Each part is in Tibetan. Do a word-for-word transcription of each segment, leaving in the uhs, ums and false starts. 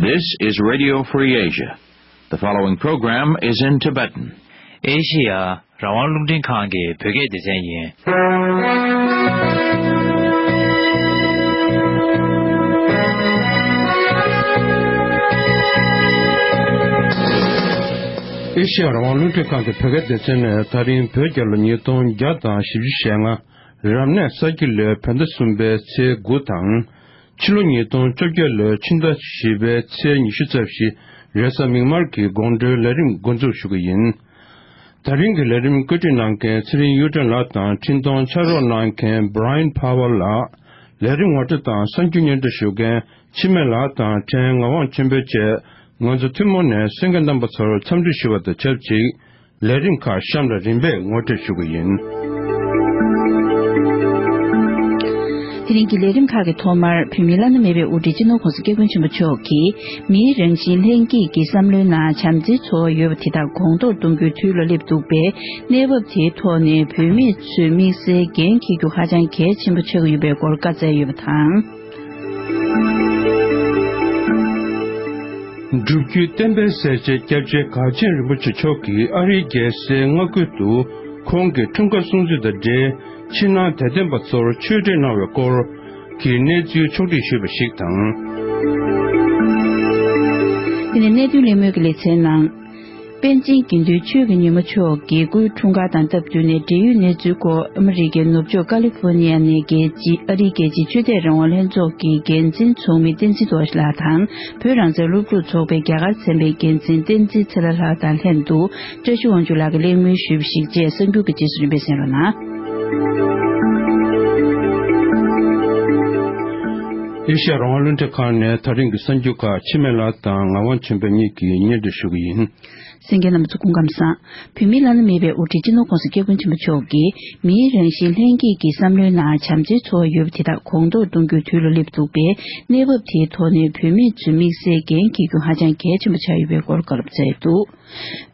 This is Radio Free Asia. The following program is in Tibetan. ཨེ་ཤི་ཡ་རང་དབང་རླུང་འཕྲིན་ཁང་གི་བོད་སྐད་སྡེ་ཚན་ཡིན། ཨེ་ཤི་ཡ་རང་དབང་རླུང་འཕྲིན་ཁང་གི་བོད་སྐད་སྡེ་ཚན་ནས། ད་རིང་བོད་རྒྱལ་ལོ་ཉིས་སྟོང་བརྒྱ་དང་བཞི་བཅུ་ཞེ་ལྔ། རབ་གནས་ས་ཁྱི་ལོའི་བོད་ཟླ་གསུམ་པའི་ཚེས་དགུ་དང་། ཕྱི་ལོ་ཉིས་སྟོང་བཅོ་བརྒྱད་ལོའི་ཕྱི་ཟླ་བཞི་པའི་ཚེས་ཉི་ཤུ་རྩ་བཞི། རེས་གཟའ་མིག་དམར་གྱི་དགོང་དྲོའི་ལས་རིམ་འགོ་འཛུགས་ཞུ་གི་ཡིན། ད་རིང་གི་ལས་རིམ་བཀོད་སྒྲིག་གནང་མཁན་ཚེ་རིང་གཡུ་སྒྲོན་ལགས་དང་། འཕྲིན་གཏོང་ཕྱག་རོགས་གནང་མཁན་Brian Powell ལགས། ལས་རིམ་ངོ་སྤྲོད་དང་གསར་འགྱུར་སྙན་སྒྲོན་ཞུ་མཁན་འཆི་མེད་ལགས་དང་ཕྲན་ངག་དབང་ཆོས་འཕེལ་བཅས། ང་ཚོ་ཐུན་མོང་ནས་གསན་མཁན་རྣམ་པ་ཚོར་འཚམས་འདྲི་ཞུ་བ་དང་ཆབས་ཅིག་ལས་རིམ་ཁག་གཤམ་ལ་རིམ་པས་ངོ་སྤྲོད་ཞུ་གི་ཡིན། དེ་རིང་གི་ལས་རིམ་ཁག་གི་ཐོག་མར། བོད་མིའི་བླ་ན་མེད་པའི་དབུ་ཁྲིད་སྤྱི་ནོར་༸གོང་ས་༸སྐྱབས་མགོན་ཆེན་པོ་མཆོག་གིས། མིའི་རང་བཞིན་ལྷན་སྐྱེས་ཀྱི་བསམ་བློའི་ནང་བྱམས་བརྩེའི་ཚོར་བ་ཡོད་པ་དེ་དག་གོང་མཐོར་གཏོང་རྒྱུའི་དུས་ལ་སླེབས་འདུག་པས། གནས་བབ་དེའི་ཐོག་ནས་བོད་མི་ཚོས་དམིགས་བསལ་འགན་འཁྱེར་རྒྱུ་ཧ་ཅང་གལ་ཆེན་པོ་ཆགས་ཀྱི་ཡོད་པའི་སྐོར་བཀའ་སྩལ་ཡོད་པ་དང་། སྒྲུབ་བརྒྱུད་བསྟན་པའི་གསལ་བྱེད་སྐྱབས་རྗེ་གངས་ཅན་རིན་པོ་ཆེ་མཆོག་གིས་ཨ་རིའི་རྒྱལ་སའི་མངའ་ཁུལ་དུ་ཁོང་གི་འཁྲུངས་སྐར་སྲུང་བརྩི་དང་འབྲེལ། ཕྱི་ནང་དད་ལྡན་པ་ཚོར་ཆོས་འབྲེལ་གནང་བའི་སྐོར་གྱི་གནས་ཚུལ་ཕྱོགས་བསྒྲིགས་ཞུས་པ་ཞིག་དང་། དེ་ནས་གནད་དོན་གླེང་མོལ་གྱི་ལེ་ཚན་ནང་། པཎ་ཆེན་དགེ་འདུན་ཆོས་ཀྱི་ཉི་མ་མཆོག་གི་སྐུའི་འཁྲུངས་སྐར་དང་སྟབས་བསྟུན་ནས། འབྲེལ་ཡོད་གནས་ཚུལ་སྐོར་ཨ་མི་རི་ཀའི་ནུབ་ཕྱོགས་ཀ་ལི་ཧྥོ་ནི་ཡ་ནས་རྒྱལ་སྤྱི་ཨ་རིའི་རྒྱལ་སྤྱིའི་ཆོས་དད་རང་དབང་ལྷན་ཚོགས་ཀྱི་འགན་འཛིན་ཚོགས་མི་བསྟན་འཛིན་རྡོ་རྗེ་ལགས་དང་། བོད་རང་བཙན་སློབ་ཕྲུག་ཚོགས་པའི་རྒྱ་གར་ཚན་པའི་འགན་འཛིན་བསྟན་འཛིན་ཚེ་ལྷ་ལགས་དང་ལྷན་དུ། བཀྲ་ཤིས་དབང་ཕྱུག་ལགས་ཀྱིས་གླེང་མོལ་ཞུས་པ་ཞིག་བཅས། གསར་འགྱུར་གྱི་རྗེས་སུ་རིམ་པས་གསན་རོགས་གནང་། ཨེ་ཤ་ཡ་རང་དབང་རླུང་འཕྲིན་ཁང་ནས་ད་རིང་གི་གསར་འགྱུར་ཁག་འཆི་མེད་ལགས་དང་ངག་དབང་ཆོས་འཕེལ་གཉིས་ཀྱིས་སྙན་སྒྲོན་ཞུ་གི་ཡིན། གསན་མཁན་རྣམ་པ་ཚོ་སྐུ་ཁམས་བཟང་། བོད་མིའི་བླ་ན་མེད་པའི་དབུ་ཁྲིད་སྤྱི་ནོར་༸གོང་ས་༸སྐྱབས་མགོན་ཆེན་པོ་མཆོག་གིས། མིའི་རང་བཞིན་ལྷན་སྐྱེས་ཀྱི་བསམ་བློའི་ནང་བྱམས་བརྩེའི་ཚོར་བ་ཡོད་པ་དེ་དག་གོང་མཐོར་གཏོང་རྒྱུའི་དུས་ལ་སླེབས་འདུག་པས། གནས་བབ་དེའི་ཐོག་ནས་བོད་མི་ཚོས་དམིགས་བསལ་འགན་འཁྱེར་རྒྱུ་ཧ་ཅང་གལ་ཆེན་པོ་ཆགས་ཡོད་པའི་སྐོར་བཀའ་སློབ་སྩལ་འདུག།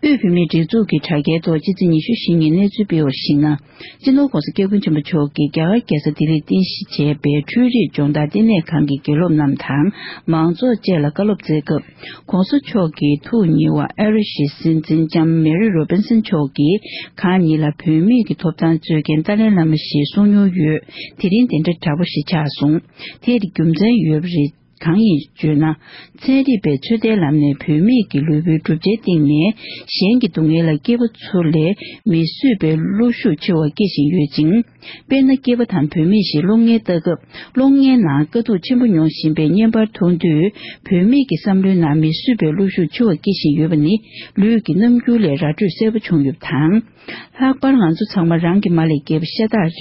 དབུས་བོད་མིའི་སྒྲིག་འཛུགས་ཀྱི་དྲ་རྒྱའི་ཐོག་ཕྱི་ཚེས་ཉི་ཤུ་ཞེ་གཉིས་གནས་ཚུལ་སྤེལ་བར་གཞིགས་ན། སྤྱི་ནོར་༸གོང་ས་༸སྐྱབས་མགོན་ཆེན་པོ་མཆོག་གིས་རྒྱ་གར་རྒྱལ་ས་ལྡི་ལིར་རྟེན་གཞི་བྱས་པའི་འཕྲུལ་རིག་སྦྱོང་བརྡར་ལྟེ་གནས་ཁང་གི་དགེ་སློབ་རྣམས་དང་། མང་ཚོགས་བཅས་ལ་བཀའ་སློབ་སྩལ་སྐབས། ༸གོང་ས་མཆོག་གི་ཐུགས་ཉེ་བ་ཨ་རི་ཞི་སྲིད་འཛིན་ལྕམ་མེ་རི་རོ་བིན་སན་མཆོག་གིས། གང་ཉིད་ལ་བོད་མིས་ཀྱི་ཐོབ་ཐང་རྩོད་མཁན་ཏཱ་ལའི་བླ་མ་ཞེས་གསུང་མྱོང་ཡོད། དེ་རིང་དེ་འདྲ་དྲག་པོ་ཞིག་ཆགས་སོང་། དེར་རྒྱུ་མཚན་ཡོད་པ་རེད། གང་ཡིན་བརྗོད་ན། ཚན་རིག་པས་ཚོད་ལྟའི་ལམ་ནས་བོད་མིས་ཀྱི་ལུས་པོའི་གྲུབ་ཆའི་སྟེང་ནས་གཞན་གྱི་སྡུག་བསྔལ་ལ་སྐྱེས་པ་ཚོ་ལས་མི་བཟོད་པའི་གློ་ཤུགས་ཆེ་བ་སྐྱེ་བཞིན་ཡོད་ཅིང་། དཔེར་ན། སྐྱེས་པ་དང་བུད་མེད་ཞིག་གློག་བརྙན་ལྟ་སྐབས། གློག་བརྙན་ནང་དཀའ་སྡུག་ཆེན་པོ་མྱོང་བཞིན་པའི་བརྙན་པར་མཐོང་དུས། བུད་མེད་ཀྱི་བསམ་བློའི་ནང་མི་བཟོད་པའི་གློ་ཤུགས་ཆེ་བ་སྐྱེ་བཞིན་ཡོད་པ་ནི། ལུས་ཀྱི་རྣམ་འགྱུར་ལས་ར་སྤྲོད་གསལ་པོ་བྱུང་ཡོད་པ་དང་། ལྷག་པར་ང་ཚོ་ཚང་མ་རང་གི་མ་ལས་བརྒྱབ་པ་ཤ་སྟག་རེད།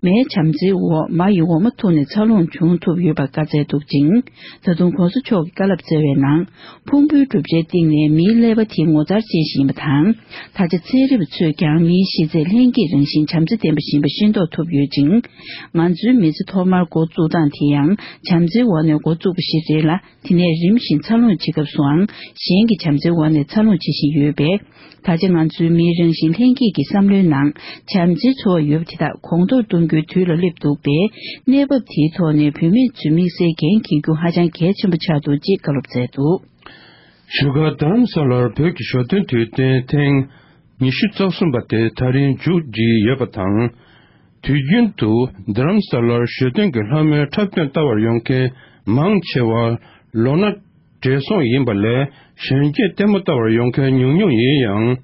མའི་བྱམས་བརྩེའི་འོག་མ་ཡི་འོ་མ་འཐུང་ནས་འཚར་ལོངས་བྱུང་ཐུབ་ཡོད་པ་བཀའ་སྩལ་འདུག་ཅིང་། ད་དུང་༸གོང་ས་མཆོག་གིས་བཀའ་སློབ་སྩལ་བའི་ནང་། ཕུང་པོའི་གྲུབ་ཆའི་སྟེང་ནས་མིའི་ཀླད་པ་དེ་ངོ་མཚར་ཅན་ཞིག་ཡིན་པ་དང་། ད་ཆ་ཚན་རིག་པ་ཚོས་ཀྱང་མིའི་གཤིས་ཚད་ལྷན་སྐྱེས་རང་བཞིན་བྱམས་བརྩེ་ལྡན་པ་ཞིག་ཡིན་པ་ཤེས་རྟོགས་ཐུབ་ཡོད་ཅིང་། ང་ཚོའི་མི་ཚེ་ཐོག་མར་འགོ་བཙུགས་སྟངས་དེ་ཡང་བྱམས་བརྩེའི་འོག་ནས་འགོ་བཙུགས་པ་ཞིག་རེད་ལ། དེ་ནས་རིམ་བཞིན་འཚར་ལོངས་བྱེད་སྐབས་སུའང་གཞན་གྱི་བྱམས་བརྩེའི་འོག་ནས་འཚར་ལོངས་བྱེད་བཞིན་ཡོད་པས། ད་ཆ་ང་ཚོའི་མིའི་རང་བཞིན་ལྷན་སྐྱེས་ཀྱི་བསམ་བློའི་ནང་བྱམས་བརྩེའི་ཚོར་བ་ཡོད་པ་དེ་དག་གོང་མཐོར་གཏོང་རྒྱུའི་དུས་ལ་སླེབས་འདུག་པས། གནས་བབ་དེའི་ཐོག་ནས་བུད་མེད་ཚོས་དམིགས་བསལ་འགན་འཁྱེར་རྒྱུ་ཧ་ཅང་གལ་ཆེན་པོ་ཆགས་འདུག་ཅེས་བཀའ་སློབ་སྩལ་འདུག། བཞུགས་སྒར་རྡ་རམ་ས་ལར་བོད་ཀྱི་ཞོ་སྟོན་དུས་སྟོན་ཐེངས་ཉི་ཤུ་རྩ་གསུམ་པ་དེ་ད་རིང་མཇུག་བསྒྲིལ་ཡོད་པ་དང་། དུས་རྒྱུན་དུ་རྡ་རམ་ས་ལར་ཞོ་སྟོན་གྱི་ལྷ་མོའི་འཁྲབ་སྟོན་ལྟ་བར་ཡོང་མཁན་མང་ཆེ་བ་ལོ་ན་བགྲེས་སོང་ཡིན་པ་ལས་གཞོན་སྐྱེས་ལྟད་མོ་ལྟ་བར་ཡོང་མཁན་ཉུང་ཉུང་ཡིན་ཡང་།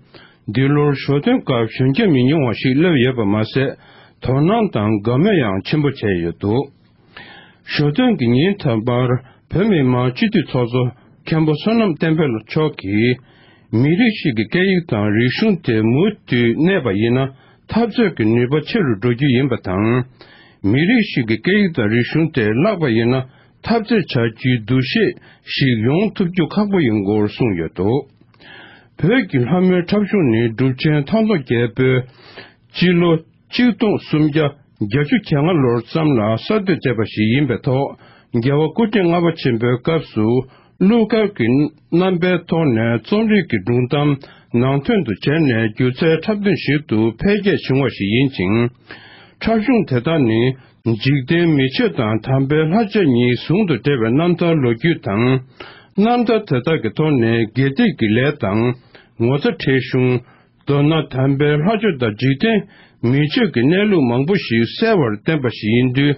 འདི་ལོར་ཞོ་སྟོན་སྐབས་གཞོན་སྐྱེས་མི་ཉུང་བ་ཞིག་སླེབས་ཡོད་པ་མ་ཟད། དོ་སྣང་དང་དགའ་མོས་ཡང་ཆེན་པོ་བྱས་ཡོད་འདུག། ཞོ་སྟོན་གྱི་ཉིན་མཐའ་མར་བོད་མི་མང་སྤྱི་འཐུས་ཚོགས་གཙོ་མཁན་པོ་བསོད་ནམས་བསྟན་འཕེལ་མཆོག་གིས། མི་རིགས་ཤིག་གི་སྐད་ཡིག་དང་རིག་གཞུང་དེ་མུ་མཐུད་གནས་པ་ཡིན་ན། འཐབ་རྩོད་ཀྱི་ནུས་པ་ཆེ་རུ་འགྲོ་རྒྱུ་ཡིན་པ་དང་། མི་རིགས་ཤིག་གི་སྐད་ཡིག་དང་རིག་གཞུང་དེ་བརླག་པ་ཡིན་ན། འཐབ་རྩོད་བྱ་རྒྱུའི་འདུ་ཤེས་ཤིག་ཡོང་ཐུབ་རྒྱུ་ཁག་པོ་ཡིན་སྐོར་གསུངས་ཡོད་འདུག། བོད་ཀྱི་ལྷ་མོའི་འཁྲབ་གཞུང་ནི་འབྲུག་ཆེན་ཐང་སྟོང་རྒྱལ་པོས་སྤྱི་ལོ་གཅིག་སྟོང་སུམ་བརྒྱ་བརྒྱད་ཅུ་གྱ་ལྔ་ལོར་བརྩམས་ལ་གསར་གཏོད་བྱས་པ་ཞིག་ཡིན་པའི་ཐོག། རྒྱལ་བ་སྐུ་ཕྲེང་ལྔ་པ་ཆེན་པོའི་སྐབས་སུ་གླུ་གར་གྱི་རྣམ་པའི་ཐོག་ནས་རྩོམ་རིག་གི་སྒྲུང་གཏམ་ནང་དོན་དུ་བྱས་ནས་སྒྱུ་རྩལ་འཁྲབ་སྟོན་ཞིག་ཏུ་འཕེལ་རྒྱས་བྱུང་བ་ཞིག་ཡིན་ཅིང་། འཁྲབ་གཞུང་དེ་དག་ནི་འཇིག་རྟེན་མི་ཆོས་དང་དམ་པའི་ལྷ་ཆོས་གཉིས་ཟུང་དུ་འབྲེལ་བའི་རྣམ་ཐར་ལོ་རྒྱུས་དང་། རྣམ་ཐར་དེ་དག་གི་ཐོག་ནས་དགེ་སྡིག་གི་ལས་དང་། ངོ་ཚ་ཁྲེལ་གཞུང་། མདོར་ན་དམ་པའི་ལྷ་ཆོས་དང་འཇིག་རྟེན་མི་ཆོས་ཀྱི་གནས་ལུགས་མང་པོ་ཞིག་གསལ་བར་བསྟན་པ་ཞིག་ཡིན་དུས།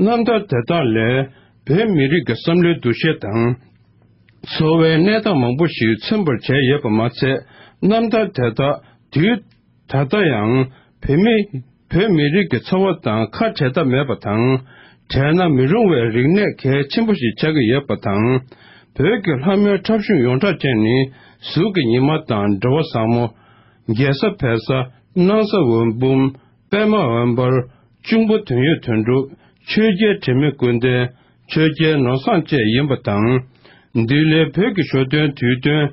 རྣམ་ཐར་དེ་དག་ལས་བོད་མི་རིགས་ཀྱི་བསམ་བློའི་འདུ་ཤེས་དང་། འཚོ་བའི་གནས་སྟངས་མང་པོ་ཞིག་མཚོན་པར་བྱས་ཡོད་པ་མ་ཚད། རྣམ་ཐར་དེ་དག་དུས་ད་ལྟ་ཡང་བོད་མི་བོད་མི་རིགས་ཀྱི་འཚོ་བ་དང་ཁ་བྲལ་ཐབས་མེད་པ་དང་། བྲལ་ན་མི་རུང་བའི་རིག་གནས་གལ་ཆེན་པོ་ཞིག་ཆགས་ཀྱི་ཡོད་པ་དང་། བོད་ཀྱི་ལྷ་མོའི་འཁྲབ་གཞུང་ཡོངས་གྲགས་ཅན་ནི་གཟུགས་ཀྱི་ཉི་མ་དང་འགྲོ་བ་བཟང་མོ། རྒྱལ་ས་བལ་བཟའ། སྣང་ས་འོད་འབུམ། པད་མ་འོད་འབར། གཅུང་པོ་དོན་ཡོད་དོན་གྲུབ། ཆོས་རྒྱལ་དྲི་མེད་ཀུན་ལྡན། ཆོས་རྒྱལ་ནོར་བཟང་བཅས་ཡིན་པ་དང་། འདི་ལོའི་བོད་ཀྱི་ཞོ་སྟོན་དུས་སྟོན་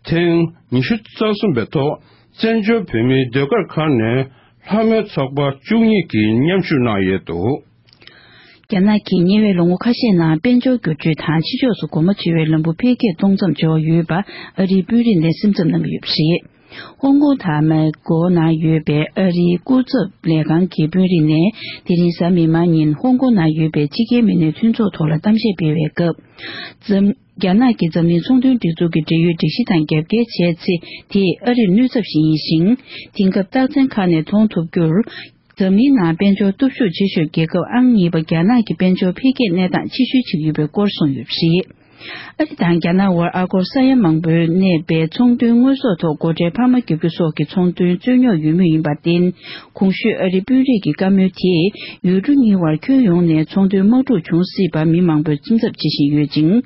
ཐེངས་ཉི་ཤུ་རྩ་གསུམ་པའི་ཐོག་བཙན་བྱོལ་བོད་མིའི་ཟློས་གར་ཁང་ནས་ལྷ་མོའི་ཚོགས་པ་བཅུ་གཉིས་ཀྱིས་མཉམ་ཞུགས་གནང་ཡོད་འདུག། རྒྱ་ནག་གིས་ཉེ་བའི་ལོ་ངོ་ཁ་ཤས་ནང་དཔལ་འབྱོར་བསྒྱུར་བཅོས་དང་ཕྱི་ཕྱོགས་སུ་སྒོ་མོ་འབྱེད་པའི་ལམ་བུ་འཕེལ་རྒྱས་གཏོང་མཚམས་འཇོག་ཡོད་པ་ཨ་རིའི་དཔོན་རིགས་ནས་སེམས་འཚབ་གནང་གི་ཡོད་པ་རེད། ཧོང་ཀོང་དང་མའི་ཀོ་ནང་ཡོད་པའི་ཨ་རིའི་སྐུ་ཚབ་ལས་ཁང་གི་དཔོན་རིགས་ནས་དེ་རིང་གཟའ་མིག་དམར་ཉིན་ཧོང་ཀོང་ནང་ཡོད་པའི་ཕྱི་རྒྱལ་མི་སྣའི་མཐུན་ཚོགས་ཐོག་ལ་གཏམ་བཤད་སྤེལ་བའི་སྐབས། འཛམ། རྒྱ་ནག་གིས་འཛམ་གླིང་ཚོང་དོན་སྒྲིག་འཛུགས་ཀྱི་འབྲེལ་ཡོད་སྒྲིག་གཞི་དང་རྒྱབ་འགལ་བྱས་ཚེ། དེས་ཨ་རིར་གནོད་ཚབས་ཤིག་ཡིན་ཞིང་། དེང་སྐབས་རྟགས་མཚན་ཁག་ནས་མཐོང་ཐུབ་རྒྱུར། འཛམ་གླིང་ནང་དཔལ་འབྱོར་སྟོབས་ཤུགས་ཆེ་ཤོས་རྒྱལ་ཁབ་ཨང་གཉིས་པ་རྒྱ་ནག་གི་དཔལ་འབྱོར་འཕེལ་རྒྱས་གནས་སྟངས་ཕྱིར་བཤོལ་བྱེད་ཀྱི་ཡོད་པའི་སྐོར་གསུངས་ཡོད་པ་རེད། ཨ་རི་དང་རྒྱ་ནག་དབར་ཨ་སྒོར་ས་ཡ་མང་པོའི་གནས་པའི་ཚོང་དོན་དངོས་ཟོག་ཐོག་སྒོ་ཁྲལ་འཕར་མ་བརྒྱབ་རྒྱུ་སོགས་ཀྱི་ཚོང་དོན་རྩོད་རྙོག་ཡོད་མུས་ཡིན་པར་བརྟེན། གོང་ཞུས་ཨ་རིའི་དཔོན་རིགས་ཀྱི་བཀའ་མོལ་དེས་ཡུལ་གྲུ་གཉིས་དབར་ཁྱོན་ཡོངས་ནས་ཚོང་དོན་དམག་འཁྲུག་འབྱུང་སྲིད་པར་མི་མང་པོས་སེམས་འཚབ་བྱེད་བཞིན་ཡོད་ཅིང་།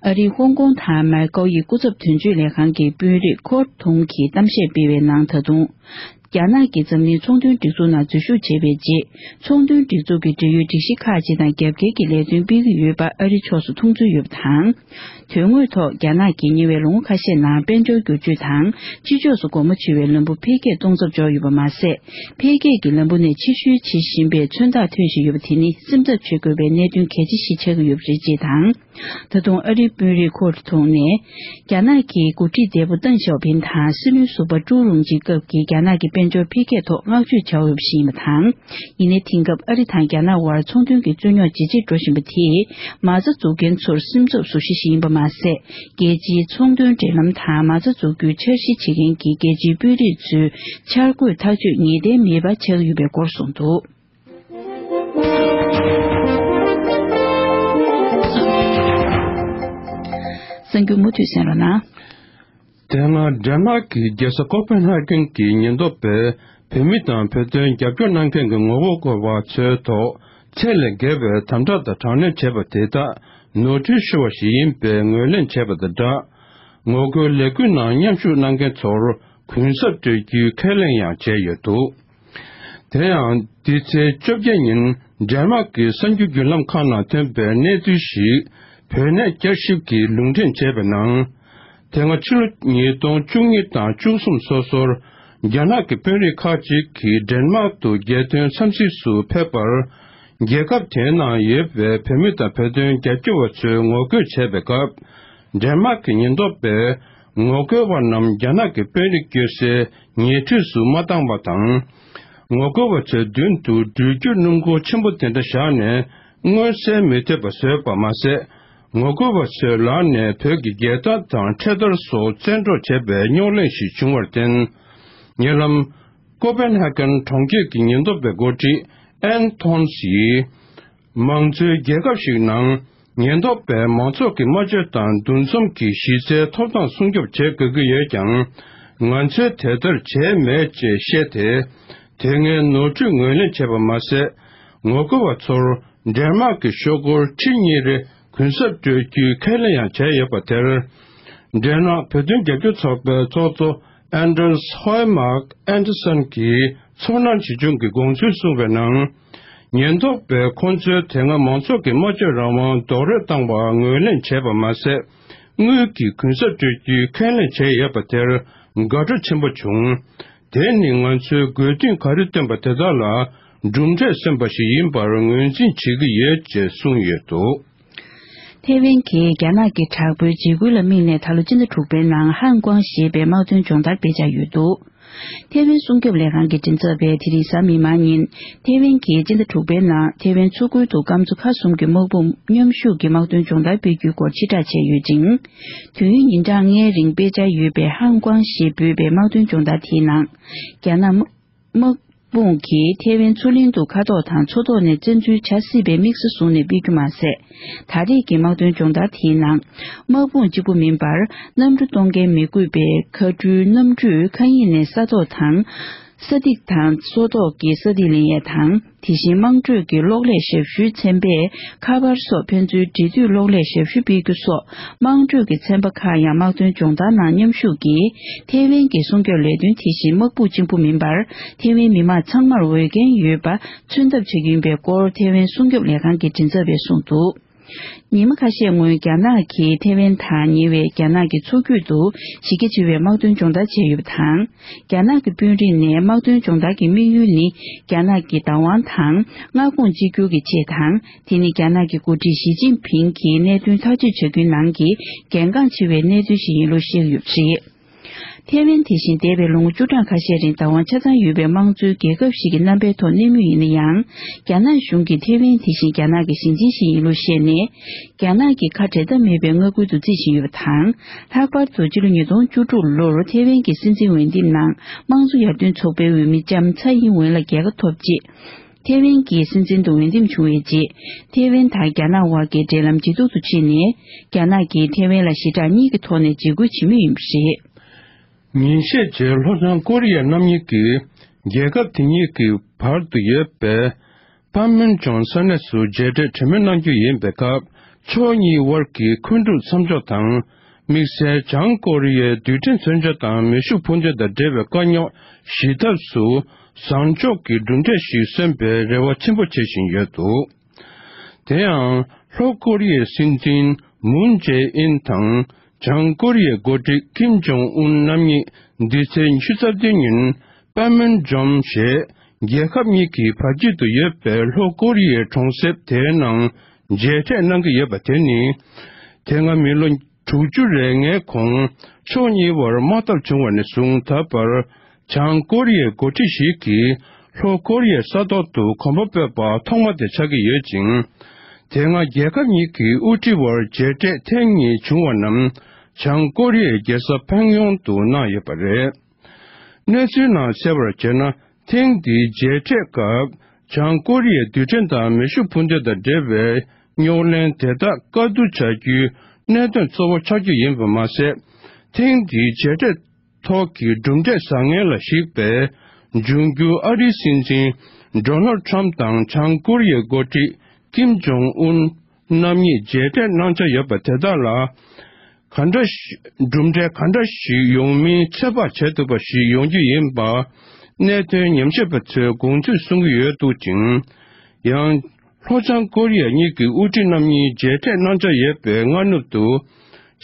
ཨ་རིའི་ཧོང་ཀོང་དང་མའི་ཀའོ་ཡི་སྐུ་ཚབ་དོན་གཅོད་ལས་ཁང་གི་དཔོན་རིགས་ཁོར་ཐུང་གིས་གཏམ་བཤད་སྤེལ་བའི་ནང་ད་དུང་། རྒྱ་ནག་གིས་འཛམ་གླིང་ཚོང་དོན་སྒྲིག་འཛུགས་ནང་འཛུལ་ཞུགས་བྱས་པའི་རྗེས། ཚོང་དོན་སྒྲིག་འཛུགས་ཀྱི་འབྲེལ་ཡོད་སྒྲིག་གཞི་ཁག་ཅིག་དང་རྒྱབ་འགལ་གྱི་ལས་དོན་སྤེལ་གྱི་ཡོད་པ་ཨ་རི་ཕྱོགས་སུ་མཐོང་ཚུལ་ཡོད་པ་དང་། དོན་དངོས་ཐོག་རྒྱ་ནག་གིས་ཉེ་བའི་ལོ་ངོ་ཁ་ཤས་ནང་དཔལ་འབྱོར་བསྒྱུར་བཅོས་དང་། ཕྱི་ཕྱོགས་སུ་སྒོ་མོ་འབྱེད་པའི་ལམ་བུ་འཕེལ་རྒྱས་གཏོང་ཚབས་འཇོག་ཡོད་པ་མ་ཟད། འཕེལ་རྒྱས་ཀྱི་ལམ་བུ་ནས་ཕྱིར་བཤོལ་བྱེད་བཞིན་པའི་མཚོན་རྟགས་ཐོན་བཞིན་ཡོད་པ་དེ་ནི་སེམས་འཚབ་བྱེད་དགོས་པའི་གནད་དོན་གལ་ཆེ་ཞིག་ཆགས་ཀྱི་ཡོད་པ་རེད་ཅེས་དང་། ད་དུང་ཨ་རིའི་དཔོན་རིགས་ཁོར་ཐུང་ནས། རྒྱ་ནག་གི་འགོ་ཁྲིད་འདས་པོ་ཏེང་ཞའོ་ཕིང་དང་སྲིད་བློན་ཟུར་པ་ཀྲུའུ་རུང་ཅིན་སྐབས་ཀྱི་རྒྱ་ནག་གི་དཔལ་འབྱོར་འཕེལ་རྒྱས་ཐོག་བསྔགས་བརྗོད་བྱ་འོས་པ་ཞིག་ཡིན་པ་དང་། ཡིན་ནའི་དེང་སྐབས་ཨ་རི་དང་རྒྱ་ནག་དབར་ཚོང་དོན་གྱི་རྩོད་རྙོག་ཇེ་ཆེར་འགྲོ་བཞིན་པ་དེས་མ་རྩ་འཛུགས་མཁན་ཚོར་སེམས་འཚབ་བཟོ་གཞི་ཞིག་ཡིན་པ་མ་ཟད། རྒྱལ་སྤྱིའི་ཚོང་དོན་འབྲེལ་ལམ་དང་མ་རྩ་འཛུགས་རྒྱུའི་འཆར་གཞི་བྱེད་མཁན་གྱི་རྒྱལ་སྤྱིའི་དཔོན་རིགས་ཚོའི་འཆར་འགོད་ཐག་གཅོད་ངེས་གཏན་མེད་པ་ཆགས་ཀྱི་ཡོད་པའི་སྐོར་གསུངས་འདུག། གསར་འགྱུར་མུ་མཐུད་གསན་རོགས་གནང་། དེ་སྔ་ཌེན་མཱག་གི་རྒྱལ་ས་ཀོ་པན་ཧ་གན་གྱི་ཉེན་རྟོག་པས་བོད་མི་དང་བོད་དོན་རྒྱབ་སྐྱོར་གནང་མཁན་གྱི་ངོ་རྒོལ་བ་ཚོའི་ཐོག་ཚད་ལས་བརྒལ་བའི་དམ་དྲག་དང་དྲག་གནོན་བྱས་པ་དེ་དག་ནོར་འཁྲུལ་ཤོར་བ་ཞིག་ཡིན་པའི་ངོས་ལེན་བྱས་པ་དང་སྦྲགས། ངོ་རྒོལ་ལས་འགུལ་ནང་མཉམ་ཞུགས་གནང་མཁན་ཚོར་གུན་གསབ་སྤྲོད་རྒྱུའི་ཁས་ལེན་ཡང་བྱས་ཡོད་འདུག། དེ་ཡང་འདི་ཚེས་བཅོ་བརྒྱད་ཉིན་ཌེན་མཱག་གི་གསར་འགྱུར་བརྒྱུད་ལམ་ཁག་ནང་ཐོན་པའི་གནས་ཚུལ་ཞིག་བོད་གནས་བསྐྱར་ཞིབ་ཀྱིས་ལུང་འདྲེན་བྱས་པའི་ནང་། དེ་སྔ་ཕྱི་ལོ་ཉིས་སྟོང་བཅུ་གཉིས་དང་བཅུ་གསུམ་སོ་སོར་རྒྱ་ནག་གི་དཔོན་རིགས་ཁག་ཅིག་གིས་ཌེན་མཱག་ཏུ་རྒྱལ་དོན་འཚམས་གཟིགས་སུ་ཕེབས་པར། རྒྱལ་ཁབ་དེའི་ནང་ཡོད་པའི་བོད་མི་དང་བོད་དོན་རྒྱབ་སྐྱོར་བ་ཚོས་ངོ་རྒོལ་བྱས་པའི་སྐབས། ཌེན་མཱག་གི་ཉེན་རྟོག་པས་ངོ་རྒོལ་བ་རྣམས་རྒྱ་ནག་གི་དཔོན་རིགས་བསྐྱོད་སའི་ཉེ་འཁྲིས་སུ་མ་བཏང་བ་དང་། ངོ་རྒོལ་བ་ཚོའི་མདུན་དུ་འགྲུལ་སྐྱོད་སྣུམ་འཁོར་ཆེན་པོ་དེ་འདྲ་བཞག་ནས་མངོན་གསལ་མི་ཐེབས་པ་བཟོས་པ་མ་ཟད། ངོ་རྒོལ་བ་ཚོའི་ལག་ནས་བོད་ཀྱི་རྒྱལ་དར་དང་འཕྲེད་དར་སོགས་བཙན་འཕྲོག་བྱས་པའི་རྙོག་གླེང་ཞིག་བྱུང་བར་བརྟེན། ཉེ་ལམ། ཀོ་པན་ཧ་གན་གྲོང་ཁྱེར་གྱི་ཉེན་རྟོག་པའི་འགོ་ཁྲིད་ཨན་ཐོན་སི་ཡིས། མང་གཙོའི་རྒྱལ་ཁབ་ཞིག་ནང་ཉེན་རྟོག་པས་མང་ཚོགས་ཀྱི་སྨྲ་བརྗོད་དང་འདུ་འཛོམས་ཀྱི་གཞི་རྩའི་ཐོབ་ཐང་སྲུང་སྐྱོབ་བྱེད་དགོས་ཀྱི་ཡོད་ཀྱང་། ང་ཚོས་དེ་ལྟར་བྱས་མེད་ཅེས་བཤད་དེ། དེ་སྔའི་ནོར་འཁྲུལ་ངོས་ལེན་བྱས་པ་མ་ཟད། ངོ་རྒོལ་བ་ཚོར་ཌེན་མཱག་གི་ཤོག་སྒོར་ཁྲི་གཉིས་རེ་གུན་གསབ་སྤྲོད་རྒྱུའི་ཁས་ལེན་ཡང་བྱས་ཡོད་པ་དེར། ཌེན་མཱག་བོད་དོན་རྒྱབ་སྐྱོར་ཚོགས་པའི་ཚོགས་གཙོ་ཨན་ཌར་ཧོའེ་མཱག་ཨན་ཏི་སན་གྱིས་ཚོར་སྣང་ཇི་བྱུང་གི་དགོངས་ཚུལ་གསུངས་པའི་ནང་། ཉེན་རྟོག་པས་ཁོང་ཚོའི་དེ་སྔ་མང་ཚོགས་ཀྱི་སྨྲ་བརྗོད་རང་དབང་རྡོག་རོལ་བཏང་བ་ངོས་ལེན་བྱས་པ་མ་ཟད། དངུལ་གྱི་གུན་གསབ་སྤྲོད་རྒྱུའི་ཁས་ལེན་བྱས་ཡོད་པ་དེར་དགའ་སྤྲོ་ཆེན་པོ་བྱུང་། དེ་ནི་ང་ཚོས་དགོས་འདུན་ག་རེ་བཏོན་པ་དེ་དག་ལ་གྲུབ་འབྲས་སོན་པ་ཞིག་ཡིན་པར་ངོས་འཛིན་བྱེད་ཀྱི་ཡོད་ཅེས་གསུངས་ཡོད་འདུག། ཐེ་ཝན་གྱིས་རྒྱ་ནག་གི་དྲག་པོའི་འཇིགས་སྐུལ་ལ་དམིགས་ནས་ད་ལོ་སྤྱི་ཟླ་དྲུག་པའི་ནང་ཧན་ཀོང་ཞེས་པའི་དམག་དོན་སྦྱོང་བརྡར་སྤེལ་འཆར་ཡོད་འདུག། ཐེ་ཝན་སྲུང་སྐྱོབ་ལས་ཁང་གི་མགྲིན་ཚབ་པས་དེ་རིང་གཟའ་མིག་དམར་ཉིན་ཐེ་ཝན་གྱི་སྤྱི་ཟླ་དྲུག་པའི་ནང་ཐེ་ཝན་མཚོ་ཁུལ་དུ་སྐམ་མཚོ་ཁག་གསུམ་གྱི་དམག་དཔུང་མཉམ་ཞུགས་ཀྱི་དམག་དོན་སྦྱོང་བརྡར་སྤེལ་རྒྱུའི་སྐོར་ཕྱིར་བསྒྲགས་བྱས་ཡོད་ཅིང་། དུས་ཡུན་ཉིན་གྲངས་ལྔའི་རིང་སྤེལ་འཆར་ཡོད་པའི་ཧང་ཀོང་ཞེས་འབོད་པའི་དམག་དོན་སྦྱོང་བརྡར་དེའི་ནང་། རྒྱ་ནག་དམག་དཔུང་གིས་ཐེ་ཝན་མཚོ་གླིང་དུ་མཁའ་ཐོག་དང་མཚོ་ཐོག་ནས་བཙན་འཛུལ་བྱ་སྲིད་པའི་དམིགས་ས་བཟུང་ནས་སྤེལ་རྒྱུ་མ་ཟད། ད་རེས་ཀྱི་དམག་དོན་སྦྱོང་བརྡར་དེའི་ནང་། དམག་དཔུང་གཅིག་པུ་མིན་པར་གནམ་གྲུ་གཏོང་མཁན་མི་དགོས་པའི་མཁའ་འགྲུལ་གནམ་གྲུས་མཁའ་དབྱིངས་ནས་ས་ཐོག་དང་། ས་ཐིག་དང་མཚོ་ཐོག་གི་ས་ཐིག་ལེན་ཡས་དང་། དེ་བཞིན་དམངས་ཁྲོད་ཀྱི་གློག་ཀླད་ཞབས་ཞུའི་ཚན་པས་ཁ་པར་སོགས་ཕན་ཚུན་འབྲེལ་མཐུད་གློག་ཀླད་ཞབས་ཞུ་སྤེལ་རྒྱུ་སོགས་དམངས་ཁྲོད་ཀྱི་ཚན་པ་ཁག་ཡང་དམག་དོན་སྦྱོང་བརྡར་ནང་མཉམ་ཞུགས་ཀྱིས་ཐེ་ཝན་གྱི་སྲུང་སྐྱོབ་ལས་དོན་དེ་བཞིན་དམག་དཔུང་གཅིག་པུ་མིན་པར་ཐེ་ཝན་མི་དམངས་ཚང་མར་འོས་འགན་ཡོད་པ་མཚོན་ཐབས་བྱ་རྒྱུ་ཡིན་པའི་སྐོར་ཐེ་ཝན་སྲུང་སྐྱོབ་ལས་ཁང་གི་མགྲིན་ཚབ་པས་གསུངས་འདུག། ཉི་མ་ཁ་ཤས་སྔོན་རྒྱ་ནག་གིས་ཐེ་ཝན་དང་ཉེ་བའི་རྒྱ་ནག་གི་མཚོ་ཁུལ་དུ་གཞི་རྒྱ་ཆེ་བའི་དམག་དོན་སྦྱོང་བརྡར་བྱས་ཡོད་པ་དང་། རྒྱ་ནག་གི་དཔོན་རིགས་ནས་དམག་དོན་སྦྱོང་བརྡར་གྱི་དམིགས་ཡུལ་ནི་རྒྱ་ནག་གི་བདག་དབང་དང་མངའ་ཁོངས་གཅིག་གྱུར་གྱི་ཆེད་དང་། དེ་ནི་རྒྱ་ནག་གི་འགོ་ཁྲིད་ཞི་ཅིན་ཕིང་གིས་གནད་དོན་ཐག་གཅོད་བྱ་རྒྱུའི་ནང་གི་གལ་འགངས་ཆེ་བའི་གནད་དོན་ཞིག་ཡིན་ལུགས་བཤད་ཡོད་པ་རེད། ཐེ་ཝན་དེ་བཞིན་འདས་པའི་ལོ་ངོ་བཅུ་གྲངས་ཁ་ཤས་རིང་བདག་དབང་ཆ་ཚང་ཡོད་པའི་དམངས་གཙོའི་རྒྱལ་ཁབ་ཞིག་གི་རྣམ་པའི་ཐོག་གནས་མུས་ཡིན་ན་ཡང་། རྒྱ་ནག་གཞུང་གིས་ཐེ་ཝན་དེ་བཞིན་རྒྱ་ནག་གི་ཞིང་ཆེན་ཞིག་ཡིན་ལུགས་བཤད་ནས། རྒྱ་ནག་གི་ཁ་འབྲལ་ཐབས་མེད་པའི་མངའ་ཁུལ་དུ་བརྩི་བཞིན་ཡོད་པ་དང་། ལྷག་པར་དུ་ཕྱི་ལོ་ཉིས་སྟོང་བཅུ་དྲུག་ལོར་ཐེ་ཝན་གྱི་སྲིད་འཛིན་འོས་འདེམས་ནང་དམངས་གཙོ་ཡར་ཐོན་ཚོགས་པའི་འོས་མི་ལྕམ་ཚའེ་ཡིན་ཝེན་ལ་རྒྱལ་ཁ་ཐོབ་རྗེས། ཐེ་ཝན་གྱི་སྲིད་འཛིན་དུ་འོས་འདེམས་བྱུང་བའི་རྗེས། ཐེ་ཝན་དང་རྒྱ་ནག་དབར་གྱི་འབྲེལ་ལམ་ཇེ་སྡུག་ཏུ་ཕྱིན་ནས། རྒྱ་ནག་གིས་ཐེ་ཝན་ལ་ཞི་དྲག་གཉིས་ཀྱི་ཐོག་ནས་འཇིགས་སྐུལ་བྱེད་མུས་ཡིན་པ་རེད། ཉིན་ཤས་རྗེས་ལྷོ་བྱང་ཀོ་རི་ཡ་རྣམ་གཉིས་ཀྱིས་རྒྱལ་ཁབ་དེ་གཉིས་ཀྱི་བར་དུ་ཡོད་པའི་པན་མུན་ཇོང་ས་གནས་སུ་མཇལ་འཕྲད་གྲོས་མོལ་གནང་རྒྱུ་ཡིན་པའི་སྐབས། ཕྱོགས་གཉིས་དབར་གྱི་མཁོ་སྒྲུབ་མཚམས་འཇོག་དང་། དམིགས་བསལ་བྱང་ཀོ་རི་ཡའི་རྡུལ་ཕྲན་མཚོན་ཆ་དང་མེ་ཤུགས་འཕུར་མདེལ་དང་འབྲེལ་བའི་དཀའ་རྙོག་ཞི་ཐབས་སུ་བཟང་ཕྱོགས་ཀྱི་གྲུབ་འབྲས་ཤིག་སོན་པའི་རེ་བ་ཆེན་པོ་བྱེད་བཞིན་ཡོད་འདུག། དེ་ཡང་། ལྷོ་ཀོ་རི་ཡའི་སྲིད་འཛིན་མུན་ཇེ་ཨིན་དང་། བྱང་ཀོ་རི་ཡའི་འགོ་ཁྲིད་ཀིམ་ཇོང་ཨུན་རྣམ་གཉིས་འདི་ཚེས་ཉི་ཤུ་རྩ་བདུན་ཉིན་པན་མུན་ཇོམ་ཞེས་རྒྱལ་ཁབ་གཉིས་ཀྱི་བར་དཀྱིལ་དུ་ཡོད་པའི་ལྷོ་ཀོ་རི་ཡའི་གྲོང་གསེབ་དེའི་ནང་མཇལ་འཕྲད་གནང་གི་ཡོད་པ་དེ་ནི། དེ་སྔ་མི་ལོ་དྲུག་ཅུ་རེ་ལྔའི་གོང་ཕྱོགས་གཉིས་བར་དམག་འཐབ་བྱུང་བ་ནས་བཟུང་ད་བར། བྱང་ཀོ་རི་ཡའི་འགོ་ཁྲིད་ཞིག་གིས་ལྷོ་ཀོ་རི་ཡའི་ས་ཐོག་ཏུ་གོམ་པ་སྤོས་པ་ཐོག་མ་དེ་ཆགས་ཀྱི་ཡོད་ཅིང་། དེ་སྔ་རྒྱལ་ཁབ་གཉིས་ཀྱི་དབུ་ཁྲིད་བར་མཇལ་འཕྲད་ཐེངས་གཉིས་བྱུང་བ་རྣམས་བྱང་ཀོ་རི་ཡའི་རྒྱལ་ས་ཕང་ཡོང་དུ་གནང་ཡོད་པ་རེད། གནས་ཚུལ་ནང་གསལ་བར་བྱས་ན། ཐེངས་འདིའི་མཇལ་འཕྲད་སྐབས་བྱང་ཀོ་རི་ཡའི་རྡུལ་ཕྲན་དང་མེ་ཤུགས་འཕུར་མདེལ་དང་འབྲེལ་བའི་རྙོག་གླེང་དེ་དག་བཀག་སྡུར་བྱ་རྒྱུའི་གནད་དོན་གཙོ་བོ་ཆགས་རྒྱུ་ཡིན་པ་མ་ཟད། ཐེངས་འདིའི་མཇལ་འཕྲད་ཐོག་གི་གྲུབ་འབྲས་བཟང་ངན་ལ་གཞིགས་པའི་འབྱུང་འགྱུར་ཨ་རིའི་སྲིད་འཛིན་ཌོ་ནལ་ཁྲམ་དང་བྱང་ཀོ་རི་ཡའི་འགོ་ཁྲིད་ཀིམ་ཇོང་ཨུན་རྣམ་གཉིས་མཇལ་འཕྲད་གནང་འཆར་ཡོད་པ་དེ་དག་ལ། ག་འདྲ་ཞིག་གྲུབ་འབྲས་ག་འདྲ་ཞིག་ཡོང་མིན་ཚོད་དཔག་བྱེད་ཐུབ་པ་ཞིག་ཡོང་རྒྱུ་ཡིན་པ། གནད་དོན་ཉམས་ཞིབ་པ་ཚོས་དགོངས་ཚུལ་གསུང་གི་ཡོད་འདུག་ཅིང་། ཡང་། ལྷོ་བྱང་ཀོ་རི་ཡ་གཉིས་ཀྱི་དབུ་ཁྲིད་རྣམ་གཉིས་མཇལ་འཕྲད་གནང་འཆར་ཡོད་པའི་སྔ་ནུབ་ཏུ།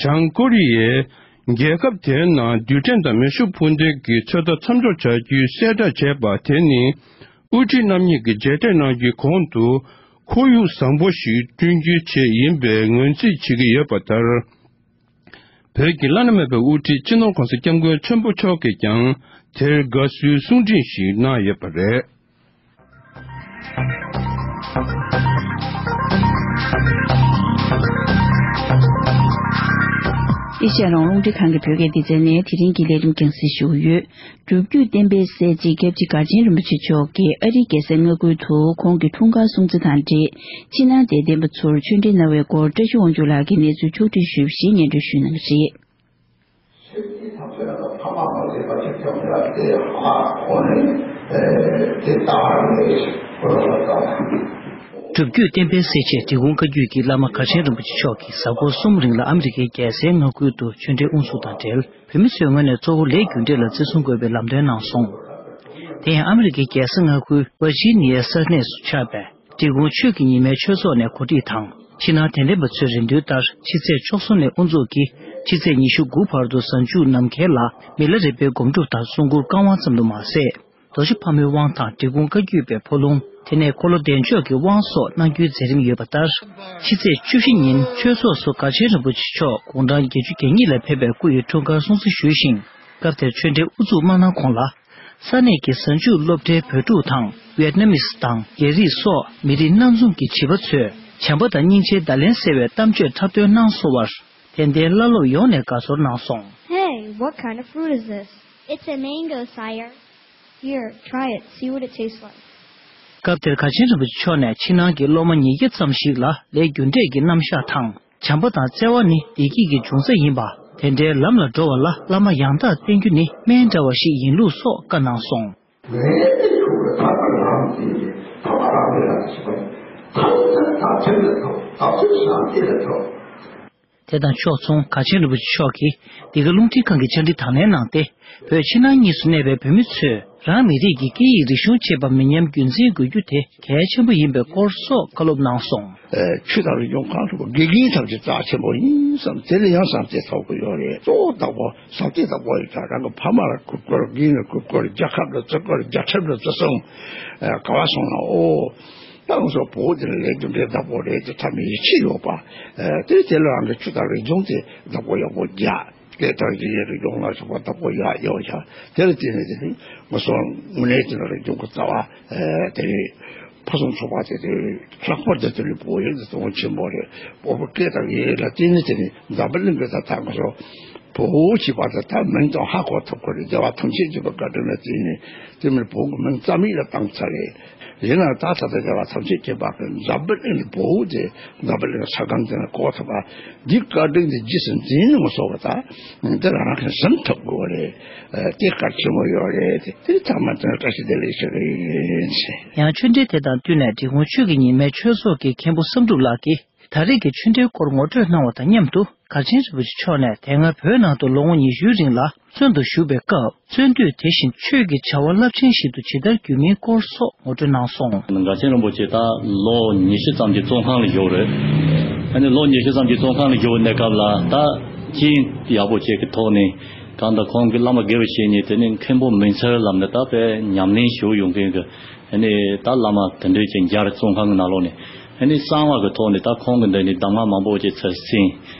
བྱང་ཀོ་རི་ཡས་རྒྱལ་ཁབ་དེའི་ནང་རྡུལ་ཕྲན་དང་མེ་ཤུགས་འཕུར་མདེལ་གྱི་ཚོད་ལྟ་མཚམས་འཇོག་བྱ་རྒྱུའི་གསལ་བསྒྲགས་བྱས་པ་དེ་ནི། དབུ་ཁྲིད་རྣམ་གཉིས་ཀྱིས་མཇལ་འཕྲད་གནང་རྒྱུའི་གོང་དུ། ཁོར་ཡུག་བཟང་པོ་ཞིག་བསྐྲུན་རྒྱུའི་ཆེད་ཡིན་པའི་ངོས་འཛིན་བྱེད་ཀྱི་ཡོད་པ་ལྟར། བོད་ཀྱི་བླ་ན་མེད་པའི་དབུ་ཁྲིད་སྤྱི་ནོར་༧གོང་ས་༧སྐྱབས་མགོན་ཆེན་པོ་མཆོག་གིས་ཀྱང་དེར་དགའ་བསུའི་གསུང་འཕྲིན་ཞིག་གནང་ཡོད་པ་རེད། ཨེ་ཤ་ཡ་རང་དབང་རླུང་འཕྲིན་ཁང་གི་བོད་སྐད་སྡེ་ཚན་ནས་དེ་རིང་གི་ལས་རིམ་རྒྱང་སྲིང་ཞུ་གི་ཡོད། སྒྲུབ་བརྒྱུད་བསྟན་པའི་སྲས་བཅས་སྐྱབས་རྗེ་མགར་ཆེན་རིན་པོ་ཆེ་མཆོག་གིས་ཨ་རིའི་རྒྱལ་སའི་མངའ་ཁུལ་དུ་ཁོང་གི་འཁྲུངས་སྐར་སྲུང་བརྩི་དང་འབྲེལ། ཕྱི་ནང་དད་ལྡན་པ་ཚོར་ཆོས་འབྲེལ་གནང་བའི་སྐོར་བཀྲ་ཤིས་དབང་ཕྱུག་ལགས་ཀྱིས་གནས་ཚུལ་ཕྱོགས་བསྒྲིགས་ཞུས་པ་ཞིག་སྙན་སྒྲོན་ཞུས་གནང་གི་རེད། སྒྲུབ་བརྒྱུད་བསྟན་པའི་གསལ་བྱེད་འབྲི་གུང་བཀའ་བརྒྱུད་ཀྱི་བླ་མ་མགར་ཆེན་རིན་པོ་ཆེ་མཆོག་གིས་གཟའ་འཁོར་གསུམ་རིང་ལ་ཨ་མི་རི་ཀའི་རྒྱལ་སའི་མངའ་ཁུལ་དུ་ཆོས་འབྲེལ་དབུ་འཛུགས་དང་འབྲེལ། བོད་མི་ཚོའི་ངོས་ནས་གཙོ་བོ་ལས་རྒྱུ་འབྲས་ལ་བརྩི་སྲུང་དགོས་པའི་ལམ་སྟོན་གནང་སོང་། དེ་ཡང་ཨ་མི་རི་ཀའི་རྒྱལ་ས་མངའ་ཁུལ་ཝར་ཇི་ནི་ཡའི་ས་གནས་སུ་ཆགས་པའི་འབྲི་གུང་ཆོས་ཀྱི་ཉི་མའི་ཆོས་ཚོགས་ནས་གོ་སྒྲིག་དང་། ཕྱི་ནང་དད་ལྡན་པ་ཚོའི་རེ་འདུན་ལྟར་ཕྱི་ཚེས་བཅུ་གསུམ་ནས་དབུ་འཛུགས་ཀྱིས་ཕྱི་ཚེས་ཉི་ཤུ་དགུ་བར་དུ་གཟའ་མཇུག་ནམ་མཁའི་ལ་མི་ལ་རས་པའི་སྒོམ་སྒྲུབ་དང་གསུང་མགུར་བཀའ་དབང་ཙམ་དུ་མ་ཟད། རྡོ་རྗེ་ཕག་མོའི་དབང་དང་འབྲི་གུང་བཀའ་བརྒྱུད་པའི་འཕོ་ལུང་། དེ་ནས་འཁོར་ལོ་བདེ་མཆོག་གི་དབང་སོགས་གནང་རྒྱུའི་མཛད་རིམ་ཡོད་པ་ལྟར། ཕྱི་ཚེས་བཅུ་བཞི་ཉིན་ཆོས་ཚོགས་སུ་མགར་ཆེན་རིན་པོ་ཆེ་མཆོག་དགུང་གྲངས་བརྒྱད་ཅུ་གྱ་གཉིས་ལ་ཕེབས་པའི་སྐུ་ཡི་འཁྲུངས་སྐར་སྲུང་བརྩི་ཞུས་ཤིང་། སྐབས་དེར་ཆོས་འབྲེལ་དབུ་འཛུགས་མ་གནང་གོང་ལ། ས་གནས་ཀྱི་གཟའ་མཇུག་སློབ་གྲྭའི་བོད་ཕྲུག་དང་ཝེད་ནམ་མི་སི་དང་རྒྱ་རིགས་སོགས་མི་རིགས་སྣ་འཛོམས་ཀྱི་བྱིས་པ་ཚོས་བྱམས་པ་དང་སྙིང་རྗེའི་བརྡ་ལན་གསལ་བའི་གཏམ་བརྗོད་འཁྲབ་སྟོན་གནང་སོང་བར། དད་ལྡན་བླ་སློབ་ཡོངས་ནས་དགའ་ཚོར་གནང་སོང་། Hey, what kind of fruit is this? It's a mango, sire. Here, try it, see what it tastes like. སྐབས་དེར་མགར་ཆེན་རིན་པོ་ཆེ་མཆོག་ནས་ཕྱི་ནང་གི་སློབ་མ་ཉིས་བརྒྱ་ཙམ་ཞིག་ལ་ལས་རྒྱུ་འབྲས་ཀྱི་རྣམ་གཞག་དང་། བྱམས་པ་དང་བརྩེ་བ་ནི་བདེ་སྐྱིད་ཀྱི་འབྱུང་རྩ་ཡིན་པ། དེ་འདྲའི་ལམ་ལ་འགྲོ་བ་ལ་བླ་མ་ཡང་དག་བསྟེན་རྒྱུ་ནི་སྨན་འདྲ་བ་ཞིག་ཡིན་ལུགས་སོགས་བཀའ་གནང་སོང་། དེ་དང་ཕྱོགས་མཚུངས་མགར་ཆེན་རིན་པོ་ཆེ་མཆོག་གིས་འདི་ག་རླུང་འཕྲིན་ཁང་གི་བཅར་འདྲི་དང་ལེན་གནང་སྟེ། བོད་ཕྱི་ནང་གཉིས་སུ་གནས་པའི་བོད་མི་ཚོས་རང་མི་རིགས་ཀྱི་སྐད་ཡིག་རིག་གཞུང་བཅས་པ་མི་ཉམས་རྒྱུན་འཛིན་དགོས་རྒྱུ་དེ་གལ་ཆེན་པོ་ཡིན་པའི་སྐོར་སོགས་བཀའ་སློབ་གནང་སོང་། ཆོས་དང་རིག་གཞུང་གང་ཐུབ་པ་དགེ་རྒན་ཐམས་ཅད་རྩ་ཆེན་པོ་ཡིན་བསམ། དེ་ལ་ཡང་བསམ་གཏན་ཐོབ་དགོས་ཡོད་རེད། གཙོ་བོ་བདག་པོ་བསམ་གཏན་བདག་པོ་ཡོད་ཀྱང་རང་གི་ཕ་མ་ལ་གུས་བཀུར། དགེ་རྒན་ལ་གུས་བཀུར། རྒྱལ་ཁབ་ལ་བརྩི་བཀུར། རྒྱལ་ཁྲིམས་ལ་བརྩི་སྲུང་། ག་བ་སོང་ན་ཨོ། ད་ང་ཚོ་བོད་འདི་ལ་ལས་རྒྱུ་འབྲས་བདག་པོ་རེད་དེ་ཐ་མི་ཡིད་ཆེས་ཡོད་པ། དེ་དེ་ལ་རང་གི་ཆོས་དང་རིག་གཞུང་དེ་བདག་པོ་ཡག་པོ་རྒྱག་སྐད་དང་ཡི་གེ་རིག་གཞུང་ལ་སོགས་པ་བདག་པོ་ཡག་ཡོད་ཀྱང་དེ་ལ་བརྟེན་ནས་དེ་ནི་ང་ཚོ་དངོས་གནས་དེ་ལ་རིག་གཞུང་གི་རྩ་བ་དེ་ནི་ཕུན་སུམ་ཚོགས་པ་དེ་དེ་ལྷག་པར་དུ་དེ་ནི་བོད་ཡིག་དེ་དོན་ཆེན་པོ་རེད། བོད་པའི་སྐད་དང་ཡི་གེ་ལ་བརྟེན་ནས་དེ་ནི་འཛམ་བུ་གླིང་གི་ད་ལྟ་ང་ཚོ་བོད་ཅེས་པ་དེ་ད་མིང་དང་ཧ་གོ་ཐུབ་ཀྱི་རེད། རྒྱལ་བ་ཐམས་ཅད་མཁྱེན་པའི་བཀའ་དྲིན་ལ་བརྟེན་ནས་དེ་མིན་བོད་ཀྱི་མིང་རྩ་མེད་ལ་བཏང་ཚར་རེད། ཡིན་ནའང་ད་ད་ལྟ་རྒྱལ་བ་ཐམས་ཅད་མཁྱེན་པ་གི་འཛམ་བུ་གླིང་ལ་བོད་དེ་འཛམ་བུ་གླིང་ས་སྒང་དེ་ན་གོ་ཐུབ་པ་འདི་བཀའ་དྲིན་དེ་རྗེས་སུ་འཛིན་ནས་མ་སོང་བ་ད་འདི་རང་གིས་ཟིན་ཐུབ་དགོས་རེད། དེ་གལ་ཆེན་པོ་ཡོད་རེད། དེ་ཚང་མ་དེ་ནས་བཀྲ་ཤིས་བདེ་ལེགས་ཞུ་གི་ཡིན། ཡང་ཆོས་འབྲེལ་དེ་དང་བསྟུན་ནས་འབྲི་གུང་ཆོས་ཀྱི་ཉི་མའི་ཆོས་ཚོགས་ཀྱི་མཁན་པོ་བསམ་གྲུབ་ལགས་ཀྱིས། ད་རེས་ཀྱི་ཆོས་འབྲེལ་སྐོར་ངོ་སྤྲོད་གནང་བ་དང་མཉམ་དུ་མགར་ཆེན་རིན་པོ་ཆེ་མཆོག་ནས་དེ་སྔ་བོད་ནང་དུ་ལོ་ངོ་ཉི་ཤུའི་རིང་ལ་བཙོན་དུ་བཞུགས་པའི་སྐབས་བཙོན་དུས་དེ་བཞིན་ཆོས་ཀྱི་བྱ་བ་རླབས་ཆེན་ཞིག་ཏུ་ཇི་ལྟར་གྱུར་མིན་སྐོར་སོགས་ངོ་སྤྲོད་གནང་སོང་། མགར་ཆེན་རིན་པོ་ཆེ་ད་ལོ་ཉི་ཤུ་ཙམ་གྱི་བཙོན་ཁང་ལ་བཞུགས་རེད། ཨ་ནི་ལོ་ཉི་ཤུ་ཙམ་གྱི་བཙོན་ཁང་ལ་བཞུགས་པའི་གནས་སྐབས་ལ་ད་རྐྱེན་ཡག་པོ་ཅིག་གི་ཐོག་ནས་གང་ལྟར་ཁོང་གི་བླ་མ་དགེ་བའི་བཤེས་གཉེན་དེ་ནི་མཁན་པོ་མིང་ཚར་ལབ་ནས་ད་དཔེ་ཉམས་ལེན་ཞུ་ཡོང་མཁན་གྱི། ཨ་ནི་ད་བླ་མ་དེ་འདྲའི་ཅིག་མཇལ་བཙོན་ཁང་གི་ནང་ལོགས་ནས་ཨ་ནི་གསང་བ་གི་ཐོག་ནས་ད་ཁོང་གི་འདི་ནི་གདམས་ངག་མང་པོ་ཅིག་ཚུར་གསན།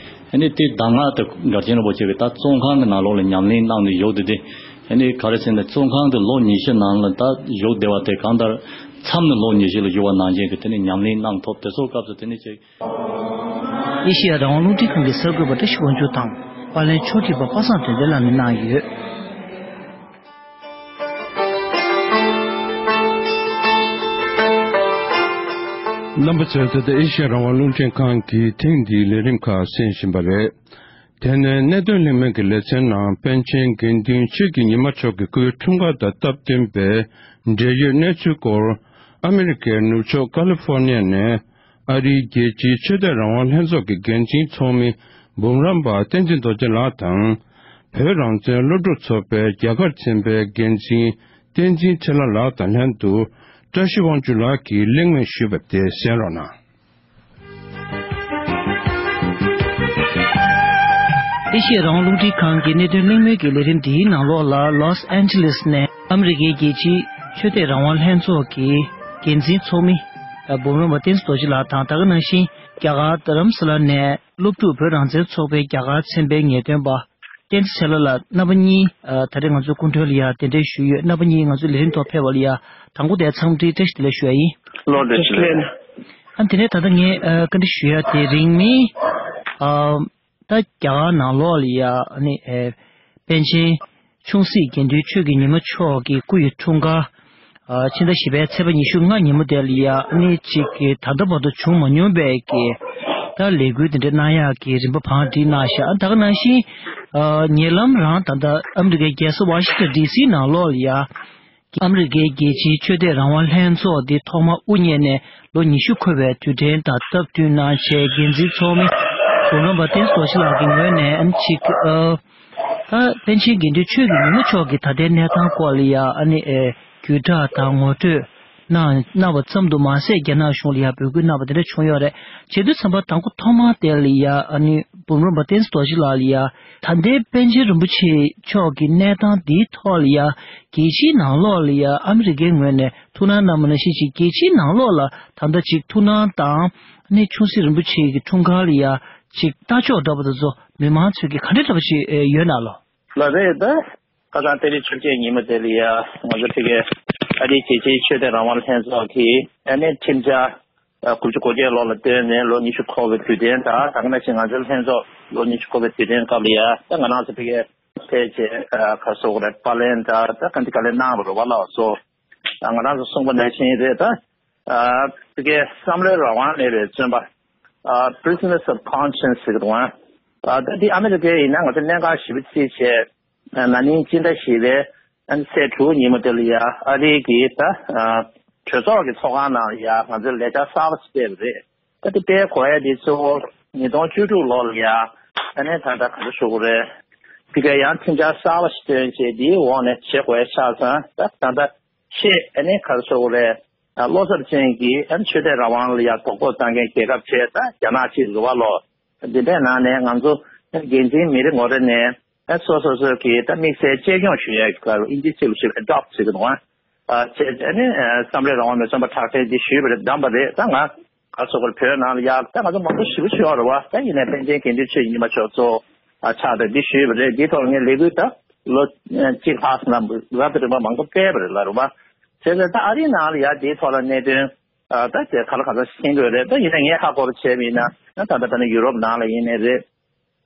ཨ་ནི་དེ་གདམས་ངག་དེ་མགར་ཆེན་རིན་པོ་ཆེ་གིས་ད་བཙོན་ཁང་གི་ནང་ལོགས་ལ་ཉམས་ལེན་གནང་ནས་བཞུགས་བསྡད་དེ། ཨ་ནི་ག་རེ་ཟེར་ན་བཙོན་ཁང་དུ་ལོ་ཉི་ཤུ་ནང་ལ་ད་བཞུགས་བསྡད་པ་དེ་གང་ལྟར་མཚམས་ནས་ལོ་ཉི་ཤུ་ལ་བཞུགས་པ་ནང་བཞིན་གྱི་དེ་ནི་ཉམས་ལེན་གནང་ཐུབ། དེ་ཚོ་སྐབས་སུ་དེ་ནི་ཅིག། ཨེ་ཤེ་ཡ་རང་དབང་རླུང་འཕྲིན་ཁང་གི་གསར་འགོད་པ་བཀྲ་ཤིས་དབང་ཕྱུག་དང་པར་ལེན་ཕྱོགས་སྒྲིག་པ་པ་སངས་དོན་ལྡན་ལགས་ནས་གནང་ཡོད། རྣམ་པ་ཚོས་ད་ལྟ་ཨེ་ཤེ་ཡ་རང་དབང་རླུང་འཕྲིན་ཁང་གི་ཐེངས་འདིའི་ལས་རིམ་ཁག་གསན་བཞིན་པ་རེད། དེ་ནས་གནད་དོན་གླེང་མོལ་གྱི་ལེ་ཚན་ནང་པཎ་ཆེན་དགེ་འདུན་ཆོས་ཀྱི་ཉི་མ་མཆོག་གི་སྐུའི་འཁྲུངས་སྐར་དང་སྟབས་བསྟུན་པའི་འབྲེལ་ཡོད་གནས་ཚུལ་སྐོར། ཨ་མི་རི་ཀའི་ནུབ་ཕྱོགས་ཀ་ལི་ཧྥོར་ནི་ཡ་ནས། ཨ་རིའི་རྒྱལ་སྤྱིའི་ཆོས་དད་རང་དབང་ལྷན་ཚོགས་ཀྱི་འགན་འཛིན་ཚོགས་མི་འབུམ་རམས་པ་བསྟན་འཛིན་རྡོ་རྗེ་ལགས་དང་། བོད་རང་བཙན་སློབ་ཕྲུག་ཚོགས་པའི་རྒྱ་གར་ཚན་པའི་འགན་འཛིན་བསྟན་འཛིན་ཚེ་ལྷ་ལགས་དང་ལྷན་དུ་བཀྲ་ཤིས་དབང་ཕྱུག་ལགས་ཀྱིས་གླེང་མོལ་ཞུས་པ་དེ་གསན་རོགས་གནང་། ཨེ་ཤེ་ཡ་རང་དབང་རླུང་འཕྲིན་ཁང་གི་གནད་དོན་གླེང་མོལ་གྱི་ལས་རིམ་འདིའི་ནང་ལོགས་ལ་ལོས་ཨན་ཇི་ལེས་ནས་ཨ་མི་རི་ཀའི་རྒྱལ་སྤྱིའི་ཆོས་དད་རང་དབང་ལྷན་ཚོགས་ཀྱི་འགན་འཛིན་ཚོགས་མི་འབུམ་རམས་པ་བསྟན་འཛིན་རྡོ་རྗེ་ལགས་དང་། ད་ག་ནང་བཞིན་རྒྱ་གར་རྡ་རམ་ས་ལ་ནས་སློབ་ཕྲུག་བོད་རང་བཙན་ཚོགས་པའི་རྒྱ་གར་ཚན་པའི་ངེས་སྟོན་པ་བསྟན་འཛིན་ཚེ་ལྷ་ལགས། རྣམ་པ་གཉིས་ད་རེས་ང་ཚོའི་སྐུ་མགྲོན་ལ་ཡ་གདན་འདྲེན་ཞུས་ཡོད། རྣམ་པ་གཉིས་ང་ཚོའི་ལས་རིམ་ཐོག་ཕེབས་པ་ལ་ཡ་དང་པོ་དེ་འཚམས་འདྲི་བཀྲ་ཤིས་བདེ་ལེགས་ཞུ་ཡ་ཡིན། བཀྲ་ཤིས་བདེ་ལེགས། ཨ་དེ་ནས་ད་ལྟ་ངས་ཨ་བཀའ་འདྲི་ཞུ་ཡ་དེ་རིང་ནི་ཨ་ད་རྒྱ་གར་ནང་ལོགས་ལ་ཡ་ཨ་ནི་ཨེ་པཎ་ཆེན་ཆུང་སྲིད་དགེ་འདུན་ཆོས་ཀྱི་ཉི་མ་མཆོག་གི་སྐུ་ཡི་འཁྲུངས་སྐར་ཨ་ཕྱི་ཟླ་བཞི་པའི་ཚེས་པ་ཉི་ཤུ་ལྔ་ཉིན་མོ་དེ་ལ་ཡ་ཨ་ནི་གཅིག་གི་ད་ལྟ་བར་དུ་བྱུང་མ་མྱོང་བའི་གི་ད་ལས་འགུལ་དེ་འདྲ་གནང་ཡག་གི་རིམ་པ་བང་སྒྲིག་གནང་ཤག་ཨ་ད་ག་ནང་བཞིན་ཨ་ཉེ་ལམ་རང་ད་ལྟ་ཨ་མི་རི་ཀའི་རྒྱལ་ས་ཝ་ཤིང་ཊོན་ཌི་སི་ནང་ལོགས་ལ་ཡ། ཨ་མི་རི་ཀའི་རྒྱལ་སྤྱིའི་ཆོས་དད་རང་དབང་ལྷན་ཚོགས་འདི་ཐོག་མར་དབུ་བརྙེས་ནས་ལོ་ཉི་ཤུ་འཁོར་བའི་དུས་དྲན་དང་སྟབས་བསྟུན་གནང་བྱས། འགན་འཛིན་ཚོགས་མི་འབུམ་རམས་པ་བསྟན་འཛིན་རྡོ་རྗེ་ལགས་ཀྱི་ངོས་ནས་ཨ་ནི་གཅིག་ཨ་ད་པཎ་ཆེན་དགེ་འདུན་ཆོས་ཀྱི་ཉི་མ་མཆོག་གི་ད་ལྟའི་གནས་སྟངས་སྐོར་ལ་ཡ་ཨ་ནི་ཨེ་བརྒྱུད་བསྒྲགས་དང་ངོ་སྤྲོད་གནང་གནང་བ་ཙམ་དུ་མ་ཟད། རྒྱ་ནག་གཞུང་ལ་ཡ་འབོད་སྐུལ་གནང་བ་དེ་འདྲ་བྱུང་ཡོད་རེད། བྱེད་དུས་ཙམ་པ་དང་པོ་ཐོག་མར་དེ་ལ་ཡ་ཨ་ནི་འབུམ་རམས་པ་བསྟན་འཛིན་རྡོ་རྗེ་ལགས་ལ་ཡ་ད་ལྟའི་པཎ་ཆེན་རིན་པོ་ཆེ་མཆོག་གི་གནས་སྟངས་འདིའི་ཐོག་ལ་ཡ་རྒྱལ་སྤྱིའི་ནང་ལོགས་ལ་ཡ་ཨ་མི་རི་ཀའི་ངོས་ནས་ཐུགས་སྣང་གནང་བ་ནང་བཞིན་ཅིག་རྒྱལ་སྤྱིའི་ནང་ལོགས་ལ་ད་ལྟ་ཅིག་ཐུགས་སྣང་དང་ནི་ཆུང་སྲིད་རིན་པོ་ཆེ་གི་འཁྲུངས་སྐར་ལ་ཡ་ཅིག་ལྟ་ཕྱོགས་འདྲ་པོ་དེ་ཚོ་མི་མང་ཚོས་ཀྱི་ག་འདྲ་འདྲ་པོ་ཞིག་ཡོད་ན་ལོ། ལགས་རེད། ད་ ཁ་སང་ཏ་རིག་བཅོ་བརྒྱད་ཉིན་མོ་དེ་ལ་ཡ་ང་ཚོ་ཕ་གིའི་ཨ་རིའི་རྒྱལ་སྤྱིའི་ཆོས་དད་རང་དབང་ལྷན་ཚོགས་ཀྱི་ཨ་ནི་ཁྲིམས་འཆར་དགུ་བཅུ་གོ་བརྒྱད་ལོ་ལ་བཏོན་ནས་ལོ་ཉི་ཤུ་འཁོར་བའི་དུས་དྲན་དང་ད་ག་ནང་བཞིན་ང་ཚོའི་ལྷན་ཚོགས་ལོ་ཉི་ཤུ་འཁོར་བའི་དུས་དྲན་སྐབས་ལ་ཡ་ད་ང་རང་ཚོ་ཕ་གིའི་ཕལ་ཆེར་ཁ་སོ་གོ་རེ་པ་ལན་ད་ད་ག་འདི་ག་ལེ་གནང་རོགས་བ་ལགས་སོ། ང་རང་ཚོ་གསུངས་པ་ནང་བཞིན་རེད་ད། ཕ་གིའི་བསམ་བློའི་རང་དབང་མེད་པའི་བཙོན་པ། Prisoners of Conscience ཟེར་གི་འདུག་ཨ། ད་འདི་ཨ་མི་རི་ཀའི་ཡིན་ན་ང་ཚོ་གནད་འགག་ཞེ་པོ་ཅིག་བྱས། ན་ནིང་སྤྱི་ཟླ་བཞི་པའི་ཚེས་དྲུག་ཉིན་མོ་དེ་ལ་ཡ་ཨ་རིའི་གི་ད་གྲོས་ཚོགས་ཀྱི་ཚོགས་ཁང་ནང་ལ་ཡ་ང་ཚོས་ལས་འཆར་གསར་པ་ཞིག་སྤེལ་བ་རེད། ད་དེ་སྤེལ་དགོས་ཡ་དེ་གཙོ་བོ་ཉིས་སྟོང་བཅུ་དྲུག་ལོ་ལ་ཡ་ཨ་ནི་ད་ལྟ་ག་རེ་ཞུ་དགོས་རེད། ཕ་གིར་ཡང་ཁྲིམས་འཆར་གསར་པ་ཞིག་བཏོན་བྱས་དེའི་འོག་ནས་བྱེད་དགོས་ཡ་ཆགས་ཙང་ད་ད་ལྟ་ཆེས་ཨ་ནི་ག་རེ་ཞུ་དགོས་རེད། བློ་འཚབ་ཅན་གྱི་ཆོས་དད་རང་དབང་ལ་ཡང་དོགས་པ་བཏང་མཁན་རྒྱལ་ཁབ་བྱས་ད་རྒྱ་ནག་ཅིག་རེད་བ་ལོ། འདི་འདྲའི་ནང་ནས་ང་ཚོ་འགན་འཛིན་མི་རེ་ངོ་རེ་ནས་སོ་སོ་སོ་གི་ད་དམིགས་བསལ་གཅེས་སྐྱོང་ཞུ་ཡས་ཀྱི་སྐབས་ཨིན་ཇི་ཚིག་ལ་ཞུས་པ་adopt ཟེར་གི་འདུག་ཨ། བྱས་ཨ་ནི་བསམ་བློའི་རང་དབང་མེད་བཙོན་པ་ཁྲག་ཁྲིག་འདི་ཞུས་པ་རེད་བདམས་པ་རེད་ད་ང་ག་སོ་གོར་བོད་ནང་ལ་ཡག་ད་ང་ཚོ་མང་པོ་ཞེ་པོ་ཞིག་ཡོད་རེད་བ་ད་ཡིན་ནའི་པཎ་ཆེན་དགེ་འདུན་ཆོས་ཀྱི་ཉི་མ་མཆོག་གཙོ་བོ་ཆགས་ད་འདི་ཞུས་པ་རེད་འདིའི་ཐོག་ལ་ངས་ལས་འགུལ་ད་ལོ་གཅིག་ལྷག་ཙམ་ལ་རབ་ཏུ་རིམ་པ་མང་པོ་སྤེལ་བ་རེད་ལ་རུ་བ། བྱས་ཙང་ད་ཨ་རིའི་ནང་ལ་ཡ་དེའི་ཐོག་ལ་གནད་དོན་ཨ་ད་དེ་ག་ལ་ག་ཚོད་ཤེས་དགོས་རེད་ད་ཡིན་ན་ངས་ཧ་གོ་བ་བྱས་པ་ཡིན་ན་ད་ད་ད་ནི་ཡུ་རོབ་ནང་ལ་ཡིན་ནའི་རེད།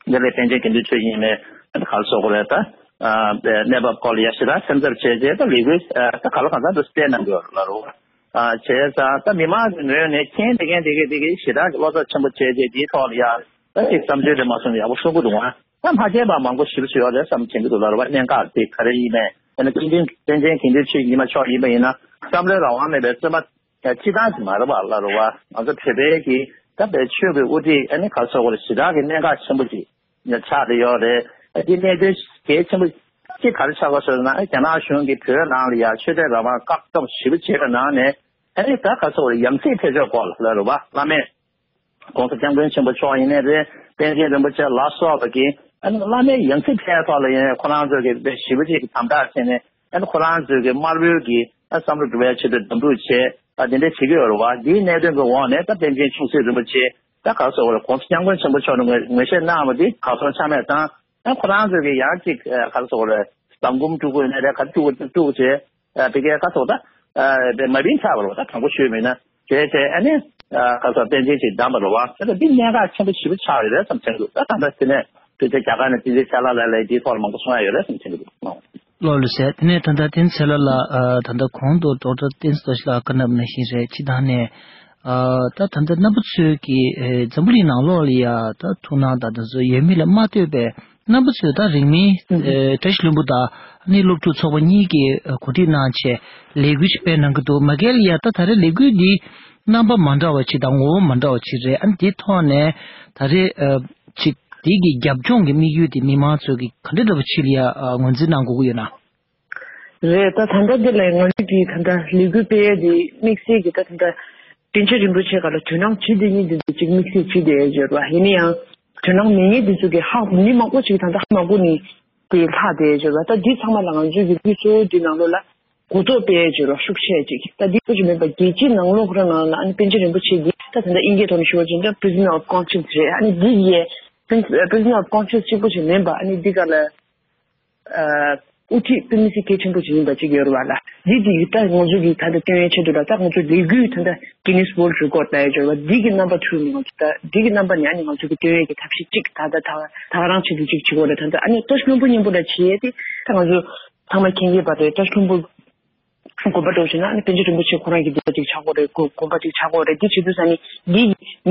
འདི་ལས་པཎ་ཆེན་དགེ་འདུན་ཆོས་ཀྱི་ཉི་མའི་ཨ་ད་ག་ལ་སོགས་པ་རེད་ད་ཨ་གནས་བབ་སྐོར་ལ་ཡ་ཞེ་དྲག་སེམས་འཚབ་བྱས་རྗེས་ད་ལས་འགུལ་ཨ་ད་ག་ལ་ག་ཚོད་འདུ་སྤྲད་གནང་དགོས་ལ་རུ་ཨ་བྱས་ཙང་ད་མི་མང་གི་ངོས་ནས་མཁྱེན་དེ་མཁན་དེ་གས་དེ་གས་ཞེ་དྲག་གི་བློ་འཚབ་ཆེན་པོ་བྱས་རྗེས་དེའི་ཐོག་ལ་ཡ་ད་ཅིག་བསམ་ཚུལ་དེ་མ་སོང་ཡག་པོ་གསུང་གི་འདུག་ཨ། ད་མ་བྱས་པ་མང་པོ་ཞེ་པོ་ཞིག་ཡོད་རེད་བསམ་བྱེད་ཀྱི་འདུག་ལ་རུ་བ་གནད་འགག་དེ་ག་རེ་ཡིན་མིན་ཡང་ན་ཀུན་མཁྱེན་པཎ་ཆེན་དགེ་འདུན་ཆོས་ཀྱི་ཉི་མ་མཆོག་ཡིན་པ་ཡིན་ན་བསམ་བློའི་རང་དབང་མེད་པའི་བཙོན་པ་སྤྱི་བཏང་ཞིག་མ་རེད་བ་ལ་རུ་བ་ང་ཚོ་བོད་པའི་གི་ད་བའི་ཆོས་ཀྱི་དབུ་ཁྲིད་ཨ་ནི་ག་རེ་ཟེར་དགོས་རེད་ཞེ་དྲག་གི་གནད་འགག་ཆེན་པོ་ཅིག་ཆགས་བསྡད་ཡོད་རེད་ཨ་དེ་གནད་དོན་གལ་ཆེན་པོ་ཅིག་ག་རེ་ཆགས་དགོས་ཟེར་ན་རྒྱ་ནག་གཞུང་གིས་བོད་ནང་ལ་ཡ་ཆོས་དད་རང་དབང་བཀག་སྡོམ་ཞེ་པོ་བྱས་པའི་ནང་ནས་ཨ་ནི་ད་ག་རེ་ཟེར་དགོས་རེད་ཡང་སྲིད་ཕེབས་ཕྱོགས་སྐོར་ལ་ལ་རུ་བ་བླ་མེད། ༸གོང་ས་༸སྐྱབས་མགོན་ཆེན་པོ་མཆོག་ཡིན་ནའི་རེད། པཎ་ཆེན་རིན་པོ་ཆེ་ལ་སོགས་པ་གིས་ཨ་ནི་བླ་མའི་ཡང་སྲིད་ཕེབས་ཐོག་ལ་ཡིན་ནའི་ཁོ་རང་ཚོ་གིས་དཔེ་ཞེ་པོ་ཅིག་གི་དམ་དྲག་བྱས་ནས་ཨ་ནི་ཁོ་རང་ཚོ་གི་དམར་པོའི་གི་ཨ་བསམ་བློ་འགྲོ་བའི་ཆེད་དུ་འདུམ་འགྲིག་བྱས་ཨ་དེ་འདྲ་བྱེད་ཀྱི་ཡོད་རེད་བ། འདིའི་གནད་དོན་གྱི་འོག་ནས་ད་པཎ་ཆེན་ཆུང་སྲིད་རིན་པོ་ཆེ་ད་ག་རེ་ཟེར་དགོས་རེད་༸གོང་ས་༸སྐྱབས་མགོན་ཆེན་པོ་མཆོག་ནས་ངོས་ངོས་བཞེས་གནང་བ་འདི་གར་སོང་ཆ་མེད་བཏང་ཨ་ཁོ་རང་ཚོ་གིས་ཡང་ཅིག་ཨ་ག་རེ་ཟེར་དགོས་རེད་ཟམ་སྒོམ་དཀྲུག་དགོས་ཡིན་ནའི་རེད་ག་དཀྲུག་དཀྲུག་བྱས། ཨ་ཕ་གིའི་ཁ་ཐོག་ད་ཨ་དཔེ་མ་བིན་ཆགས་པ་རེད་བ། ད་དྲང་པོ་ཤོད་མིན་ན་བྱས་བྱས་ཨ་ནི་ཨ་ཁ་ཐོག་པཎ་ཆེན་ཞིག་བདམས་པ་རེད་བ། ད་ལྟ་འདི་གནད་འགག་ཆེན་པོ་ཞེ་པོ་ཆགས་ཡོད་རེད་བསམ་བྱུང་འདུག་ད་ད་ལྟ་དེ་ནས་དུས་ཚོད་རྒྱ་གར་ནས་དེ་ཚོའི་ཆ་ལག་ལ་ལས་འདིའི་ཐོག་ལ་མང་པོ་གསུང་ཡ་ཡོད་རེད་བསམ་བྱུང་འདུག་ལགས་ལགས་སེ། དེ་ནས་ད་ལྟ་བསྟན་འཛིན་ཚེ་ལགས་ལ་ཨ་ད་ལྟ་གོང་དུ་ཌོག་ཊར་བསྟན་འཛིན་རྡོ་རྗེ་ལགས་བཀའ་གནང་ནང་བཞིན་རེད། སྤྱི་བཏང་ནས་ཨ་ད་ད་ལྟ་རྣམ་པ་ཚོས་ཀྱི་ཨེ་འཛམ་བུ་གླིང་ནང་ལོགས་ལ་ཡ་ད་ཐུགས་སྣང་དང་དེ་ཚོ་ཡོད་མེད་ལ་མ་ལྟོས་པའི་རྣམ་པ་ཚོས་ད་རིང་མིན་ཨེ་བཀྲ་ཤིས་ལྷུན་པོ་དང་ཨ་ནི་སློབ་ཕྲུག་ཚོགས་པ་གཉིས་ཀྱིས་ཨ་གོ་སྒྲིག་གནང་བྱས་ལས་འགུལ་ཞིག་སྤེལ་གནང་གི་འདུག་མ་གལ་ཡ་ད་ད་རེས་ལས་འགུལ་འདི་རྣམ་པ་མ་འདྲ་བ་ཅིག་དང་ངོ་བོ་མ་འདྲ་བ་ཅིག་རེད། ཨ་ནི་འདི་ཐོག་ནས་ད་རེས་ཨ་ཅིག་འདི་གི་རྒྱབ་ལྗོངས་ཀྱི་དམིགས་ཡུལ་དེ་མི་མང་ཚོས་ཀྱི་ག་འདྲ་འདྲ་བ་ཅིག་ལ་ཡ་ཨ་ངོས་འཛིན་གནང་དགོས་ཀྱི་ཡོད་ན། རེད། ད་ད་ལྟ་འདི་ལ་ང་ཚོ་གིས་ད་ལྟ་ལས་འགུལ་སྤེལ་ཡས་འདི་དམིགས་བསལ་གྱི་ད་ད་ལྟ་པཎ་ཆེན་རིན་པོ་ཆེ་སྒང་ལ་དོ་སྣང་བྱེད་བསྡད་མཁན་འདི་ཚོ་གཅིག་དམིགས་བསལ་བྱེད་བསྡད་ཡོད་རེད་བ། ཡིན་ན་ཡང་དོ་སྣང་མེད་མཁན་འདི་ཚོ་གི་ཧ་མི་མང་པོ་ཞིག་ད་ལྟ་ཧ་མ་གོ་ནས་དེ་ལྷག་བསྡད་ཡོད་རེད་བ། ད་འདི་ཚང་མ་ལ་ང་ཚོའི་གི་ལས་འགུལ་གཙོ་བོ་འདི་ནང་ལོགས་ལ་གོ་རྟོགས་སྤེལ་ཡས་བྱེད་རོགས་ཤུགས་ཆེ་ཅིག་ད་འདི་ཁོ་ཅིག་མིན་པ་རྒྱལ་སྤྱིའི་ནང་ལོགས་ཁོ་རང་ནང་ལ་ཨ་ནི་པཎ་ཆེན་རིན་པོ་ཆེ་འདི་ད་ད་ལྟ་དབྱིན་སྐད་ཐོག་ནས་ཞུ་བ་ཅིག་ཡིན་ན་prisoner of conscience རེད། ཨ་ནི་འདི་ཡས་prisoner of conscience གཅིག་པོ་ཅིག་མིན་པ་ཨ་ནི་འདི་ག་ལ། ཨ་དབུ་ཁྲིད་དཔེ་མི་སྲིད་གལ་ཆེན་པོ་ཅིག་ཡིན་པ་ཅིག་ཡོད་རེད་བ་ལ། འདི་ཅིག་ད་ང་ཚོ་གིས་ད་ལྟ་སྟོན་ཡའི་ཆེད་དུ་ལ་ད་ང་ཚོ་ལས་འགུལ་ད་ལྟ་Guinness World Record ལ་ཡོད་རེད་བ། འདི་གི་རྣམ་པ་འཕྲུལ་ནས་ང་ཚོ་ད་འདི་གི་རྣམ་པ་ནས་ཨ་ནི་ང་ཚོ་གི་སྟོན་ཡའི་གི་ཐབས་ཤེས་ཅིག་ད་ད་ད་ད་ག་རང་ཆེད་དུ་ཅིག་བྱེད་དགོས་རེད། ད་ད་ཨ་ནི་ད་ཤུ་ལྷུན་པོ་སྙིང་པོ་ལ་བྱེད་ཡས་དེ་ད་ང་ཚོ་ཚང་མ་མཁྱེན་གྱི་ཡོད་པ་རེད། ད་ཤུ་ལྷུན་པོ་དགོན་པ་འགྲོ་བྱས་ན་ཨ་ནི་པཎ་ཆེན་རིན་པོ་ཆེ་ཁོ་རང་གི་འདི་འདྲ་ཅིག་ཆགས་ཀྱི་ཡོད་རེད། དགོན་དགོན་པ་ཅིག་ཆགས་ཀྱི་ཡོད་རེད། འདི་བྱེད་དུས་ཙ་ནི་འདི་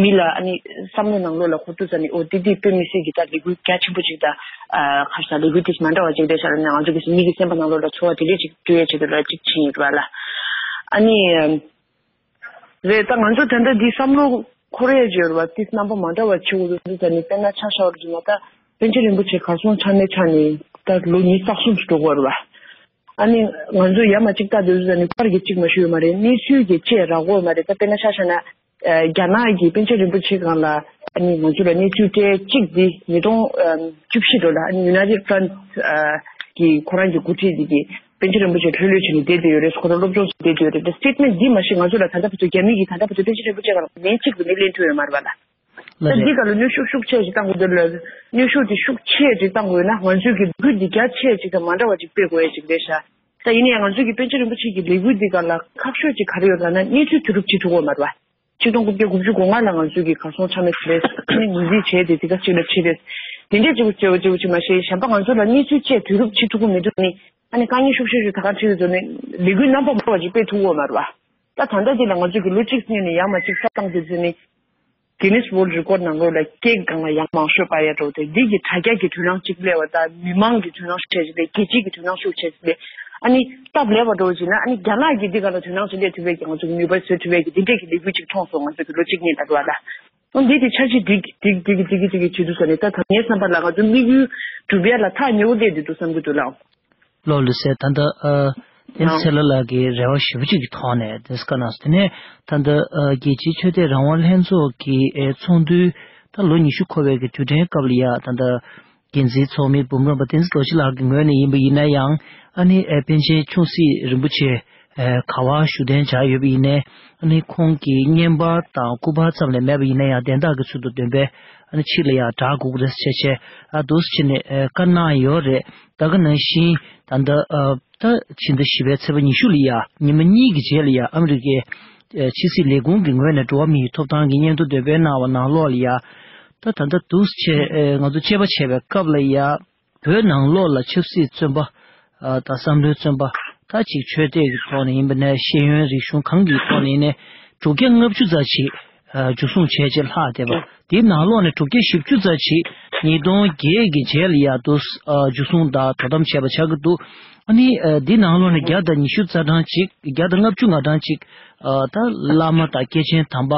མི་ལ་ཨ་ནི་བསམ་བློ་ནང་ལོགས་ལ་འཁོར་དུས་ཙ་ནི་ཨོ་འདི་འདི་དཔེ་མི་སྲིད་ཀྱི་ད་ལས་འགུལ་རྒྱ་ཆེན་པོ་ཅིག་ད་ཨ་ཁ་ས་ལས་འགུལ་འདི་མ་འདྲ་བ་ཅིག་རེད་ཤག་ལབ་ནས་ང་ཚོ་གི་མི་གི་སེམས་པ་ནང་ལོགས་ལ་ཚོར་བ་དེ་འདྲ་ཅིག་སྤྲོད་ཡས་ཆེད་དུ་ལ་ཅིག་ཕྱིན་ཡོད་རེད་བ་ལ། ཨ་ནི་རེད། ད་ང་ཚོ་ད་ལྟ་འདི་བསམ་བློ་འཁོར་ཡས་ཅིག་ཡོད་རེད་བ། འདི་རྣམ་པ་མ་འདྲ་བ་བྱེད་དགོས་འདུག་ཟེར་ནས་དཔེར་ན་ཆ་བཞག་པ་ཅིག་ན་ད་པཎ་ཆེན་རིན་པོ་ཆེ་གར་སོང་ཆ་ནས་ཆ་ནས་ད་ལོ་ཉི་ཤུ་རྩ་གསུམ་ཞིག་འགྲོ་གི་ཡོད་རེད་བ། ཨ་ནི་ང་ཚོ་ཡ་མ་གཅིག་ལྟ་དུས་ཙམ་ནས་པར་གྱི་གཅིག་མ་ཞུས་ཡོད་མ་རེད། གནས་ཚུལ་གྱི་བཅས་རག་གོ་ཡོད་མ་རེད། ད་དཔེར་ན་ཆ་བཞག་ན་རྒྱ་ནག་གི་པཎ་ཆེན་རིན་པོ་ཆེ་སྒང་ལ་ཨ་ནི་ང་ཚོ་ལ་གནས་ཚུལ་སྤྲད་གཅིག་འདི་ཉིས་སྟོང་བཅུ་བཞི་ལོ་ལ་ཨ་ནི་United France གི་ཁོ་རང་གི་འགོ་ཁྲིད་འདི་གི་པཎ་ཆེན་རིན་པོ་ཆེ་ལྷོད་ལྷོད་བྱས་ནས་བསྡད་བསྡད་ཡོད་རེད། ཁོ་རང་སློབ་སྦྱོང་བྱས་བསྡད་བསྡད་ཡོད་རེད། ད་སི་ཊེ་ཊི་མེན་ཊི་འདི་མ་གཞི་ང་ཚོ་ལ་ད་ལྟ་བར་དུ་རྒྱ་མི་གིས་ད་ལྟ་བར་དུ་པཎ་ཆེན་རིན་པོ་ཆེ་སྒང་ལ་ལན་གཅིག་ལས་མེད་ལན་ཐུབ་ཡོད་མ་རེད་པ་ལ། ད་འདི་ག་ལ་གནོན་ཤུགས་ཤུགས་ཆེ་ཞིག་བཏང་དགོས་འདུག་ལ། གནོན་ཤུགས་དེ་ཤུགས་ཆེ་ཅིག་བཏང་དགོས་ན་ང་ཚོས་ཀྱི་ལས་འགུལ་འདི་རྒྱ་ཆེ་ཅིག་དང་མ་འདྲ་བ་ཅིག་སྤེལ་དགོས་ཡ་ཅིག་རེད་ཤག་ད་ཡིན་ན་ཡང་ང་ཚོས་ཀྱི་པཎ་ཆེན་རིན་པོ་ཆེ་གི་ལས་འགུལ་འདི་ག་ལ་ཁག་ཤོས་ཅིག་ག་རེ་ཡོད་ལབ་ན་གནས་ཚུལ་བསྡུ་རུབ་བྱེད་ཐུབ་ཀྱི་ཡོད་མ་རེད་བ། ཆིག་སྟོང་དགུ་བརྒྱ་དགུ་བཅུ་གོ་ལྔ་ལ་ང་ཚོས་ཀྱི་གར་སོང་ཆ་མེད་ཟེར་ནས་ངོས་འཛིན་བྱས་ཏེ་དེ་ག་ཅིག་ལ་བྱེད་རེད། དེ་འདྲས་ཅིག་བྱེད་པ་ཅིག་བྱེད་མ་ཤེས། གཞན་པ་ང་ཚོ་ལ་གནས་ཚུལ་བཅས་བསྡུ་རུབ་བྱེད་ཐུབ་ཀྱི་མི་འདུག་ནི་ཨ་ནི་དཀའ་ངལ་ཤུགས་ཆེ་ཤོས་ད་ག་ཁྲིད་ཡོད་ཚོ་ནི་ལས་འགུལ་རྣམ་པ་མང་བ་ཅིག་སྤེལ་ཐུབ་ཀྱི་ཡོད་མ་རེད་བ། ད་ད་ལྟ་འདི་ལ་ང་ཚོས་ཀྱི་ལོ་གཅིག་སྔོན་ནས་ཡར་མར་ཅིག་ས་བཏང་དེ་ཚོ་ནི། Guinness World Record ནང་ལོགས་ལ་སྐད་སྒང་ལ་ཡང་མང་ཤོས་པ་ཡ་འགྲོ་དེ་འདི་གི་དྲ་རྒྱ་གི་དོ་སྣང་གཅིག་སླེབས་པ་དང་མི་མང་གི་དོ་སྣང་ཤུགས་ཆེ་ཆེ་སླེབས། རྒྱལ་སྤྱི་གི་དོ་སྣང་ཤུགས་ཆེ་ཆེ་སླེབས། ཨ་ནི་སྟབས་ལེགས་པ་འགྲོ་བ་ཅིག་ན་ཨ་ནི་རྒྱ་ནག་གི་འདི་ག་ལ་དོ་སྣང་ཅིག་སླེབས་ཐུབ་པའི་གི་ང་ཚོ་གི་ནུས་པ་བཟོ་ཐུབ་པའི་གི་འདི་འདྲས་ཀྱི་ལས་འགུལ་ཅིག་མཐོང་སོང་ང་ཚོ་གི་ལོ་གཅིག་གཉིས་ལ་རེད་བ་ལ། ཨ་འདི་དེ་འཆར་གཞི་སྒྲིག་སྒྲིག་སྒྲིག་སྒྲིག་སྒྲིག་བྱེད་དུས་ས་ནས་ད་ད་ངའི་བསམ་པ་ལ་ང་ཚོ་དམིགས་ཡུལ་འགྲུབ་ཡ་ལ་ཐག་ཉེ་བོ་སླེབས་བསྡད་འདུག་བསམ་གི་འདུག་ལགས། ལགས་ལགས་སེ། ད་ལྟ་ཨ་བསྟན་འཛིན་ཚེ་ལྷ་ལགས་ཀྱིས་རེ་བ་ཞེ་པོ་ཅིག་གི་ཐོག་ནས་དེ་བཀའ་གནང་སོང་། དེ་ནས་ད་ལྟ་ཨ་རྒྱལ་སྤྱིའི་ཆོས་དད་རང་དབང་ལྷན་ཚོགས་ཀྱི་ཨེ་ཚོགས་འདུའི་ད་ལོ་ཉི་ཤུ་འཁོར་བའི་གི་དུས་དྲན་སྐབས་ལ་ཡ་ད་ལྟ་འགན་འཛིན་ཚོགས་མི་འབུམ་རམས་པ་བསྟན་འཛིན་རྡོ་རྗེ་ལགས་ཀྱི་ངོས་ནས་ཡིན་པ་ཡིན་ན་ཡང་ཨ་ནི་ཨེ་པཎ་ཆེན་ཆུང་སྲིད་རིན་པོ་ཆེ་ཨེ་ག་པར་བཞུགས་གདན་འཇགས་ཡོད་པ་ཡིན་ནའི་ཨ་ནི་ཁོང་གི་བརྙན་པར་དང་སྐུ་པར་ཙམ་ལས་མེད་པ་ཡིན་ན་ཡང་དན་རྟགས་ཀྱི་ཚུལ་དུ་འདོན་པའི་ཨ་ནི་ཕྱི་ལ་ཡ་དྲག་དགོས་ཀྱི་རེད་ཟེར་བྱས་ཨ་འདུག་སེ་བྱས་ནས་ཨེ་བཀའ་གནང་ཡོད་རེད། ད་ག་ནང་བཞིན་ད་ལྟ་ཨ་ད་ཕྱི་ཟླ་བཞི་པའི་ཚེས་པ་ཉི་ཤུ་ལ་ཡ་ཉི་མ་གཉིས་ཀྱི་རྗེས་ལ་ཡ་ཨ་མི་རི་ཀའི་ཨ་ཕྱི་སྲིད་ལས་ཁུངས་ཀྱི་ངོས་ནས་འགྲོ་བ་མིའི་ཐོབ་ཐང་གི་སྙན་ཐོ་འདོན་སྤེལ་གནང་བ་ནང་ལོགས་ལ་ཡ་ད་ད་ལྟ་འདུག་སེ་བྱས་ཨ་ང་ཚོ་དཔྱད་པ་བྱས་པའི་སྐབས་ལ་ཡ་བོད་ནང་ལོགས་ལ་ཆབ་སྲིད་བཙོན་པ་ཨ་དང་བསམ་བློའི་བཙོན་པ་ད་ཅིག་ཆོས་དད་ཀྱི་ཐོག་ནས་ཡིན་པ་ནས་ཤེས་ཡོན་རིག་གཞུང་གང་གི་ཐོག་ནས་ཡིན་ནའི་དྲུག་བརྒྱ་ལྔ་བཅུ་ཙམ་ཞིག་ཨ་འཇུ་བཟུང་བྱས་རྗེས་ལྷག་བསྡད་པ། དེའི་ནང་ལོགས་ནས་དྲུག་བརྒྱ་བཞི་བཅུ་ཙམ་ཞིག་ཉིས་སྟོང་བརྒྱད་ཀྱི་རྗེས་ལ་ཡ་དུ་ཨ་འཇུ་བཟུང་དང་དོ་དམ་བྱས་པ་ཆགས་ཀྱི་འདུག་ཨ་ནི་ཨ་འདི་ནང་ལོགས་ནས་བརྒྱ་དང་ཉི་ཤུ་རྩ་གྲངས་ཅིག་བརྒྱ་དང་ལྔ་བཅུ་ང་གྲངས་ཅིག་ཨ་ད་བླ་མ་དང་སྐྱེས་ཆེན་དམ་པ་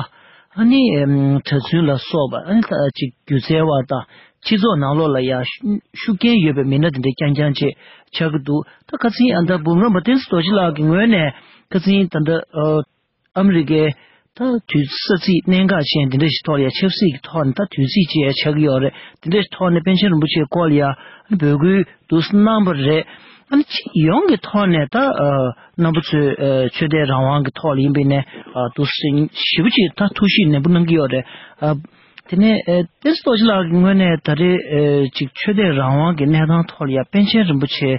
ཨ་ནི་ཨམ་གྲྭ་བཙུན་ལ་སོགས་པ་ཨ་ནི་ད་ཅིག་སྒྱུ་རྩལ་བ་དང་སྤྱི་ཚོགས་ནང་ལོགས་ལ་ཡ་ཤུ་ཤུགས་རྐྱེན་ཡོད་པའི་མི་སྣ་དེ་འདྲ་རྐྱང་རྐྱང་ཅིག་ཆགས་ཀྱི་འདུག་ད་ཁ་སང་ཨ་ད་འབུམ་རམས་པ་བསྟན་འཛིན་རྡོ་རྗེ་ལགས་ཀྱི་ངོས་ནས་ཁ་སང་ད་ད་ཨ། ཨ་མི་རི་ཀའི་ད་དུས་ས་ཚིགས་གནད་འགག་ཅན་འདི་འདྲ་ཞིག་ཐོག་ལ་ཡ་ཆབ་སྲིད་ཀྱི་ཐོག་ནས་ད་དུས་ཚིགས་ཅིག་ཡ་ཆགས་ཀྱི་ཡོད་རེད། འདི་འདྲ་ཞིག་ཐོག་ནས་པཎ་ཆེན་རིན་པོ་ཆེའི་སྐོར་ལ་ཡ་འབོད་སྐུལ་འདུག་སེ་གནང་བ་རེད། ཨ་ནི་སྤྱི་ཡོངས་ཀྱི་ཐོག་ནས་ད་ཨ་རྣམ་པ་ཚོས་ཨ་ཆོས་དད་རང་དབང་གི་ཐོག་ལ་ཡིན་པའི་ནས་ཨ་འདུག་སེ་ཞེ་པོ་ཅིག་ད་ཐུགས་གཞིགས་ནན་པོ་གནང་གི་ཡོད་རེད། ཨ་དེ་ནས་ཨ་བསྟན་འཛིན་རྡོ་རྗེ་ལགས་ཀྱི་ངོས་ནས་ད་རེས་ཨ་ཅིག་ཆོས་དད་རང་དབང་གི་གནས་སྟངས་ཐོག་ལ་ཡ་པཎ་ཆེན་རིན་པོ་ཆེ་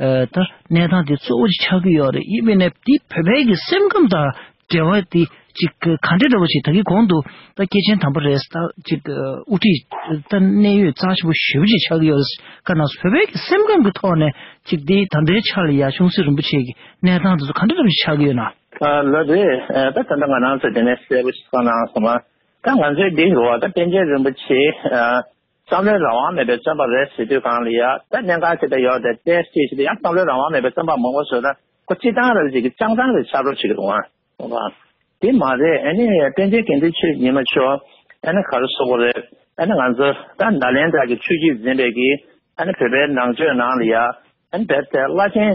ཨ་ད་གནས་སྟངས་དེ་གཙོ་བོ་ཅིག་ཆགས་ཀྱི་ཡོད་རེད། ཡིན་པའི་ནས་འདི་བོད་པའི་གི་སེམས་ཁམས་དང་འབྲེལ་བ་དེ་ཅིག་ག་འདྲ་འདྲ་བོ་ཞིག་ད་གིན་གོང་དུ་ད་སྐྱེས་ཆེན་དམ་པ་རེད་ད་ཅིག་དབུ་ཁྲིད་ད་གནད་ཡོད་རྩ་ཆེན་པོ་ཞེ་པོ་ཅིག་ཆགས་ཀྱི་ཡོད་རེད། བཀའ་གནང་སོང་། བོད་པའི་གི་སེམས་ཁམས་ཀྱི་ཐོག་ནས་ཅིག་འདི་ད་ལྟའི་ཆ་ལ་ཡ་ཆུང་སྲིད་རིན་པོ་ཆེ་གི་གནས་སྟངས་དེ་ཚོ་ག་འདྲ་འདྲ་བོ་ཞིག་ཆགས་ཀྱི་ཡོད་ན། ཨ་ལགས་རེད། ཨ་ད་ད་ལྟ་ང་རང་ཚོ་དེ་ནས་གསལ་པོ་ཞིག་བཀའ་གནང་སོང་ང་། ད་ང་ཚོའི་འདི་རུ་བ་ད་པཎ་ཆེན་རིན་པོ་ཆེ་ཨ་བསམ་བློའི་རང་དབང་མེད་པའི་བཙོན་པ་རེད་ཟེར་དུས་གང་ལ་ཡ་ད་གནད་འགག་ཅིག་ད་ཡོད་དེ་ཏོག་ཙམ་ཞིག་ད་ཡང་བསམ་བློའི་རང་དབང་མེད་པའི་བཙོན་པ་མང་པོ་བཟོས་ན་ཁོ་སྤྱི་བཏང་རེད་ཅིག་གི་ཅང་ཙང་རེད་ཆགས་རོགས་བྱེད་ཀྱི་འདུག་ཨང་། དེ་མ་རེད། ཨ་ནི་པཎ་ཆེན་དགེ་འདུན་ཆོས་ཉི་མ་མཆོག་ཨ་ནི་ག་རེ་ཟེར་དགོས་རེད། ཨ་ནི་ང་ཚོ་ད་ནཱ་ལེནྡྲ་གི་ཆོས་བརྒྱུད་འཛིན་པའི་གི་ཨ་ནི་བོད་པའི་ནང་ཆོས་ནང་ལ་ཡ་ཨ་ནི་རྦད་དེ་བླ་ཆེན་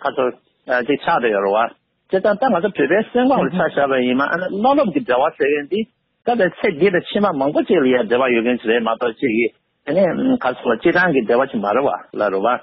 ཁ་ཚོ་ཅིག་ཆགས་བསྡད་ཡོད་རེད་བ། དེ་ལྟར་ད་ང་ཚོ་བོད་པའི་སེམས་ཁམས་ལ་ཆ་བཞག་པ་ཡིན་ན་ཨ་ནི་བླ་སློབ་ཀྱི་འབྲེལ་བ་ཟེར་མཁན་འདི་ད་ལྟ་ཚེ་འདི་དང་ཕྱི་མ་མང་པོ་ཅིག་ལ་ཡང་འབྲེལ་བ་ཡོད་མཁན་ཅིག་རེད་མ་གཏོགས་ཅིག་གིས་ཨ་ནི་ག་ཚོད་ལ་སྤྱི་བཏང་གི་འབྲེལ་བ་ཅིག་མ་རེད་བ་ལ་རེད་བ།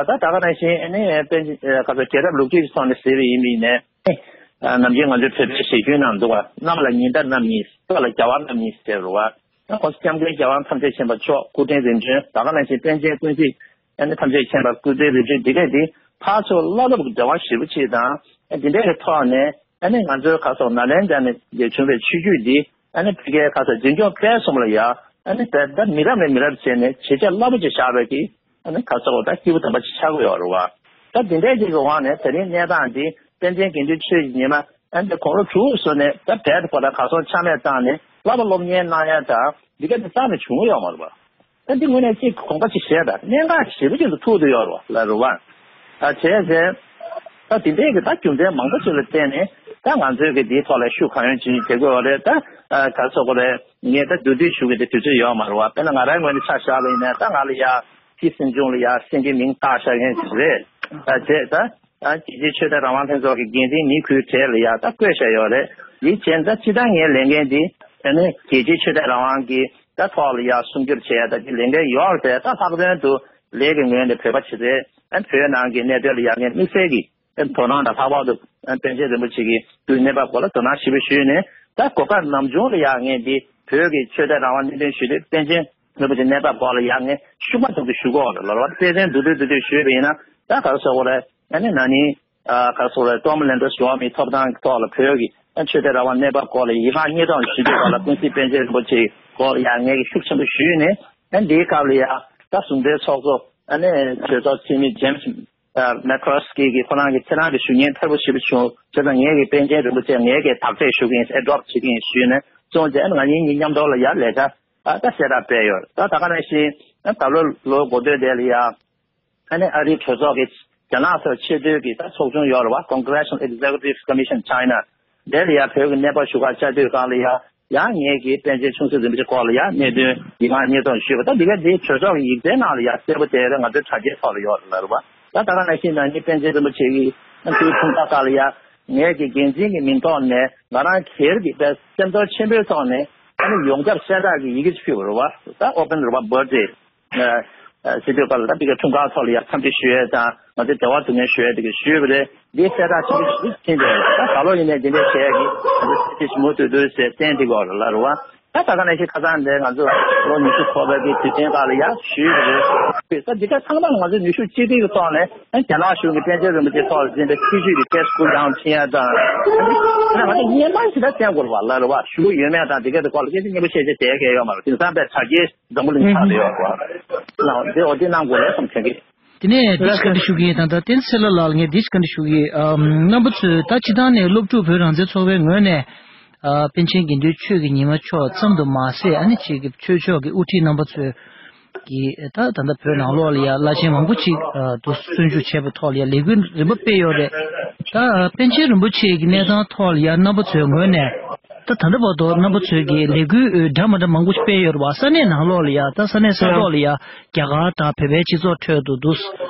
ད་ད་ག་ནང་བཞིན་ཨ་ནི་དཔེ་ག་ཚོད་རྒྱལ་རབས་ལོ་རྒྱུས་ཀྱི་ཐོག་ནས་ཟེར་བ་ཡིན་པ་ཡིན་ནའི་ནམ་རྒྱུན་ང་ཚོའི་བོད་པའི་ཞལ་རྒྱུན་ནང་འདུག་བ། གནམ་ལ་ཉི་ཟླ་བསྣམས་ཡིན། ས་ལ་རྒྱལ་བ་བསྣམས་ཡིན་ཟེར་རེད་བ། ཁོང་ཚོ་སྐྱབས་མགོན་རྒྱལ་དབང་ཐམས་ཅད་མཁྱེན་པ་མཆོག་སྐུ་ཕྲེང་རིམ་བྱོན་ད་ག་ནང་བཞིན་པཎ་ཆེན་ཀུན་གཟིགས་ཨ་ནི་ཐམས་ཅད་མཁྱེན་པ་སྐུ་ཕྲེང་རིམ་བྱོན་འདི་གས་འདི་ཕར་ཚུར་བླ་སློབ་ཀྱི་འབྲེལ་བ་ཞེ་པོ་ཅིག་དང་ཨ་འདི་འདྲའི་གི་ཐོག་ནས་ཨ་ནི་ང་ཚོའི་ཁ་སོགས་ནཱ་ལེནྡྲ་ནས་བྱུང་བའི་ཆོས་བརྒྱུད་འདི་ཨ་ནི་ཕ་གིའི་ཁ་སོགས་འཛིན་སྐྱོང་སྤེལ་གསུམ་ལ་ཡ་ཨ་ནི་ད་ད་མི་རབས་ནས་མི་རབས་བྱས་ནས་བྱས་རྗེས་རླབས་པོ་ཆེ་བཞག་པའི་གི་ཨ་ནི་ཁ་སོགས་ད་སྐྱེས་བུ་དམ་པ་ཅིག་ཆགས་ཀྱི་ཡོད་རེད་བ། ད་འདི་འདྲའི་ཅིག་གི་འོག་ནས་ད་རིང་གནས་སྟངས་འདི་པཎ་ཆེན་དགེ་འདུན་ཆོས་ཀྱི་ཉི་མ་ཨ་ནི་དགུང་ལོ་དྲུག་བཟོས་ནས་ད་བྲལ་ཏེ་ཁོ་ད་གར་སོང་ཆ་མེད་བཏང་ནས་བསླབ་པ་སློབ་གཉེར་གནང་ཡ་ད་འདི་ག་དེ་རྩ་ནས་བྱུང་ཡོད་མ་རེད་བ། ད་འདི་དངོས་གནས་ཅིག་དགོངས་པ་ཅིག་བཞེས་དང་གནད་འགག་ཞེ་པོ་ཅིག་ཏུ་ཐུག་བསྡད་ཡོད་རེད་བ་ལ་རེད་བ། ད་བྱས་ཙང་ད་འདི་འདྲའི་གི་ད་རྒྱུ་མཚན་མང་པོ་ཅིག་ལ་བརྟེན་ནས་ད་ང་ཚོའི་གི་འདིའི་ཐོག་ལ་ཤུགས་གང་ཡོད་ཅིག་བྱེད་དགོས་པ་རེད། ད་ག་རེ་ཟེར་དགོས་རེད། ངས་ད་བསྡུས་བསྡུས་ཞུ་གི་དེ་དུས་ཚོད་ཡོད་མ་རེད་བ། དཔེར་ན་ང་རའི་ངོས་ནས་ཆ་བཞག་པ་ཡིན་ན་ད་ང་ལ་ཡ་ཕྱི་སེམས་ཆུང་ལ་ཡ་སེང་གེའི་མིང་བཏགས་བཞག་མཁན་ཞིག་རེད། ད་བྱས་ད་ད་རྒྱལ་སྤྱིའི་ཆོས་དད་རང་དབང་ལྷན་ཚོགས་ཀྱི་འགན་འཛིན་ནི་ཁུའི་གྲས་ལ་ཡ་ད་བསྐོས་བཞག་ཡོད་རེད། དེ་བྱས་ད་སྤྱིར་བཏང་ངའི་ལས་འགན་འདི་ཨ་ནི་རྒྱལ་སྤྱིའི་ཆོས་དད་རང་དབང་གི་ད་ཐོག་ལ་ཡ་སྲུང་སྐྱོབ་བྱས་ད་དེ་ལས་འགན་ཡོད་རེད། ད་ལྷག་དོན་དུ་ལས་ཀྱི་ངོས་ནས་བོད་པ་ཞིག་རེད། ཨ་བོད་ནང་གི་གནད་དོན་ལ་ཡ་ངས་དམིགས་བསལ་གྱི་དོ་སྣང་དང་ལྷག་པར་དུ་པཎ་ཆེན་རིན་པོ་ཆེ་གི་དུས་གནས་བབ་སྐོར་ལ་དོ་སྣང་ཞིབ་པོ་ཞུས་ནས་ད་གོ་སྐབས་ནམ་བྱུང་ལ་ཡང་ངས་འདི་ བོད་ཀྱི་ཆོས་དད་རང་དབང་གནད་དོན་ཞུ་དུས་པཎ་ཆེན་རིན་པོ་ཆེའི་གནས་བབ་སྐོར་ལ་ཡང་ངས་ཤུགས་མ་ཐུབ་ཀྱི་ཞུ་གོ་ལ་ལོ་བ་དཔེ་མཚོན་བསྡུ་བསྡུ་བསྡུ་བསྡུ་ཞུས་པ་ཡིན་ན། ད་ག་རེ་ཟེར་དགོས་རེད། ཨ་ནི་ན་ནིང་ཨ་ག་རེ་ཟེར་དགོས་རེད། ཏོམ་ལན་ཌར་ཞུ་བ་མིའི་ཐོབ་ཐང་གི་ཐོག་ལ་བོད་ཀྱི་ཨ་ཆོས་དད་རང་དབང་གནས་བབ་སྐོར་ལ་ཡིག་ངག་གཉིས་སྟོང་ཞུ་དུས་སྐོར་ལ་ཀུན་གཟིགས་པཎ་ཆེན་རིན་པོ་ཆེའི་སྐོར་ལ་ཡང་ངས་ཀྱི་ཤུགས་ཆེན་པོ་ཞུས་ནས། ཨ་འདིའི་སྐབས་ལ་ཡང་ད་ཟུང་འབྲེལ་ཚོགས་གཙོ་ཨ་ནི་གྲོས་ཚོགས་འཐུས་མི་ཇེམ་སི་མེ་ཁ་ལོ་སི་ཀི་གིས་ཁོ་རང་གིས་ཁྱེད་རང་གི་ཞུ་སྙན་ཕེར་པོ་ཞེ་པོ་བྱུང་། བྱས་ཙང་ངས་ཀྱི་པཎ་ཆེན་རིན་པོ་ཆེ་ངས་ཀྱི་དག་ཐེར་ཞུ་གི་ཡིན། ཨེ་ཌོབ་བྱེད་ཀྱི་ཡིན་ཞུས་ནས་སོང་རྗེས་ང་གཉིས་གཉིས་མཉམ་དུ་ལ་ཡར་ལས་ཀ་ཨ་ད་གསལ་བསྒྲགས་སྤེལ་ཡོད། ད་ད་ག་ནང་བཞིན་ཨ་ད་ལོ་ལོ་འགོ་སྟོད་དེ་ལ་ཡ་ཨ་ནི་ཨ་རིའི་གྲོས་ཚོགས་ཀྱི་རྒྱ་ནག་ཐོག་ཆེས་མཐོའི་གི་ད་ཚོགས་ཆུང་ཡོད་རེད་བ། Congressional Executive Commission China། དེ་ལ་ཡ་བོད་ཀྱི་གནས་བབ་ཞུ་ག་བཅར་དུས་སྒང་ལ་ཡ་ཡང་ངས་ཀྱིས་པཎ་ཆེན་ཆུང་སྲིད་རིན་པོ་ཆེ་སྐོར་ལ་ཡང་གནད་དོན་ཡིག་ངག་གཉིས་སྟོང་ཞུས་པ། ད་འདི་ག་འདི་གྲོས་ཚོགས་ཀྱི་ཡིག་ཚང་ནང་ལ་ཡང་གསལ་པོ་བསྡད་རེད། ང་ཚོའི་དྲ་རྒྱའི་ཐོག་ལ་ཡོད་རེད་ལབ་རེད་བ། ད་ད་ག་ནང་བཞིན་ན་ནི་པཎ་ཆེན་རིན་པོ་ཆེ་གི་ཨ་ནི་འཁྲུངས་སྐར་སྐབས་ལ་ཡང་ངས་ཀྱི་འགན་འཛིན་གྱི་མིང་ཐོག་ནས་ང་རང་སྒེར་གྱི་དཔེ་སེམས་ཚོར་ཆེན་པོའི་ཐོག་ནས་ཨ་ནི་ཡོངས་ཁྱབ་གསལ་བསྒྲགས་ཀྱི་ཡི་གེ་ཅིག་ཕུལ་བ་རེད་བ། ད་ཨོ་པན་རེད་བ། བར་ཌེ། ཨ་ཨ་སྲིད་དོན་སྐབས་ལ་ད་ཕ་གིའི་འཁྲུངས་སྐར་ཐོག་ལ་ཡང་འཚམས་འདྲི་ཞུ་ཡས་དང་ང་ཚོའི་འབྲེལ་བ་འཛུགས་མཁན་ཞུ་ཡས་དེ་ག་ཞུས་པ་རེད། འདི་གསལ་བསྒྲགས་ཆེན་པོ་ཞིག་ཕྱིན་ཏེ། ད་ད་ལོ་ཡིན་ནའི་འདི་འདྲའི་བྱས་ཀྱི་ང་ཚོ་སྲིད་ཇུས་ཞིག་མུ་མཐུད་དུ་ཟེར་བསྟན་འདི་གོ་ལ་རུ་བ། ད་ད་ག་ནང་བཞིན་ཁ་སང་འདི་ང་ཚོ་ལོ་ཉི་ཤུ་འཁོར་བའི་གི་དུས་ཆེན་སྐབས་ལ་ཡང་ཞུས་པ་རེད། ད་འདི་ག་ཚང་མ་ང་ཚོ་ནུས་ཤུགས་གཅིག་སྒྲིལ་གྱི་ཐོག་ནས་རྒྱ་ནག་གཞུང་གི་པཎ་ཆེན་རིན་པོ་ཆེ་ཐོག་ལ་འཛིན་པའི་སྲིད་ཇུས་ཀྱི་ཏེ་སྐུ་ཡང་ཕྱིན་ཡ་དང་། ད་ང་ཚོ་སྔོན་མ་ཞིག་ད་བསྟན་དགོས་པ་ལ་རུ་བ་ཞུ་གི་ཡོད་མེད་དང་འདི་ག་དེ་སྐོར་ལ་སྐད་ཆ་སྙན་པོ་བཤད་རྒྱུ་དེ་གས་ཡོད་མ་རེད། དེང་སང་པའི་དྲ་རྒྱའི་འཛམ་བུ་གླིང་ཆགས་ཏེ་ཡོད་རེད་བ། ལགས་འདི་འོ་འདི་གནང་དགོས་རེད་བསམ་དྲན་གི། དེ་ནས་འདི་ཞིག་བཀའ་འདྲི་ཞུ་གི་ཡིན། ད་ལྟ་བསྟན་འཛིན་ཚེ་ལྷ་ལགས་ལ་ངས་འདི་ཞིག་བཀའ་འདྲི་ཞུ་གི་ཡིན། ཨམ། རྣམ་པ་ཚོས་ད་སྤྱི་བཏང་ནས་སློབ་ཕྲུག་བོད་རང་བཙན་ཚོགས་པའི་ངོས་ནས་ཨ། པཎ་ཆེན་དགེ་འདུན་ཆོས་ཀྱི་ཉི་མ་མཆོག་ཙམ་དུ་མ་ཟད་ཨ་ནི་ཅིག་གི་ཆོས་ཕྱོགས་ཀྱི་དབུ་ཁྲིད་རྣམ་པ་ཚོས་ཀྱི་ད་ད་ལྟ་བོད་ནང་ལོགས་ལ་ཡ་བླ་ཆེན་མང་པོ་ཅིག་ཨ། དུ་བཙོན་འཇུག་བྱས་པའི་ཐོག་ལ་ཡ་ལས་འགུལ་རིམ་པ་སྤེལ་ཡོད་རེད། ད་པཎ་ཆེན་རིན་པོ་ཆེ་གི་གནས་སྟངས་ཐོག་ལ་ཡ་རྣམ་པ་ཚོའི་ངོས་ནས་ད་ད་ལྟ་བར་དུ་རྣམ་པ་ཚོས་ཀྱི་ལས་འགུལ་འདྲ་མི་འདྲ་མང་པོ་ཞིག་སྤེལ་ཡོད་རེད་བ། ས་གནས་ནང་ལོགས་ལ་ཡ་ད་ས་གནས་ས་ཐོག་ལ་ཡ་རྒྱ་གར་དང་བོད་པའི་སྤྱི་ཚོགས་ཁྲོད་དུ་འདུག་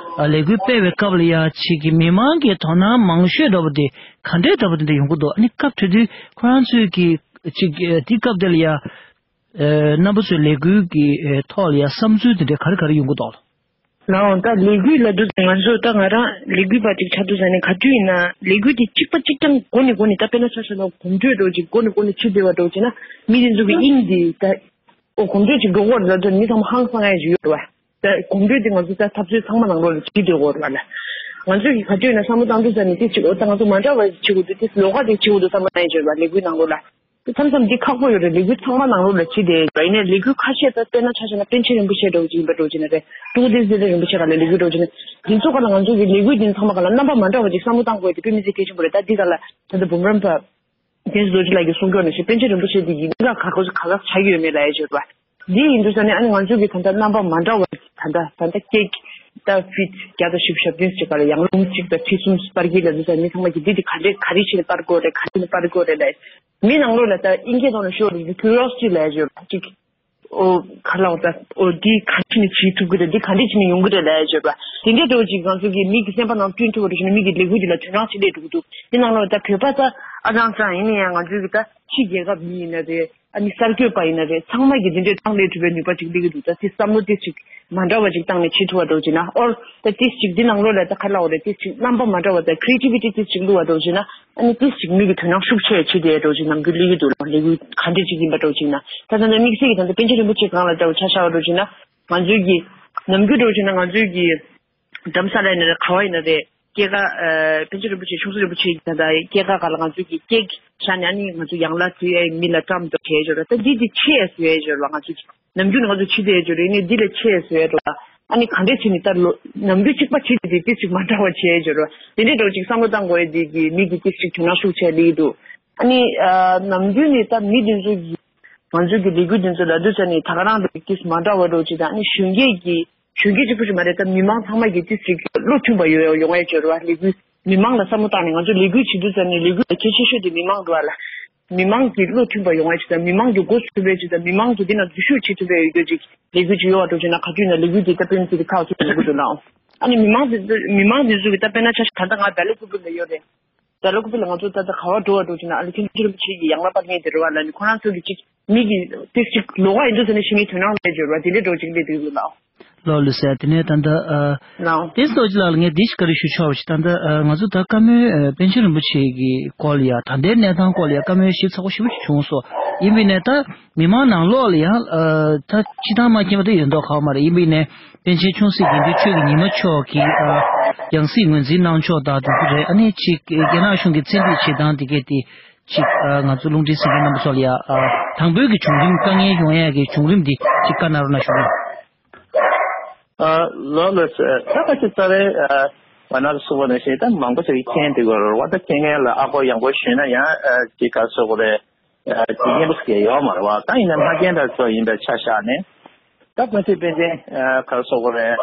ལས་འགུལ་སྤེལ་བའི་སྐབས་ལ་ཡ་ཅིག་གི་མི་མང་གི་དོ་སྣང་མང་ཤོས་འདྲ་པོ་དེ་ག་འདྲས་འདྲ་པོ་དེ་འདྲ་ཡོང་གི་འདུག་ཨ་ནི་སྐབས་དེ་དུས་ཁོ་རང་ཚོས་ཀྱི་ཅིག་དེ་སྐབས་དེ་ལ་ཡ་རྣམ་པ་ཚོའི་ལས་འགུལ་གྱི་ཐོག་ལ་ཡ་བསམ་ཚུལ་དེ་འདྲས་ག་རེ་ག་རེ་ཡོང་གི་འདུག་ལའང་ད་ལས་འགུལ་ལ་འདུག་ང་ཚོ་ད་ང་རང་ལས་འགུལ་པ་ཅིག་ཆགས་འདུག་ཟེར་ནས་ག་དུས་ཡིན་ན་ལས་འགུལ་དེ་གཅིག་པ་གཅིག་རྐྱང་འགོ་ནས་འགོ་ནས་ད་དཔེར་ན་ཆ་བཞག་ན་གོམ་བགྲོད་འདྲ་ཅིག་འགོ་ནས་འགོ་ནས་ཕྱི་བདེ་བ་འདྲ་ཅིག་ན་མི་དེ་ཚོ་གི་དབྱིངས་དེ་ད་ཨོ་གོམ་བགྲོད་ཅིག་འགྲོ་གི་རེད་ལབ་དུས་མི་ཚང་མ་ཧང་སང་ཡ་ཞིག་ཡོད་རེད་བ། ད་གོམ་བགྲོད་དེ་ང་ཚོ་ད་འཐབ་རྩོད་ཚང་མ་ནང་ལོགས་ལ་བྱེད་འདོད་ཡོད་རེད་བ་ལ། ང་ཚོས་གི་ག་དུས་ཡིན་ན་བསམ་བློ་བཏང་དུས་ཙམ་ནས་དེ་ཅིག་ཨོ་ད་ང་ཚོ་མ་འདྲ་བ་ཞིག་བྱེད་དགོས་འདུག་དེ་ལོགས་ཀ་དེ་བྱེད་དགོས་འདུག་བསམ་བློ་བཏང་ཡ་ཅིག་ཡོད་རེད་བ་ལས་འགུལ་ནང་ལོགས་ལ། མཚམས་མཚམས་འདི་ཁག་པོ་ཡོད་རེད། ལས་འགུལ་ཚང་མ་ནང་ལོགས་ལ་བྱེད་བསྡད་ཡོད་རེད། ཡིན་ནའི་ལས་འགུལ་ཁ་ཤས་ད་དཔེར་ན་ཆ་བཞག་ན་པཎ་ཆེན་རིན་པོ་ཆེ་འདྲ་བོ་ཅིག་ཡིན་པ་འདྲ་བོ་ཅིག་ན་རེད། ཀྲུའུ་ཏེ་ཟེར་རིན་པོ་ཆེ་ག་ལ་ལས་འགུལ་འདྲ་བོ་ཅིག་ན་འདི་ཚོ་ག་ལ་ང་ཚོ་གི་ལས་འགུལ་འདི་ཚང་མ་ག་ལ་རྣམ་པ་མ་འདྲ་བ་ཅིག་བསམ་བློ་བཏང་དགོས་ཡ་དེ་དཔེ་མི་སྲིད་གལ་ཆེན་པོ་རེད། ད་འདི་ག་ལ་ད་ལྟ་འབུམ་རམས་པ་རྒན་ཟླ་རྡོ་རྗེ་ལགས་ཀྱིས་གསུང་སྐྱོར་ནང་བཞིན་པཎ་ཆེན་རིན་པོ་ཆེ་འདི་ཡིན་ག་ག་ག་ག་ག་ཆགས་ཀྱི་ཡོད་མེད་ལབ་ཡ་ཅིག་ཡོད་རེད་བ། འདི་ཡིན་དུས་ཙ་ནས་ཨ་ནི་ང་ཚོ་གི་ད་ལྟ་རྣམ་པ་མ་འདྲ་བ་ད་ལྟ་ད་ལྟ་ཀེག་ད་ཕིཊ་བརྒྱ་དང་བཞི་བཅུ་ཞེ་བདུན་ཅིག་ག་ལ་ཡང་ལུང་གཅིག་དང་ཁྲི་གསུམ་སྤར་གྱི་ལབ་དུས་ཙ་ནས་མི་ཚང་མ་གི་འདི་འདི་ག་འདྲས་ག་རེ་བྱས་ནས་སྤར་དགོས་རེད། ག་འདྲས་ནས་སྤར་དགོས་རེད་ལབ། མི་ནང་ལོགས་ལ་ད་དབྱིན་སྐད་ཐོག་ནས་ཤོར་རེད། ཀུ་རི་ཡོ་སི་ཊི་ལབ་ཡ་ཅིག་ཡོད་རེད་བ། ཅིག་ཨོ་ག་ལ་འོ་ད་ཨོ་འདི་ག་འདྲས་བྱས་ནས་བྱེད་ཐུབ་ཀྱི་རེད། འདི་ག་འདྲས་བྱས་ནས་ཡོང་གི་རེད་ལབ་ཡ་ཅིག་ཡོད་རེད་བ། དེ་འདྲས་འདྲ་བོ་ཅིག་ང་ཚོ་གི་མིག་གི་སེམས་པ་ནང་བསྐྲུན་ཐུབ་པ་འདྲ་བྱས་ན་མི་གི་ལས་འགུལ་འདི་ལ་དོན་རང་ཆེ་འདྲས་འགྲོ་གི་འདུག་འདི་ནང་ལོགས་ལ་ད་བོད་པ་ད་ཨ་ཅང་ཅང་ཡིན་ན་ཡང་ང་ཚོའི་གི་ད་ཕྱི་རྒྱལ་ཁབ་མི་ཡིན་ན་རེད། ཨ་ནི་གསར་འགོད་པ་ཡིན་ན་རེད། ཚང་མ་གིས་འདི་འདྲའི་ཏང་ལས་གྲུབ་པའི་ནུས་པ་ཅིག་སླེབས་ཀྱི་འདུག་ད་དེ་བསམ་བློ་ཏིས་ཅིག་མ་འདྲ་བ་ཅིག་བཏང་ནས་བྱེད་ཐུབ་པ་འདྲ་བོ་ཅིག་ན། ཨོར་ད་ཏིས་ཅིག་འདི་ནང་ལོགས་ལ་ད་ག་ལ་འོ་རེད། ཏིས་ཅིག་རྣམ་པ་མ་འདྲ་བ་དང་ཁྲི་ཨེ་ཊི་བི་ཊི་ཏིས་ཅིག་བླུགས་པ་འདྲ་བོ་ཅིག་ན། ཨ་ནི་ཏིས་ཅིག་མི་གི་དོན་དག་ཤུགས་ཆེ་བྱེད་བསྡད་འདྲ་བོ་ཅིག་ནམ་རྒྱུན་སླེབས་ཀྱི་འདུག་ལ། ལས་འགུལ་ག་འདྲ་ཅིག་ཡིན་པ་འདྲ་བོ་ཅིག་ན། ད་ད་ད་དམིགས་བསལ་གྱི་ད་ལྟ་པཎ་ཆེན་རིན་པོ་ཆེ་སྒང་ལ་འདྲ་བོ་ཆ་བཞག་པ་འདྲ་བོ་ཅིག་ན། ང་ཚོའི་གི་ནམ་རྒྱུན་འདྲ་བོ་ཅིག་ན་ང་ཚོའི་གི་དྷ་རམ་ས་ལ་ཡིན་ན་རེད། ག་བ་ཡིན་ན་རེད། སྐྱེས་སྐར་ཨ་པཎ་ཆེན་རིན་པོ་ཆེ་ཆུང་སྲིད་རིན་པོ་ཆེ་གི་ད་ལྟ་སྐྱེས་སྐར་སྒང་ལ་ང་ཚོས་ཀྱི་ཀེག་བཞག་ནས་ཨ་ནི་ང་ཚོ་ཡང་ལ་དུས་ཨེ་མི་ལ་བཀྲམ་འདུག་བྱས་ཡོད་རེད། ད་འདི་འདི་ཆེ་བཟོ་ཡས་ཡོད་རེད་བ། ང་ཚོ་ནམ་རྒྱུན་ང་ཚོ་བྱེད་བསྡད་ཡོད་རེད། ཨ་ནི་འདི་ལས་ཆེ་བཟོ་ཡས་རེད་བ། ཨ་ནི་ག་འདྲས་བྱས་ནས་ད་ལོ་ནམ་རྒྱུན་གཅིག་པ་བྱེད་བསྡད་དེ་ཏིས་ཅིག་མ་འདྲ་བ་བྱས་ཡོད་རེད་བ། དེ་འདྲས་འདྲ་བོ་ཅིག་བསམ་བློ་བཏང་དགོས་ཡས་དེ་གི་མི་གི་ཏིས་ཅིག་དོ་སྣང་ཤུགས་ཆེ་སླེབས་ཀྱི་འདུག་ཨ་ནི་ཨ་ནམ་རྒྱུན་ནས་ད་མི་དེ་ཚོ་གི་ང་ཚོའི་གི་ལས་འགུལ་དེ་ཚོ་ལ་དུས་ཚོད་ནས་ད་ག་རང་འདྲ་བོ་ཏིས་མ་འདྲ་བ་འདྲ་བོ་ཅིག་དང་། ཨ་ནི་གཞོན་སྐྱེས་ཀྱི་གཞོན་སྐྱེས་གཅིག་པུ་ཞིག་མ་རེད། ད་མི་མང་ཚང་མ་གི་ཏིས་ཅིག་བློ་མཐུན་པ་ཡོང་ཡོང་ཡས་ཅིག་ཡོད་རེད་བ། ལས་འགུལ་མི་མང་ལ་བསམ་བློ་བཏང་ནས་ང་ཚོ་ལས་འགུལ་བྱེད་དུས་ཙམ་ནས་ལས་འགུལ་ལ་གལ་ཆེ་ཤོས་དེ་མི་མང་རེད་བ་ལ། མི་མང་གི་བློ་མཐུན་པ་ཡོང་ཡས་ཅིག་དང་། མི་མང་གི་མགོ་འཚོས་པའི་ཅིག་དང་། མི་མང་གི་འདི་ན་འཛུལ་ཞུགས་བྱེད་ཐུབ་པའི་ཡོད་རྒྱུ་ཅིག་ལས་འགུལ་ཅིག་ཡོད་བ་འདྲ་བོ་ཅིག་ན། ག་དུས་ན་ལས་འགུལ་དེ་ད་དཔེ་མི་སྲིད་དེ་ཁག་ཆེ་ཡོང་གི་འདུག་ལགས། ཨ་ནི་མི་མང་དེ་མི་མང་དེ་ཚོ་གི་ད་དཔེར་ན་ཆ་བཞག་ད་ལྟ་ང་བེ་ལ་ཀུ་པི་ལ་ཡོད་རེད། བེ་ལ་ཀུ་པི་ལ་ང་ཚོ་ད་ལྟ་ག་བ་འགྲོ་བ་འདྲ་བོ་ཅིག་ན། ཨ་ལི་ཐན་ཅི་རིན་པོ་ཆེ་གི་ཡང་ལ་པར་ངེས་དེ་རེད་བ་ལ། ནི་ཁོ་རང་ཚོ་གི་ཅིག་མི་གི་ཏིག་ཅིག་ལོགས་ཀ་ཡིན་དུས་ཙམ་ནས་ཤི་མིའི་དོན་དག་ལས་འབྱོར་བ་དེ་འདྲའི་འདྲ་བོ་ཅིག་སླེབས་འདུག་ལགས། ལགས། ལགས་སོ། དེ་ནས་ད་ལྟ་ཨ། ལགས། བསྟན་འཛིན་རྡོ་རྗེ་ལགས་ལ་ངས་འདི་ཞིག་བཀའ་འདྲི་ཞུ་ཆོག་པ་ཞིག་ད་ལྟ་ཨ། ང་ཚོ་ད་བཀའ་མོལ་ཨ། པཎ་ཆེན་རིན་པོ་ཆེ་གི་སྐོར་ལ་ཡ་ད་ལྟའི་གནས་སྟངས་སྐོར་ལ་ཡ་བཀའ་མོལ་ཞིབ་ཚགས་པོ་ཞེ་པོ་ཞིག་བྱུང་སོང་། ཡིན་པའི་ནས་ད་མི་མང་ནང་ལོགས་ལ་ཡང་ཨ། ད་སྤྱི་བཏང་མ་མཁྱེན་པ་དེ་ཡོད་མདོག་ཁ་པོ་མ་རེད། ཡིན་པའི་ནས་པཎ་ཆེན་ཆུང་སྲིད་དགེ་འདུན་ཆོས་ཀྱི་ཉི་མ་མཆོག་གིས་ཨ། ཡང་སྲིད་ངོས་འཛིན་གནང་ཕྱོགས་དང་དེ་ཚོ་རེད། ཨ་ནི་གཅིག་རྒྱ་ནག་གཞུང་གི་བཙན་ཁྲིད་བྱེད་སྟངས་དེ་གས་དེ། ཅིག་ཨ། ང་ཚོ་རླུང་འཕྲིན་གསན་མཁན་རྣམ་པ་ཚོ་ལ་ཡ་ཨ། དང་པོའི་གི་བྱུང་རིམ། དཀའ་ངལ་ཡོང་ཡ་གི་བྱུང་རིམ་འདི་ཅིག་བཀའ་གནང་རོགས་གནང་ཞུ་གི་ཡིན། ཨ། ལགས་ལགས་སོ། ད་ཁ་ཅིག་རྩ་བའི་ཨ། ང་ན་སུ་བ་ནང་བཞིན་ད་མང་པོ་ཞིག་མཁྱེན་བསྡད་ཡོད་རེད་བ། ད་མཁྱེན་མཁན་ལ་ཨ་སྒོར་ཡང་སྒོར་ཞུས་ན་ཡང་ཨ། ཅིག་ག་རེ་ཟེར་དགོས་རེད། ཨ། ཅིག་སྙན་པོ་ཞིག་ཡོད་མ་རེད་བ། ད་ཡིན་ན་མ་མཁྱེན་པ་ཚོ་ཡིན་པའི་ཆ་བཞག་ནས། ད་ཀུན་གཟིགས་པཎ་ཆེན་ཨ། ག་རེ་ཟེར་དགོས་རེད།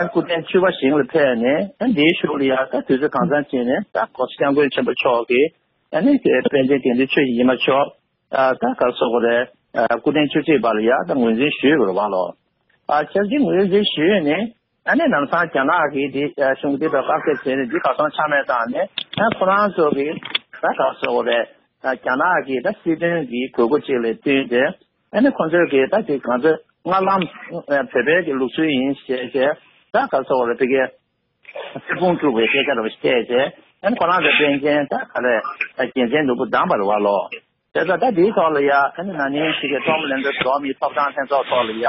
ཨ། སྐུ་ཕྲེང་བཅུ་པ་ཞིག་ལ་ཕེབས་ནས་ཨ། འདིའི་གཞུག་ལ་ཡ་ད་དུས་ཚོད་གང་འཚམ་ཅིག་ནས་ད་༸གོང་ས་༸སྐྱབས་མགོན་ཆེན་པོ་མཆོག་གིས། ཨ་ནི་དེ་པཎ་ཆེན་དགེ་འདུན་ཆོས་ཀྱི་ཉི་མ་མཆོག་ཨ། ད་ག་རེ་ཟེར་དགོས་རེད། ཨ། སྐུ་ཕྲེང་བཅུ་གཅིག་པ་ལ་ཡ་ད་ངོས་འཛིན་ཞུས་པ་རེད་བ་ལོ། ཨ། བྱས་ཙང་ངོས་འཛིན་ཞུས་ནས་ཨ་ནི་ལམ་སང་རྒྱ་ནག་གིས་འདི་ཨ། གཞུང་འདི་ལ་བཀག་སྐྱིལ་བྱས་ནས་འདི་གར་སོང་ཆ་མེད་བཏང་ནས། ཨ། ཁོ་རང་ཚོ་གིས་ད་ག་རེ་ཟེར་དགོས་རེད། ཨ། རྒྱ་ནག་གིས་ད་སྲིད་དོན་གྱི་དགོས་མཁོ་ཅིག་ལ་བསྟུན་ཏེ། ཨ་ནི་ཁོ་ཚོས་གིས་ད་དེ་གང་ཚོད་སྔར་ལམ་ཨ། བོད་པའི་གི་ལུགས་སྲོལ་ཡིན་ཞེས་བྱས། ད་ག་རེ་ཟེར་དགོས་རེད། ཕ་གིའི་གསེར་བུམ་དཀྲུགས་པའི་སྐད་ཆ་རེ་བཤད་རྗེས། ཨ་ནི་ཁོ་རང་ཚོ་པཎ་ཆེན་ད་ག་རེ་རྒྱལ་མཚན་ནོར་བུ་བསྡམས་པ་རེད་བ་ལོ། དེ་ཚོ་ད་དེའི་ཐོག་ལ་ཡ་ཨ་ནི་ན་ནིང་ཕ་གིའི་ཀྲོང་གླིང་དུ་འགྲོ་བ་མིའི་ཐོབ་ཐང་ལྷན་ཚོགས་ཐོག་ལ་ཡ་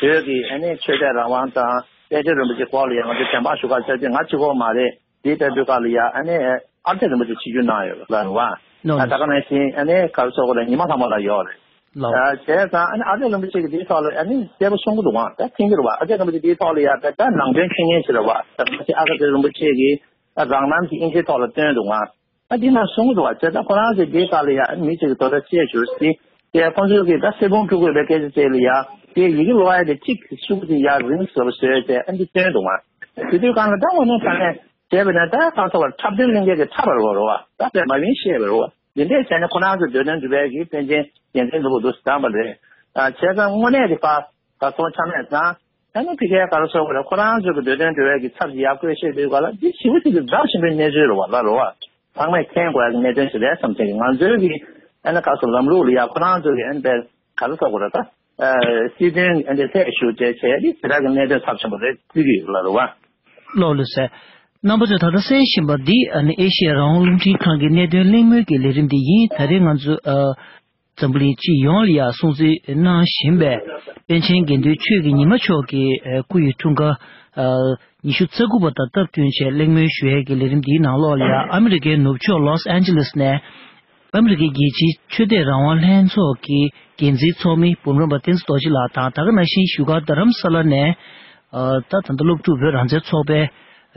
བོད་ཀྱི་ཨ་ནི་ཆོས་དད་རང་དབང་དང་པཎ་ཆེན་རིན་པོ་ཆེ་སྐོར་ལ་ཡ་ང་ཚོས་བདེན་དཔང་ཞུ་ག་བྱ་རྒྱུ་ང་གཅིག་པོ་མ་རེད། དེའི་བར་དུ་ག་ལ་ཡ་ཨ་ནི་ཨ་ལྕགས་རིན་པོ་ཆེ་ཆིབས་བསྒྱུར་གནང་ཡོད་ལ་རེད་བ། ལགས། ད་ག་ནང་བཞིན་ཨ་ནི་ག་རེ་ཟེར་དགོས་རེད། ཉི་མ་ལྷ་མོ་ལགས་ཡོད་རེད། ལགས། ཨ། བྱས་ཙང་ཨ་ནི་ཨ་ལྕགས་རིན་པོ་ཆེ་གིས་དེའི་ཐོག་ལ་ཨ་ནི་གསལ་པོ་གསུང་གི་འདུག་ག་ད་མཁྱེན་གྱི་རེད་བ། ཨ་ལྕགས་རིན་པོ་ཆེ་དེའི་ཐོག་ལ་ཡ་ད་ད་ནང་དོན་མཁྱེན་མཁན་ཞིག་རེད་བ། ད་ང་ཚོ་ཨ་ལྕགས་རིན་པོ་ཆེ་གིས་ད་རང་རྣམ་གྱི་དབྱིན་ཇིའི་ཐོག་ལ་བཏོན་འདུག་ག་ཨ་འདི་ན་གསུང་གི་འདུག་བ། བྱས་ཙང་ཁོ་རང་ཚོས་དེའི་སྐབས་ལ་ཡ་མི་གཅིག་གིས་དོ་ལྟ་བྱས་བཞུགས་ཟིན། དེ་ཁོང་ཚོས་ཀྱིས་ད་གསེར་བུམ་དཀྲུག་དགོས་པའི་སྐད་ཆ་བཅས་ལ་ཡ་དེ་ཡི་གེ་ཀློག་ཡ་དེ་གཅིག་ཤུགས་ཀྱིས་ཡར་རིང་ཟེར་བ་བཟོས་བྱས་ཨ་འདི་བཏོན་འདུག་ག་དེ་དུས་གང་ལ་ད་དངོས་གནས་དྲང་གནས་བྱས་པ་ན་ད་གང་ཟེར་བ། འཁྲབ་སྟོན་གླེང་མཁན་གྱིས་འཁྲབ་པ་རེད་བ། ད་དཔེ་མ་ཡིན་བཤད་པ་རེད་བ། འདི་འདྲས་བྱས་ནས་ཁོ་རང་ཚོ་འདོད་དོན་སྒྲུབ་པའི་གི་པཎ་ཆེན་རྒྱལ་མཚན་ནོར་བུ་འདུག་བདམས་པ་རེད། ཨ། བྱས་ཙང་དངོས་གནས་ཀྱི་ཕ་ག་སོང་ཆ་མེད་ཙང་། ཨ་ནི་ཕ་གིའི་ག་རེ་ཟེར་དགོས་རེད། ཁོ་རང་ཚོ་གི་འདོད་དོན་སྒྲུབ་པའི་གི་ཚབ་ཅིག་ཡར་བསྐོས་བཤད་དུས་ག་ལ་འདི་ཞེ་པོ་ཅིག་གི་རྫབ་ཆེན་པོའི་གནས་ཚུལ་རེད་བ་ལ་རེད་བ། ཚང་མས་མཁྱེན་དགོས་ཡ་གི་གནད་དོན་ཞིག་རེད་བསམ་བྱས་ཀྱི། ང་ཚོའི་གི་ཨ་ནི་ག་རེ་ཟེར་ལམ་ལུགས་ལ་ཡ་ཁོ་རང་ཚོ་གི་ཨ་ནི་དཔེ་ག་རེ་ཟེར་དགོས་རེད། ད་ཨ་སྲིད་དོན་ཨ་ནི་ལྷད་ཞུགས་བྱས་བྱས་ཏེ་དེ་དག་གི་གནད་དོན་ཚབས་ཆེན་པོ་རེད་བརྩི་གི་ཡོད་ལ་རེད་བ། ལགས་ལགས་སོ། རྣམ་པ་ཚོས་ད་ལྟ་གསན་བཞིན་པ་འདི་ཨ་ནི་ཨེ་ཤེ་ཡ་རང་དབང་རླུང་འཕྲིན་ཁང་གི་གནད་དོན་གླེང་མོལ་གྱི་ལས་རིམ་འདི་ཡིན། ད་རེས་ང་ཚོ་ཨ་འཛམ་བུ་གླིང་སྤྱི་ཡོངས་ལ་ཡང་སྲུང་བརྩི་གནང་བཞིན་པའི་པཎ་ཆེན་དགེ་འདུན་ཆོས་ཀྱི་ཉི་མ་མཆོག་གི་ཨ་སྐུ་ཡི་འཁྲུངས་སྐར་ཨ་ཉི་ཤུ་རྩ་དགུ་པ་དང་སྟབས་བསྟུན་བྱས་གླེང་མོལ་ཞུ་ཡས་ཀྱི་ལས་རིམ་འདིའི་ནང་ལོགས་ལ་ཡང་ཨ་མི་རི་ཀའི་ནུབ་ཕྱོགས་ལོས་ཨན་ཇི་ལེས་ནས་ཨ་མི་རི་ཀའི་རྒྱལ་སྤྱིའི་ཆོས་དད་རང་དབང་ལྷན་ཚོགས་ཀྱི་འགན་འཛིན་ཚོགས་མི་འབུམ་རམས་པ་བསྟན་འཛིན་རྡོ་རྗེ་ལགས་དང་། ད་ག་ནང་བཞིན་བཞུགས་སྒར་རྡ་རམ་ས་ལ་ནས་ཨ་ད་ད་ལྟ་སློབ་ཕྲུག་བོད་རང་བཙན་ཚོགས་པའི་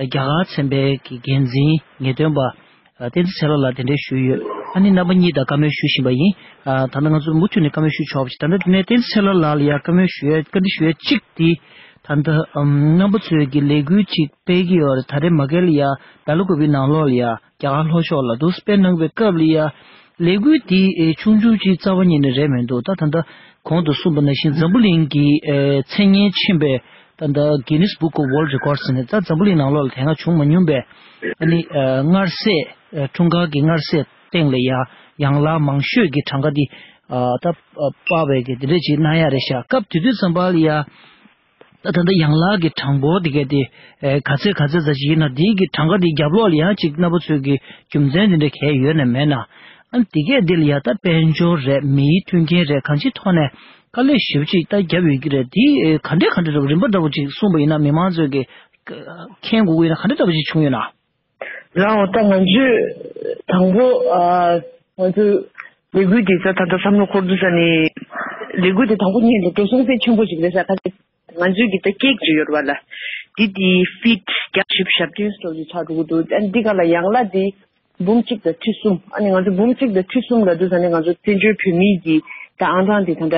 རྒྱ་གར་ཚན་པའི་གི་འགན་འཛིན་ངེས་སྟོན་པ་ཨ་བསྟན་འཛིན་ཚེ་ལྷ་ལགས་གདན་འདྲེན་ཞུས་ཡོད། ཨ་ནི་རྣམ་པ་གཉིས་དང་བཀའ་མོལ་ཞུ་བཞིན་པ་ཡིན། ཨ་ད་ལྟ་ང་ཚོ་མུ་མཐུད་ནས་བཀའ་མོལ་ཞུ་ཆོག་པ་ཞིག་ད་ལྟ་དེ་ནས་བསྟན་འཛིན་ཚེ་ལྷ་ལགས་ལ་ཡ་བཀའ་མོལ་ཞུ་ཡ་བཀའ་འདྲི་ཞུ་ཡ་གཅིག་དེ། ད་ལྟ་ཨམ་རྣམ་པ་ཚོས་ཀྱི་ལས་འགུལ་ཅིག་སྤེལ་གྱི་ཡོད་རེད། ད་རེས་མ་གལ་ལ་ཡ་སྦེལ་ཀོབ་ནང་ལོགས་ལ་ཡ་རྒྱ་གར་ལྷོ་ཕྱོགས་ལ་འདུག་སྤེལ་གནང་བའི་སྐབས་ལ་ཡ་ལས་འགུལ་འདི་ཨེ་ཆུང་ཆུང་ཅིག་རྩ་བ་ཉིད་ནས་རེད་མི་འདུག་ད་ད་ལྟ་གོང་དུ་གསུངས་པ་ནང་བཞིན་འཛམ་བུ་གླིང་གི་ཨེ་མཚན་སྙན་ཆེན་པོའི་ད་ལྟ་Guinness Book of World Records ཟེར་ནས་ད་འཛམ་བུ་གླིང་ནང་ལོགས་ལ་དེ་སྔ་བྱུང་མ་མྱོང་པའི་ཨ་ནི་ཨེ་མངར་ཟས་ཨེ་འཁྲུངས་སྐར་གྱི་མངར་ཟས་སྟེང་ལ་ཡ་ཡང་ལག་མང་ཤོས་ཀྱི་གྲངས་ཀ་འདི་ཨ་ད་ཨ་སྤར་བའི་གི་འདི་འདྲ་ཅིག་གནང་ཡ་རེད་ཤག་སྐབས་དེ་དུས་ཙམ་པ་ལ་ཡ། ད་ད་ལྟ་ཡང་ལག་གི་གྲངས་འབོར་དེ་གས་དེ་ཨེ་ག་ཚད་ག་ཚད་ཙམ་ཞིག་ཡིན་ན། དེའི་གི་གྲངས་ཀ་དེ་རྒྱབ་ལོགས་ལ་ཡང་ཅིག་རྣམ་པ་ཚོས་ཀྱི་རྒྱུ་མཚན་དེ་འདྲ་གས་ཡོད་ན་མེད་ན། ཨ་ནི་དེ་གས་དེ་ལ་ཡ་ད་དཔལ་འབྱོར་རེད། མིའི་མཐུན་རྐྱེན་རེད། གང་ཅིའི་ཐོག་ནས་དཀའ་ལས་ཞེ་པོ་ཅིག་ད་བརྒྱབ་ཡོད་ཀྱི་རེད། དེ་ཨེ་ག་འདྲས་ག་འདྲས་རེད། རིམ་པ་འདྲ་པོ་ཅིག་གསུངས་པ་ཡིན་ན་མི་མང་ཚོས་ཀྱི་མཁྱེན་དགོས་ཀྱི་ཡིན་ན་ག་འདྲས་འདྲ་པོ་ཅིག་བྱུང་ཡོད་ན། ལགས་འོ། ད་ང་ཚོས་དང་པོ་ཨ་ང་ཚོས་ལས་འགུལ་དེ་ཚོ་ད་ལྟ་བསམ་བློ་འཁོར་དུས་ཙ་ནས་ལས་འགུལ་དེ་དང་པོ་ཉིད་ལ་འགྲོ་སོང་ཚད་ཆེན་པོ་ཞིག་རེད་ཟེར། ད་ང་ཚོའི་གི་ད་ཀེག་ཅིག་ཡོད་རེད་བ་ལ། འདི་དེ་ཕིཊ་བརྒྱ་བཞི་བཅུ་ཞེ་བདུན་ཙམ་ཞིག་ཆགས་འགྲོ་གི་འདུག་ཨ་འདི་ག་ལ་ཡང་ལག་འདི་འབུམ་གཅིག་དང་ཁྲི་གསུམ། ཨ་ནི་ང་ཚོ་འབུམ་གཅིག་དང་ཁྲི་གསུམ་ལབ་དུས་ཙ་ནས་ང་ཚོ་བཙན་བྱོལ་བོད་མིའི་གི་ད་ཨང་གྲངས་དེ་ད་ལྟ་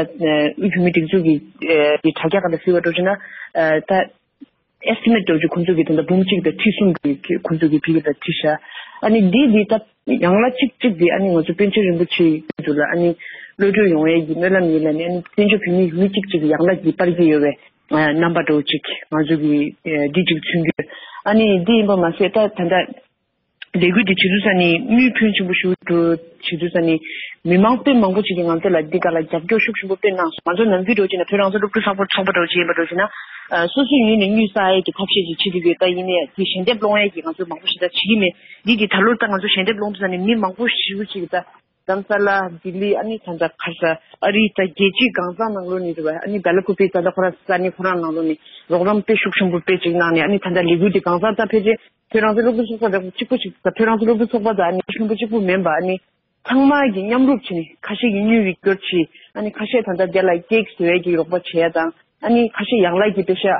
དབུས་བོད་མིའི་སྒྲིག་འཛུགས་ཀྱི་གི་དྲ་རྒྱ་ག་ལ་གཟིགས་པ་འགྲོ་བྱས་ན་ད། ཨེ་སི་ཊི་མེཊ་འདྲ་བོ་ཅིག་ཁོང་ཚོ་གིས་ད་ལྟ་འབུམ་གཅིག་དང་ཁྲི་གསུམ་གྱི་ཁོང་ཚོ་གིས་ཕ་གི་ལ་བྲིས་ཤག་ཨ་ནི་འདི་འདི་ད་ཡང་ལག་གཅིག་གཅིག་འདི་ཨ་ནི་ང་ཚོ་པཎ་ཆེན་རིན་པོ་ཆེ་འདུག་ལ། ཨ་ནི་གློད་གྲོལ་ཡོང་ཡས་ཀྱི་སྨོན་ལམ་ཡིན་ལ་ནི། ཨ་ནི་བཙན་བྱོལ་བོད་མི་ཡུལ་གཅིག་གཅིག་གི་ཡང་ལག་གི་པར་གྱི་ཡོད་པའི་རྣམ་པ་འདྲ་བོ་ཅིག་ང་ཚོ་གིས་འདི་གཅིག་མཚོན་རྒྱུ། ཨ་ནི་འདི་ཡིན་པ་མ་ཟད་ད་ད་ལྟ་ལས་འགུལ་འདི་བྱེད་དུས་ཙ་ནི་དམིགས་ཕན་ཆེན་པོ་ཞིག་འགྲོ་བྱེད་དུས་ཙ་ནི་མི་མང་དཔེ་མང་པོ་ཅིག་གིས་ང་ཚོ་ལ་འདི་ག་ལ་རྒྱབ་སྐྱོར་ཤུགས་ཆེན་པོ་དཔེ་གནང་སོང་། ང་ཚོ་ནམ་རྒྱུན་འདྲ་བོ་བྱས་ན་བོད་རང་བཙན་སློབ་ཕྲུག་ཚོགས་པ་ཚོགས་པ་འདྲ་བོ་བྱས་ཡིན་པ་འདྲ་བོ་བྱས་ན། ཨ་སོ་སོའི་ངོས་ནས་དངུལ་བསགས་ཡས་ཀྱི་ཐབས་ཤེས་ཅིག་བྱེད་ཀྱི་ཡོད། ད་ཡིན་ནའི་དེ་ཞལ་འདེབས་སློང་ཡས་ཀྱི་ང་ཚོ་མང་པོ་ཞེ་དྲག་བྱེད་ཀྱི་མེད། འདི་གི་ད་ལོར་ད་ང་ཚོ་ཞལ་འདེབས་སློང་དུས་ཙ་ནས་མི་མང་པོ་ཞེ་པོ་ཅིག་ད་རྡ་རམ་ས་ལ། ལྡི་ལི། ཨ་ནི་ད་ལྟ་ག་རེ་ཟེར། ཨ་རིའི་ད་རྒྱལ་སྤྱིའི་གང་ཟག་ནང་ལོགས་ནས་རེད་བ། ཨ་ནི་སྦེ་ལ་ཀུ་པེ་ད་ལྟ་ཁོ་རང་ས་ནི་ཁོ་རང་ནང་ལོགས་ནས་རོགས་རམ་དཔེ་ཤུགས་ཆེན་པོ་དཔེ་ཅིག་གནང་ནས། ཨ་ནི་ད་ལྟ་ལས་འགུལ་འདི་གང་ཟག་ད་ཕལ་ཆེར་བོད་རང་བཙན་སློབ་ཕྲུག་ཚོགས་པ་འདྲ་པོ་གཅིག་པུ་ཅིག་ད། བོད་རང་བཙན་སློབ་ཕྲུག་ཚོགས་པ་དང་ཨ་ནི་ཆེན་པོ་གཅིག་པུ་མིན་པ། ཨ་ནི་ཚང་མ་གིས་མཉམ་རུབ་བྱས་ནས་ཁ་ཤས་ཀྱིས་དངུལ་གྱི་སྐྱོར་བྱས། ཨ་ནི་ཁ་ཤས་ད་ལྟ་དེ་ལ་ཀེག་བཟོ་ཡས་ཀྱི་རོགས་པ་བྱས་ཡ་དང་། ཨ་ནི་ཁ་ཤས་ཡག་ལག་གི་པེ་ཤ་ཨ་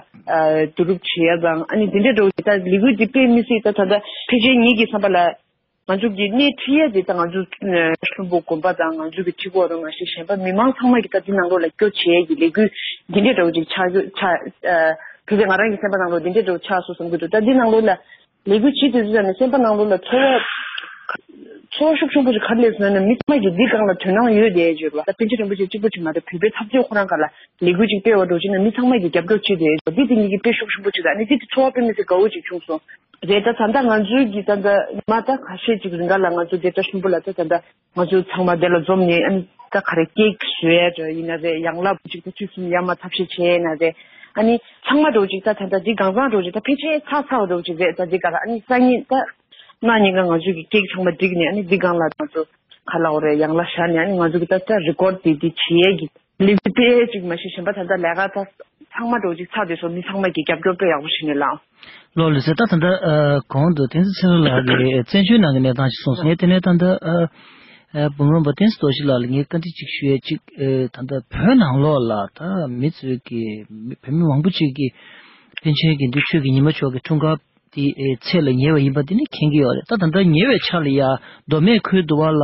བསྡུ་རུབ་བྱས་ཡ་དང་། ཨ་ནི་དེ་འདྲ་འདྲ་པོ་ཅིག་ད་ལས་འགུལ་འདི་དཔེ་མི་སྲིད་ད། ད་ལྟ་ཕལ་ཆེར་ངེད་ཀྱི་བསམ་པ་ལ། ང་ཚོ་གི་སྣེ་ཁྲིད་ཡས་དེ་ད་ང་ཚོ་ཨ་ལྷུན་པོ་དགོན་པ་དང་ང་ཚོ་གི་ཁྲི་ཀོ་རུ་མ་ཤེས་གཞན་པ་མི་མང་ཚང་མ་གི་ད་འདི་ནང་ལོགས་ལ་སྐྱོར་བྱེད་ཡས་ཀྱི་ལས་འགུལ་འདི་འདྲ་འདྲ་པོ་ཅིག་ཆགས་ཡོད། ཆགས་ཨ་ཕལ་ཆེར་ང་རང་གི་སེམས་པ་ནང་ལོགས་འདི་འདྲ་འདྲ་པོ་ཆགས་སོང་བསམ་གྱི་འདུག་ད་འདི་ནང་ལོགས་ལ་ལས་འགུལ་བྱེད་དུས་ཙམ་ནས་སེམས་པ་ནང་ལོགས་ལ་ཚོར་བ་ཚོར་བ་ཤུགས་ཆེན་པོ་ཅིག་ག་རེ་སླེབས་སོང་ན། མི་ཚང་མ་གི་འདི་སྒང་ལ་དོ་སྣང་ཡོད་བསྡད་ཡོད་རེད་བ། ད་པཎ་ཆེན་རིན་པོ་ཆེ་གཅིག་པུ་ཅིག་མ་རེད། བོད་པའི་འཐབ་རྩོད་ཁོ་རང་སྒང་ལ་ལས་འགུལ་ཅིག་སྤེལ་བ་འདྲ་པོ་བྱས་ན་མི་ཚང་མ་གི་རྒྱབ་སྐྱོར་བྱེད་བསྡད་ཡོད། འདི་དེ་ངེད་ཀྱི་དཔེ་ཤུགས་ཆེན་པོ་ཅིག་རེད། ཨ་ནི་འདི་དེ་ཚོར་བ་དཔེ་མི་སྲིད་དགའ་བོ་ཅིག་བྱུང་སོང་། རེད། ད་ད་ལྟ་ང་ཚོའི་གི་ད་ལྟ་ཉི་མ་ད་ཁ་ཤས་ཅིག་རིང་ག་ལ་ང་ཚོ་དེ་ད་ལྷུན་པོ་ལ་ད་ད་ལྟ་ང་ཚོ་ཚང་མ་དེ་ལ་འཛོམས་ནས། ཨ་ནི་ད་ག་རེ་ཀེག་བཟོ་ཡས་འདྲ་ཡིན་ན་རེད། ཡང་ལབ་ཅིག་ད་ཆུ་གསུམ་ཡར་མར་ཐབས་ཤེས་བྱས་ཡིན་ན་རེད། ཨ་ནི་ཚང་མ་འདྲ་པོ་ཅིག་ད་ད་ལྟ་འདི་གང་ཟག་འདྲ་པོ་ཅིག་ད་ཕལ་ཆེར་ཚ་ཚ་བ་འདྲ་པོ་ཅིག་རེད། ད་འདི་ག་ལ་ཨ་ནི་སང་ཉིན་ད་གནངས་ཉིན་ཀ་ང་ཚོ་གི་ཀེག་ཚང་མ་བསྒྲིགས་ནས། ཨ་ནི་འདི་སྒང་ལ་ང་ཚོ་ག་ལ་འོ་རེད། ཡང་ལ་བཞག་ནས། ཨ་ནི་ང་ཚོ་གི་ད་ལྟ་རི་ཀོཌ་དེ་དེ་བྱེད་ཡས་ཀྱི་ལས་འགུལ་སྤེལ་ཅིག་མ་གཞི་གཞན་པ་ད་ལྟ་ལས་ཀ་ད་ཚང་མ་འདྲ་པོ་ཅིག་ཚར་དུས་སོ་མི་ཚང་མ་གི་རྒྱབ་སྐྱོར་དཔེ་ཡག་པོ་བྱས་ནས་ལངས། ལགས་ལགས་སོ། ད་ད་ལྟ་ཨ་གོང་དུ་བསྟན་འཛིན་ཚེ་རིང་ལགས་ཀྱིས་བཙན་བྱོལ་ནང་གི་གནས་སྟངས་ཤིག་གསུངས་སོང་། ངས་དེ་ནས་ད་ལྟ་ཨ་ཨ་འབུམ་རམས་པ་བསྟན་འཛིན་རྡོ་རྗེ་ལགས་ལ་ངས་བཀའ་འདྲི་ཅིག་ཞུ་ཡས་ཅིག་ཨ་ད་ལྟ་བོད་ནང་ལོགས་ལ་ད་མི་ཚོས་ཀྱི་མི་བོད་མི་མང་པོ་ཅིག་གིས་པཎ་ཆེན་དགེ་འདུན་ཆོས་ཀྱི་ཉི་མ་མཆོག་གི་འཁྲུངས་སྐར་དེ་ཨེ་ཚད་ལ་ཉེ་བ་ཡིན་པ་དེ་ནི་མཁྱེན་གྱི་ཡོད་རེད། ད་ད་ལྟ་ཉེ་བའི་ཆར་ལ་ཡ་མདོ་སྨད་ཁུལ་དུ་བ་ལ་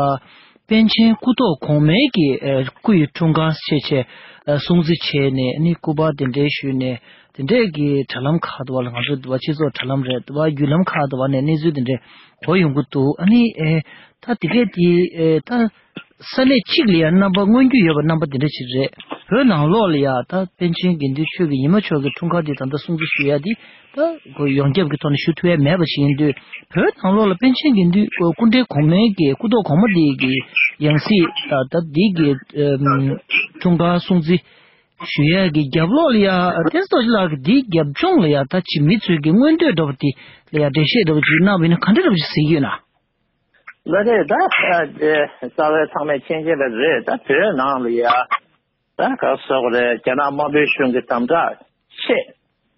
པཎ་ཆེན་སྐུ་ཐོག་གོང་མའི་གི་ཨེ་སྐུ་ཡི་འཁྲུངས་སྐར་བྱས་བྱས་ཨེ་སྲུང་བརྩི་བྱས་ནས་ནི་སྐུ་པར་དེ་འདྲའི་ཞུས་ནས། དེ་འདྲས་ཀྱི་དྲ་ལམ་ཁག་ཏུ་བ་ལ་ང་ཚོ་དུ་བ་སྤྱི་ཚོགས་དྲ་ལམ་རེད་དུ་བ་བརྒྱུད་ལམ་ཁག་ཏུ་བ་ནས་གནས་ཚུལ་དེ་འདྲས་གོ་ཡོང་གི་འདུག་ཨ་ནི་ཨེ་ད་དེ་གས་དེ་ཨེ་ད་ས་གནས་གཅིག་ལ་ཡང་རྣམ་པ་མངོན་རྒྱུ་ཡོད་པ་རྣམ་པ་དེ་འདྲ་ཞིག་རེད། བོད་ནང་ལོགས་ལ་ཡང་ད་པཎ་ཆེན་དགེ་འདུན་ཆོས་ཀྱི་ཉི་མ་མཆོག་གི་འཁྲུངས་སྐར་དེ་ད་ལྟ་སྲུང་བརྩི་ཞུ་ཡ་དེ་ད་གོ་ཡོངས་ཁྱབ་ཀྱི་ཐོག་ནས་ཞུ་ཐུབ་ཡ་མེད་པ་ཞིག་ཡིན་དུས། བོད་ནང་ལོགས་ལ་པཎ་ཆེན་དགེ་འདུན་སྐུ་འདྲའི་གོང་མའི་གི་སྐུ་ཐོག་གོང་མ་དེ་གི་ཡང་སྲིད་ད་ད་དེ་གི་ཨེམ་འཁྲུངས་སྐར་སྲུང་བརྩི་ཞུ་ཡས་ཀྱི་རྒྱབ་ལོགས་ལ་ཡ་བསྟན་འཛིན་རྡོ་རྗེ་ལགས་ཀྱི་འདིའི་རྒྱབ་ལྗོངས་ལ་ཡ་ད་ཅི་མི་ཚོས་ཀྱི་མངོན་འདོད་འདྲ་པོ་དེ་ལ་ཡ་འགྲེལ་བཤད་འདྲ་པོ་ཅིག་གནང་བ་ཡིན་ན་ག་འདྲ་འདྲ་པོ་ཅིག་གཟིགས་ཡོད་ན། ལགས་རེད། ད་ཨ་དེ་རྩ་བའི་ཚང་མས་མཁྱེན་མཁྱེན་པ་རེད། ད་བོད་ནང་ལ་ཡ་ད་ག་སོག་རེད། རྒྱ་ནག་དམར་པོའི་གཞུང་གི་དམ་དྲག་ཆེ་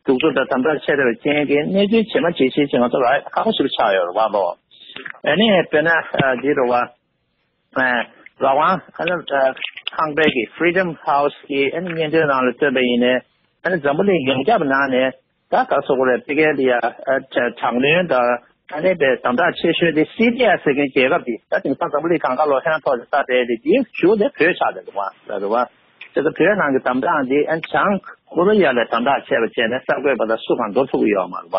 གདུག་རྩུབ་དང་དམ་དྲག་ཆེ་རེད་པའི་རྐྱེན་གྱིས་གནས་ཚུལ་ཇི་མ་ཇི་བཞིན་ཅིག་ང་ཚོ་ལ་ཁག་པོ་ཞིག་ཆགས་ཡོད་རེད་བ་ལོ། ཨ་ནི་དཔེར་ན་ཨ་འདི་རེད་བ། ཨ་རང་དབང་ཨ་ནི་ཨ་ཁང་པའི་གི་Freedom House་གི་ཨ་ནི་སྙན་ཐོའི་ནང་ལ་བཏོན་པ་ཡིན་ནའི། ཨ་ནི་འཛམ་བུ་གླིང་ཡོངས་ཁྱབ་ནང་ནས་ད་ག་སོག་རེད། ཕ་གིའི་ལ་ཡ་ཨ་དྲག་གནོན་དང་ཨ་ནི་པའི་དམ་དྲག་ཆེ་ཤོས་དེ་སི་རི་ཡ་ཟེར་མཁན་རྒྱལ་ཁབ་དེ་ད་དེང་སང་འཛམ་བུ་གླིང་གང་ག་ལོ་ཧན་ཐོག་ཏུ་ལྟ་བསྡད་དེ་དེའི་གཞུག་དེ་བོད་ཆགས་བསྡད་འདུག་བ། ལ་རེད་བ། དེ་ཚོ་བོད་ནང་གི་དམ་དྲག་འདི་ཨ་བྱང་ཀོ་རི་ཡ་ལ་དམ་དྲག་བྱས་པ་བྱས་ནས་གསར་འགོད་པ་དང་སུ་གང་འགྲོ་ཐུབ་ཀྱི་ཡོད་མ་རེད་བ།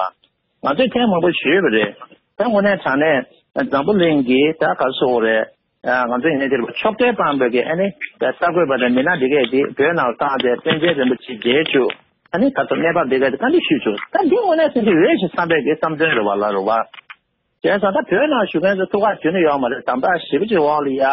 ང་ཚོས་ཐེངས་མང་པོ་ཞུས་པ་རེད། ད་དངོས་གནས་དྲང་གནས་འཛམ་བུ་གླིང་གི་ད་ག་སོ་རེད། ང་ཚོ་ཡིན་ནའི་དེར་ཕྱོགས་སྒྲིག་སྤངས་པའི་གི་ཨ་ནི་གསར་འགོད་པ་དང་མི་སྣ་འདི་གས་དེ་བོད་ནང་བཏང་སྟེ་པཎ་ཆེན་རིན་པོ་ཆེ་མཇལ་བཅུག་ཨ་ནི་ད་ཚོ་གནས་བབ་འདི་གས་དེ་བཀའ་འདྲི་ཞུས་བཅུག་ད་འདི་དངོས་གནས་སེམས་ཤུགས་རེད་ཞེས་བསམ་པའི་གི་བསམ་ཚུལ་རེད་བ། ལ་རེད་བ། བྱས་ཙང་ད་བོད་ནང་བཞུགས་མཁན་ཚོ་ཐུགས་ཁག་ཁྱོན་ནས་ཡོད་མ་རེད། དམ་དྲག་ཞེ་པོ་ཅིག་འོག་ལ་ཡ།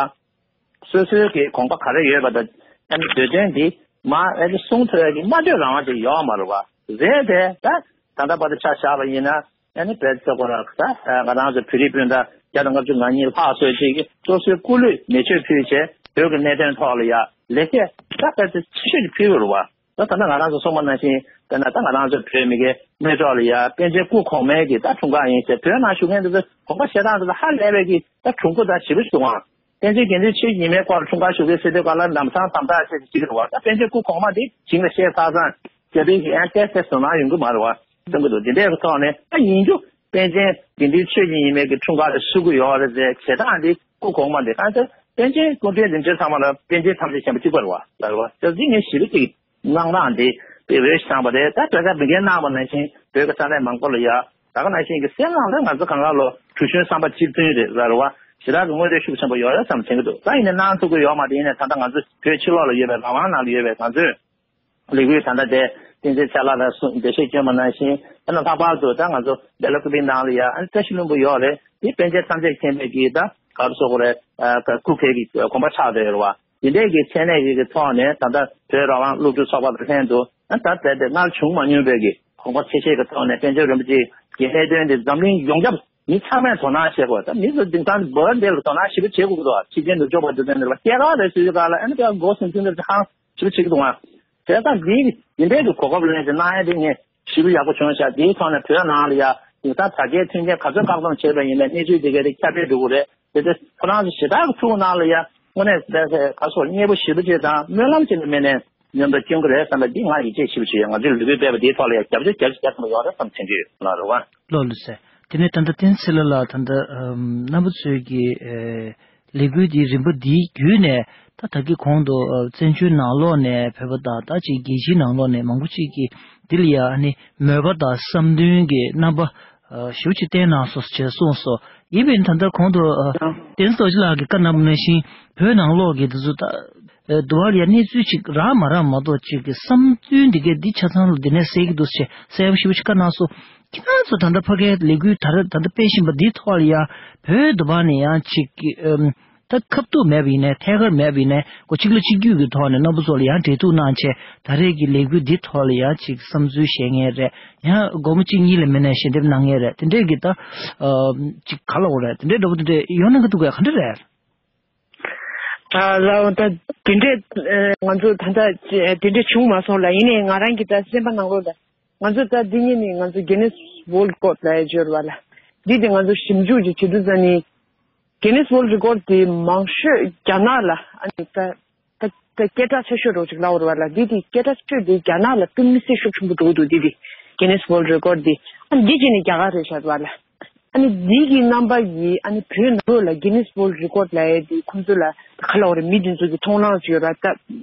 སོ་སོའི་གི་དགོངས་པ་ག་རེ་ཡོད་པ་དང་། ཨ་ནི་འདོད་དོན་འདི་མ་ཨ་ནི་གསུང་ཐུབ་ཡ་གི་སྨྲ་བརྗོད་རང་དབང་དེ་ཡོད་མ་རེད་བ། རེད་དེ་ད་ད་ལྟ་བར་དུ་ཆ་བཞག་པ་ཡིན་ན་ཨ་ནི་བོད་ཚོ་ཁོ་ར་ད་ང་རང་ཚོ་བོད་རིགས་སྤུན་ཟླ་བརྒྱ་དང་ལྔ་བཅུ་ང་གཉིས་ལྷག་ཙམ་ཅིག་གིས་སོ་སོའི་སྐུ་ལུས་མེ་མཆོད་ཕུལ་བྱས་བོད་ཀྱི་གནད་དོན་ཐོག་ལ་ཡ་ལེགས་སྐྱེས་ད་བོད་ཚོ་ཆེ་ཤོས་ཅིག་ཕུལ་དགོས་རེད་བ། ད་ད་ལྟ་ང་རང་ཚོ་གསུངས་པ་ནང་བཞིན་དཔེར་ན་ད་ང་རང་ཚོ་བོད་མི་གི་སྨད་གྲོགས་ལ་ཡ་པཎ་ཆེན་སྐུ་གོང་མའི་གི་ད་འཁྲུངས་སྐར་ཡིན་ཟེར་བོད་ནང་བཞུགས་མཁན་དེ་ཚོ་དགོངས་པ་བཞེས་སྟངས་དེ་ཚོ་ཧ་ལས་པའི་གི་ད་གྲུང་པོ་ད་ཞེ་པོ་ཞིག་འདུག་ཨང་། བསྟན་འཛིན་དགེ་འདུན་ཆོས་ཀྱི་ཉི་མའི་སྐོར་འཁྲུངས་སྐར་ཞུ་གི་ཟེར་དུས་ག་ལ་ལམ་སང་དམ་དྲག་བྱེད་ཀྱི་ཅིག་རེད་བ། ད་པཎ་ཆེན་སྐུ་གོང་མ་དེ་བྱིངས་ལ་བཤད་ཚར་ཙང་རྒྱ་བལ་གྱི་ཡང་ཏོག་ཙམ་དོ་སྣང་ཡོང་གི་མ་རེད་བ་བསམ་གི་འདུག་དེ་འདྲའི་ཐོག་ནས་ད་ཡིན་རྒྱུ་པཎ་ཆེན་དགེ་འདུན་ཆོས་ཀྱི་ཉི་མའི་གི་འཁྲུངས་སྐར་དེ་ཞུ་གི་ཡོད་རེད་ཟེར་བྱེད་སྟངས་དེ་སྐུ་གོང་མ་དེ་གང་ཟེར་པཎ་ཆེན་སྐུ་ཕྲེང་རིམ་བྱོན་ཚང་མ་ལ་པཎ་ཆེན་ཐམས་ཅད་མཁྱེན་པ་གཅིག་པ་རེད་བ། ལ་རེད་བ། ད་འདི་ངས་ཞེ་པོ་ཅིག་དངངས་སྐྲག་འདི་དཔེ་འོས་ཤིག་བཏང་བ་རེད། ད་བོད་ཀྱི་མི་རྒན་གནང་བ་ནང་བཞིན་བོད་ཀྱི་ས་གནས་མང་པོ་ལ་ཡ་ད་ག་ནང་བཞིན་གྱི་སེམས་ནང་ལ་ང་ཚོ་གང་ག་ལོ་གྲུ་གཞོན་བསམ་པ་གཅིག་མཐུན་རེད་ལ་རེད་བ། ཞེ་དྲག་གི་མངོན་འདོད་ཤུགས་ཆེན་པོ་ཡོད་རེད་བསམ་དྲན་གྱི་འདུག་ད་ཡིན་ནའི་གནང་ཐུབ་ཀྱི་ཡོད་མ་རེད། ཡིན་ནའི་ད་ལྟ་ང་ཚོ་བོད་ཕྱི་ལོགས་ལ་ཡོད་པའི་རང་དབང་ནང་ལ་ཡོད་པའི་ང་ཚོས་ལས་འགུལ་ད་ལྟ་དེ་བསྟན་འཛིན་ཚེ་ལྷ་ལགས་གསུངས་འགྲེལ་བཤད་བསྐྱོན་པ་ནང་བཞིན་ད་ལྷག་པར་དུ་ད་ང་ཚོ་སྦེ་ལ་ཀུ་པེ་ནང་ལ་ཡ་ཨ་ནི་བཀྲ་ཤིས་ལྷུན་པོ་ཡོད་རེད། དེ་པཎ་ཆེན་ཐམས་ཅད་མཁྱེན་པའི་གི་ད་ག་རེ་ཟེར་དགོས་རེད། ཨ་སྐུ་ཕེབས་ཀྱི་དགོངས་པ་ཆགས་བསྡད་ཡོད་རེད་བ། དེ་འདྲའི་གི་མཚན་གནས་ཀྱི་ཐོག་ནས་ད་ལྟ་བོད་རང་དབང་སློབ་ཕྲུག་ཚོགས་པ་དང་ལྷན་དུ་ ད་རྦད་དེ་སྔར་བྱུང་མ་མྱོང་བའི་གི་གོམ་པ་ཚད་ཤེས་ཀྱི་ཐོག་ནས་པཎ་ཆེན་རིན་པོ་ཆེ་གི་གནད་དོན་དེ་འཛམ་གླིང་ཡོངས་ཁྱབ་མི་ཚང་མས་དོ་སྣང་བྱེད་དགོས། ད་མི་ཚོ་དེང་སང་འབོར་འདི་ལ་དོ་སྣང་ཞེ་པོ་བྱེད་དགོས་ཀྱི་འདུག་ཕྱི་རྒྱལ་ནས་འབྱོར་པ་འདི་ཚོ་ནས་སྐྱེས་སྐར་རེ་ཟེར་ག་ལ་ཨ་ནི་དེ་འགོ་སེམས་ཚུལ་འདི་ཧང་ཞེ་པོ་བྱེད་ཀྱི་འདུག་ཨ། དེ་ལྟ་འདི་འདི་འདྲའི་གི་གོ་སྐབས་ལེན་ཞིག་གནང་ཡ་དེ་ངས་ཞེ་པོ་ཡག་པོ་བྱུང་ཤག་དེའི་ཐོག་ནས་བོད་ནང་ལ་ཡ་དེང་སང་དྲ་རྒྱའི་མཐུན་རྐྱེན་ག་ཚོད་བཀག་སྡོམ་བྱས་པ་ཡིན་ནའི་གནས་ཚུལ་དེ་ག་དེ་ཁྱབ་སྤེལ་འགྲོ་གི་རེད། དེ་ཚེ་ཁོ་རང་ཚོ་ཞེ་དྲག་གི་ཐུགས་ནང་ལ་ཡ་དངོས་གནས་དེ་ཚེ་ག་སོགས་མཉེས་པོ་ཞེ་པོ་ཅིག་དང་སྨོན་ལམ་ཅིག་ནི་མེད་ནས་མཉམ་དུ་སྐྱོན་གི་རེད་བསམ་པ་འདི་ང་ཡིད་ཆེས་ཞེ་པོ་ཅིག་ཡོད། ང་ཚོས་ལས་འགུལ་སྤེལ་བ་འདིའི་ཐོག་ལ་ཡ་རྒྱབ་སྐྱོར་རྒྱབ་ཀྱི་ཡོད་རེད་བསམ་དྲན་གྱི་ཡོད་ལ་རེད་བ། ལགས་ལགས་སེ། དེ་ནས་ད་ལྟ་བསྟན་འཛིན་ཚེ་ལྷ་ལགས་ད་ལྟ་ཨམ་རྣམ་པ་ཚོས་ཀྱི་ཨེ་ལས་འགུལ་འདིའི་རིམ་པ་འདིའི་བརྒྱུད་ནས་ད་ད་གི་གོང་དུ་ཨ་བཙན་བྱོལ་ནང་ལོགས་ནས་བོད་པ་དང་ད་ཅིག་རྒྱལ་སྤྱིའི་ནང་ལོགས་ནས་མང་པོ་ཅིག་གིས་འདི་ལ་ཡ་ཨ་ནི་མོས་པ་དང་བསམ་འདུན་གྱི་རྣམ་པ་ཨ་ཞེ་པོ་ཅིག་བསྟན་གནང་སོང་ཞེས་གསུངས་སོ། ཡིན་པས་ད་ལྟ་གོང་དུ་ཨ་བསྟན་འཛིན་རྡོ་རྗེ་ལགས་ཀྱིས་བཀའ་གནང་བ་ནང་བཞིན་བོད་ནང་ལོགས་ཀྱི་འདི་ཚོ་ད་ཨ་འདུལ་བ་ལ་ཡ་གནས་ཚུལ་ཅིག་རག་མ་རག་མ་གཏོགས་ཅིག་གི་བསམ་ཚུལ་འདི་གས་འདི་ཆ་ཚང་ལ་འདི་ནས་གསལ་གྱི་འདུག་ཅེས་གསལ་པོ་ཞེ་པོ་ཅིག་བཀའ་གནང་སོང་། ཁྱེད་རང་ཚོ་ད་ལྟ་ཕ་གིའི་ལས་འགུལ་ད་རེས་ད་ལྟ་སྤེལ་བཞིན་པ་འདིའི་ཐོག་ལ་ཡ་བོད་འདུལ་བ་ནས་ཡང་ཅིག་གི་ཨམ་ད་ཁ་ཐུག་མེད་པ་ཡིན་ནའི་ཐད་ཀར་མེད་པ་ཡིན་ནའི་ཁོ་གཅིག་ལ་གཅིག་གྱུར་གྱི་ཐོག་ནས་རྣམ་པ་ཚོ་ལ་ཡང་འབྲེལ་གཏུག་གནང་བྱས་ད་རེས་ཀྱི་ལས་འགུལ་འདི་ཐོག་ལ་ཡང་ཅིག་བསམ་ཚུལ་བཤད་མཁན་རེད། ཡང་སྒོར་མོ་གཅིག་གཉིས་ལས་མེད་ནའི་ཞལ་འདེབས་གནང་མཁན་རེད། དེ་འདྲས་ཀྱི་ད་ཨ་ཅིག་ག་ལ་འོ་རེད། དེ་འདྲས་འདྲ་པོ་དེ་འདྲས་ཡོང་གནང་གི་འདུག་གས། ག་འདྲས་རེད། ད་ལའོ་ད་དེ་འདྲས་ཨ་ང་ཚོ་ད་ལྟ་དེ་འདྲས་བྱུང་མ་སོང་ལ། ཡིན་ནའི་ང་རང་གི་ད་སེམས་པ་ནང་ལོགས་ལ་ང་ཚོ་ད་འདི་ཉིད་ནི་ང་ཚོ་Guinness World Record ལབ་ཡ་ཡོད་རེད་བ་ལ། འདི་དེ་ང་ཚོ་ཞིབ་འཇུག་ཅིག་བྱེད་དུས་ཙ་ནི་Guinness World Record དེ་མང་ཤོས་རྒྱ་ནག་ལ་ཨ་ནི་ད་ད་ད་སྐད་གྲགས་ཆེ་ཤོས་རོགས་ཅིག་ལབ་རེད་བ་ལ། འདི་དེ་སྐད་གྲགས་ཆེ་ཤོས་དེ་རྒྱ་ནག་ལ་དཔེ་མི་སྲིད་ཤུགས་ཆེན་པོ་འགྲོ་གི་འདུག་འདི་དེ་Guinness World Record དེ་ཨ་ནི་འདི་བྱས་ནས་རྒྱ་གར་རེད་ཤག་བ་ལ། ཨ་ནི་འདི་གི་རྣམ་པ་ཡིས་ཨ་ནི་བོད་ནང་ལོགས་ལ་Guinness World Record ལབ་ཡས་དེ་ཁོང་ཚོ་ལ་ག་ལ་བ་རེད། མི་འདི་ཚོ་གི་མཐོང་སྣང་ཅིག་ཡོད་ར། ད་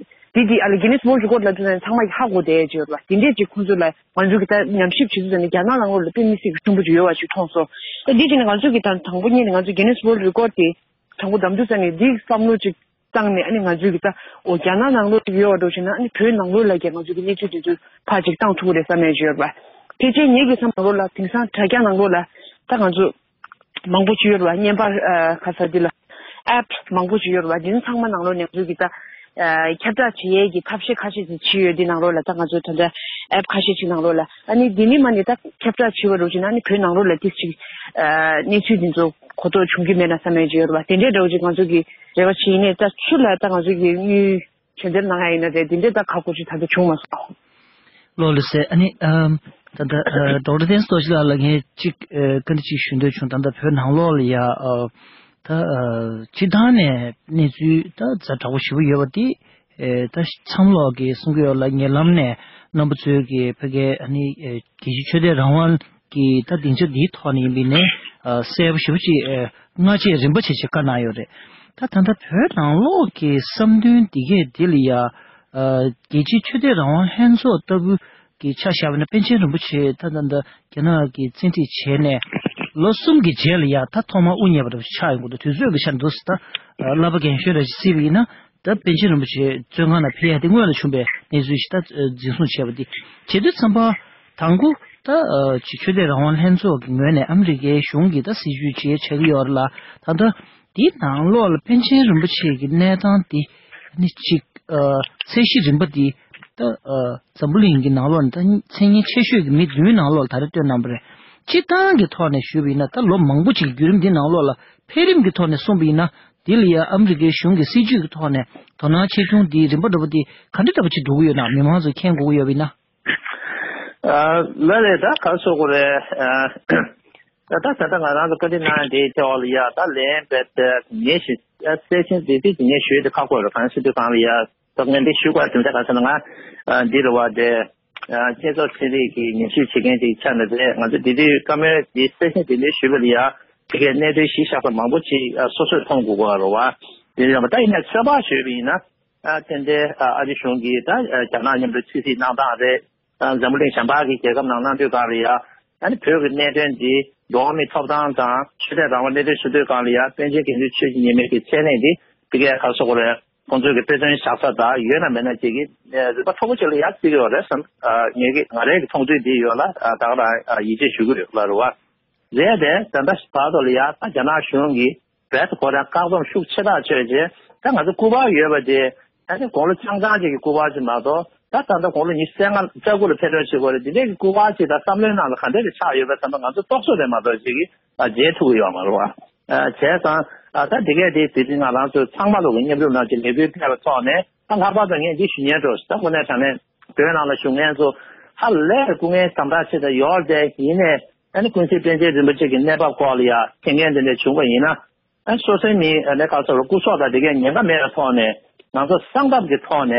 འདི་དེ་ཨ་ལ་Guinness World Record ལབ་དུས་ཙང་ཚང་མ་གི་ཧ་གོ་བསྡད་ཡས་ཅིག་ཡོད་ར། དེ་འདྲས་ཅིག་ཁོང་ཚོ་ལ་ང་ཚོ་གི་ད་ཉམས་ཞིབ་བྱེད་དུས་ཙང་ནས་རྒྱ་ནག་ནང་ལོགས་ལ་དཔེ་མི་སྲིད་ཀྱི་ཆེན་པོ་ཅིག་ཡོད་པ་ཅིག་མཐོང་སོང་། ད་འདི་བྱས་ནས་ང་ཚོ་གི་ད་དང་པོ་ཉིད་ནས་ང་ཚོ་Guinness World Record དེ་དང་པོ་བདམས་དུས་ཙང་ནས་འདི་བསམ་བློ་ཅིག་བཏང་ནས་ཨ་ནི་ང་ཚོའི་གི་ད་འོ་རྒྱ་ནག་ནང་ལོགས་ཅིག་ཡོད་པ་འདྲ་བྱས་ན་ཨ་ནི་བོད་ནང་ལོགས་ལ་ཀྱང་ང་ཚོའི་གི་གནས་ཚུལ་དེ་ཚོ་ཕར་ཅིག་བཏང་ཐུབ་ཀྱི་རེད་བསམ་ཡས་ཅིག་ཡོད་རེད་པ། ཕལ་ཆེར་ངེད་ཀྱི་བསམ་ནང་ལོགས་ལ་དེང་སང་དྲ་རྒྱ་ནང་ལོགས་ལ་ད་ང་ཚོ་མང་པོ་ཅིག་ཡོད་རེད་པ། བརྙན་པར་ཨ་ག་ས་འདི་ལ་ཨེབ་མང་པོ་ཅིག་ཡོད་རེད་པ། འདི་ཚོ་ཚང་མ་ནང་ལོགས་ནས་ང་ཚོའི་གི་ད་ཨ་ཁྱབ་བསྒྲགས་བྱེད་ཡས་ཀྱི་ཐབས་ཤེས་ཁ་ཤས་ཅིག་བྱས་ཡོད། འདི་ནང་ལོགས་ལ་ད་ང་ཚོ་ད་ལྟ་ཨེབ་ཁ་ཤས་ཅིག་ནང་ལོགས་ལ་ཨ་ནི་འདི་ནི་མ་ནི་ད་ཁྱབ་བསྒྲགས་བྱས་པ་འདྲ་བྱས་ན་ཨ་ནི་བོད་ནང་ལོགས་ལ་ཏིག་ཅིག་ཨ་གནས་ཚུལ་འདི་ཚོ་གོ་རྟོགས་བྱུང་གི་མེད་ན་བསམ་ཡས་ཅིག་ཡོད་རེད་པ། དེ་འདྲའི་འདྲ་བོ་ཅིག་ང་ཚོ་གི་རེ་བ་བྱེད་ཡིན་ནའི་ད་ཚུར་ལ་ད་ང་ཚོ་གི་དངུལ་ཞལ་འདེབས་གནང་ཡ་ཡིན་ན་རེད། དེ་འདྲའི་ད་ཁག་པོ་ཅིག་ད་ལྟ་བྱུང་མ་སོང་། ལགས་ལགས་སེ། ཨ་ནི་ཨམ་ད་ལྟ་ཨ་ཌོག་ཊར་བསྟན་འཛིན་རྡོ་རྗེ་ལགས་ལ་ངས་གཅིག་ཨ་བཀའ་འདྲི་གཅིག་ཞུ་འདོད་བྱུང་། ད་ལྟ་བོད་ནང་ལོགས་ལ་ཡ་ཨ་ད་ཨ་སྤྱིར་བཏང་ནས་གནས་ཚུལ་ད་ཛ་དྲག་པོ་ཞེ་པོ་ཡོད་པ་དེ་ཨེ་ད་མཚམས་ལོགས་ཀྱི་གསུང་གི་ཡོད་ལ། ཉེ་ལམ་ནས་རྣམ་པ་ཚོས་ཀྱི་ཕ་གའི་ཨ་ནི་ཨེ་རྒྱལ་སྤྱིའི་ཆོས་དད་རང་དབང་གི་ད་སྡིངས་ཆ་འདིའི་ཐོག་ནས་ཡིན་པའི་ནས་ཨ་གསལ་པོ་ཞེ་པོ་ཅིག་ཨེ་སྔ་རྗེས་རིམ་པ་བྱས་བྱས་བཀའ་གནང་ཡོད་རེད། ད་ད་ལྟ་བོད་ནང་ལོགས་ཀྱི་བསམ་འདུན་འདི་གས་འདི་ལ་ཡ་ཨ་རྒྱལ་སྤྱིའི་ཆོས་དད་རང་དབང་ལྷན་ཚོགས་ལྟ་བུ་གི་ཆ་བཞག་པ་ན་པཎ་ཆེན་རིན་པོ་ཆེ་ད་ད་ལྟ་རྒྱ་ནག་གིས་བཙན་ཁྲིད་བྱས་ནས་ལོ་གསུམ་གྱི་རྗེས་ལ་ཡ་ད་ཐོག་མར་དབུ་བརྙེས་པ་འདྲ་ཆགས་ཡོང་གི་འདུག་དུས་ཚོད་ཀྱི་ཆ་འདུག་ཟེར། ད་བསླབ་པ་རྒན་གཞོན་རེ་ཞིག་བརྩིས་པ་ཡིན་ན་ད་པཎ་ཆེན་རིན་པོ་ཆེ་བཙོན་ཁང་ནང་ཕེབས་ཡ་དེ་སྔོན་ལ་བྱུང་བའི་གནས་ཚུལ་ཞིག་ད་འཛིན་བཟུང་བྱས་པ་དེ་བྱེད་དུས་ཙམ་པ་དང་པོ་ད་ཆོས་དད་རང་དབང་ལྷན་ཚོགས་ཀྱི་ངོས་ནས་ཨ་མི་རི་ཀའི་གཞུང་གིས་ད་སྲིད་བྱུས་བྱེད་ཆགས་ཀྱི་ཡོད་རེད་ལ། ད་ལྟ་དེའི་ནང་ལོགས་ལ་པཎ་ཆེན་རིན་པོ་ཆེ་གི་གནས་སྟངས་དེ་ནི་གཅིག་ཨ་ཚད་གཞི་རིམ་པ་དེ་ད་ཨ་འཛམ་བུ་གླིང་གི་ནང་ལོགས་ནས་ད་མཚན་སྙན་ཆེ་ཤོས་ཀྱི་མི་བདུན་ནང་ལོགས་ལ་ད་རེས་བཏོན་གནང་བ་རེད། སྤྱིར་བཏང་གི་ཐོག་ནས་ཞུས་པ་ཡིན་ན་ད་ལོ་མང་པོ་ཅིག་གི་བརྒྱུད་རིམ་འདི་ནང་ལོགས་ལ་འཕེལ་རིམ་གྱི་ཐོག་ནས་གསུངས་པ་ཡིན་ན་འདི་ལ་ཡ་ཨ་མི་རི་ཀའི་གཞུང་གི་སྲིད་བྱུས་ཀྱི་ཐོག་ནས་དོ་སྣང་ཆེ་ཆུང་འདི་རིམ་པ་འདྲ་པོ་འདི་ག་འདྲ་འདྲ་པོ་ཅིག་འགྲོ་གི་ཡོད་ན་མི་མང་ཚོས་མཁྱེན་དགོས་ཀྱི་ཡོད་པ་ཡིན་ན། ཨ་ལ་ལས་ད་ག་སོ་གོ་རེད། ཨ་ད་ད་ད་ང་རང་ཚོ་བཀའ་འདྲི་གནང་དེའི་ཐོག་ལ་ཡ་ད་ལན་བེད་ངེས་ཤིག་གསལ་ཆེན་དེ་དུས་ངས་ཞུས་དེ་ཁག་པོ་རེད། གང་ཞུ་དུས་གང་ལ་ཡ་ད་ངས་འདི་ཞུ་དགོས་དེ་འདྲ་ག་ས་ན་ང་འདི་རུ་བ་དེ་བསྐྱེད་རྫོགས་ཚན་རིག་གི་ཉམས་ཞིབ་བྱེད་མཁན་དེ་ཆགས་ནས་རེད། ང་ཚོ་དེ་དུས་བཀའ་མོལ་དེ་གསལ་ཆེན་དེ་འདྲའི་ཞུས་པ་ལ་ཡ་དེ་གའི་གནད་དོན་གཞི་བཞག་པ་མང་པོ་ཅིག་སོ་སོས་མཐོང་དགོས་གོ་རུ་བ་དེ་རེད། ད་ཡིན་ན་ཚོད་དཔག་ཞུས་པ་ཡིན་ན། ཨ་ཏན་ཏན་ཨ་ཨ་རི་གཞུང་གིས་ད་རྒྱ་ནག་མཉམ་དུ་ཆུ་སྲིད་གནང་སྟངས་རེད། ཨ་འཛམ་བུ་གླིང་གཞན་པ་གི་རྒྱལ་ཁབ་ནང་གནང་དུས་གང་ལ་ཡ་ཨ་ནི་བོད་ཀྱི་གནད་དོན་འདི་འགྲོ་བ་མིའི་ཐོབ་ཐང་དང་ཆོས་དད་རང་དབང་གནད་དོན་ཞུ་དུས་གང་ལ་ཡ་པཎ་ཆེན་དགེ་འདུན་ཆོས་ཀྱི་ཉི་མའི་གི་མཚན་གནས་འདི་དེ་གའི་ག་སོ་གོ་རེད། ཁོང་ཚོས་ཀྱི་དཔེ་མཚོན་བཞག་ས་དང་ཡོད་ན་མེད་ན་ཅིག་གི་རིག་པ་མཐོ་པོ་ཅིག་ལ་ཡ་བརྩི་གི་ཡོད་རེད་བསམ། ངེད་ཀྱི་ང་རའི་གི་མཐོང་ཚུལ་འདི་ཡོད་ལ་ད་ག་རང་ཡིད་ཆེས་ཞུ་གི་ཡོད་ལ་རེད་བ། རེད་དེ་ད་ལྟ་བར་དུ་ལ་ཡ་ད་རྒྱ་ནག་གཞུང་གིས་རྦད་དེ་ཁོ་རང་བཀག་སྡོམ་ཤུགས་ཆེ་ཐག་ཆོད་རྗེས་ད་ང་ཚོ་སྐུ་པར་ཡོད་པ་དེ་ད་ནི་དགུང་ལོ་ཆུང་ཆུང་ཅིག་གི་སྐུ་པར་ཅིག་མ་གཏོགས་ ད་ད་ལྟ་དགུང་ལོ་ཉི་ཤུ་རྩ་ལྔ་རྩ་དགུ་ལ་ཕེབས་ཐོན་བྱེད་དགོས་རེད། འདི་འདྲའི་གི་སྐུ་པར་ཅིག་ད་བསམ་བློའི་ནང་ལ་ག་འདྲ་རེ་ཆགས་ཡོད་པ་བསམ་ན་ང་ཚོ་རྟོག་བཟོ་རེད་མ་གཏོགས་ཅིག་གི་ཨ་མཇལ་ཐུབ་ཀྱི་ཡོད་མ་རེད་བ། ཨ་བྱས་ཙང་ཨ་ད་འདི་གས་དེ་དེ་རིང་ང་རང་ཚོ་ཚང་མ་ལོག་གི་མཉམ་རུབ་ནང་གི་ལས་འགུལ་ཕེབས་པའི་ཐོག་ནས་ད་ལྷག་པར་དུ་ངས་འདི་ཞུ་སྙན་སྤྲོ་ད་དངོས་གནས་དྲང་གནས་བོད་ནང་ལ་བཞུགས་མཁན་ཚོ་ཧ་ལས་སྐུ་ངལ་དམ་དྲག་ཆེ་ད་ཡོད་རེད། ཡིན་ནས་ཨ་ནི་ཀུན་གཟིགས་པཎ་ཆེན་རིན་པོ་ཆེ་གི་གནས་བབ་སྐོར་ལ་ཡ་མཁྱེན་མཁན་དེ་འདྲ་བྱུང་བ་ཡིན་ན། ཨ་སོ་སོའི་མི་ཨ་ནི་ག་ཚོད་སྐུ་སྲོག་དང་དེ་གའི་ཉེན་ཁ་མེད་པའི་ཐོག་ནས་ང་ཚོ་གསང་སྟབས་ཀྱི་ཐོག་ནས་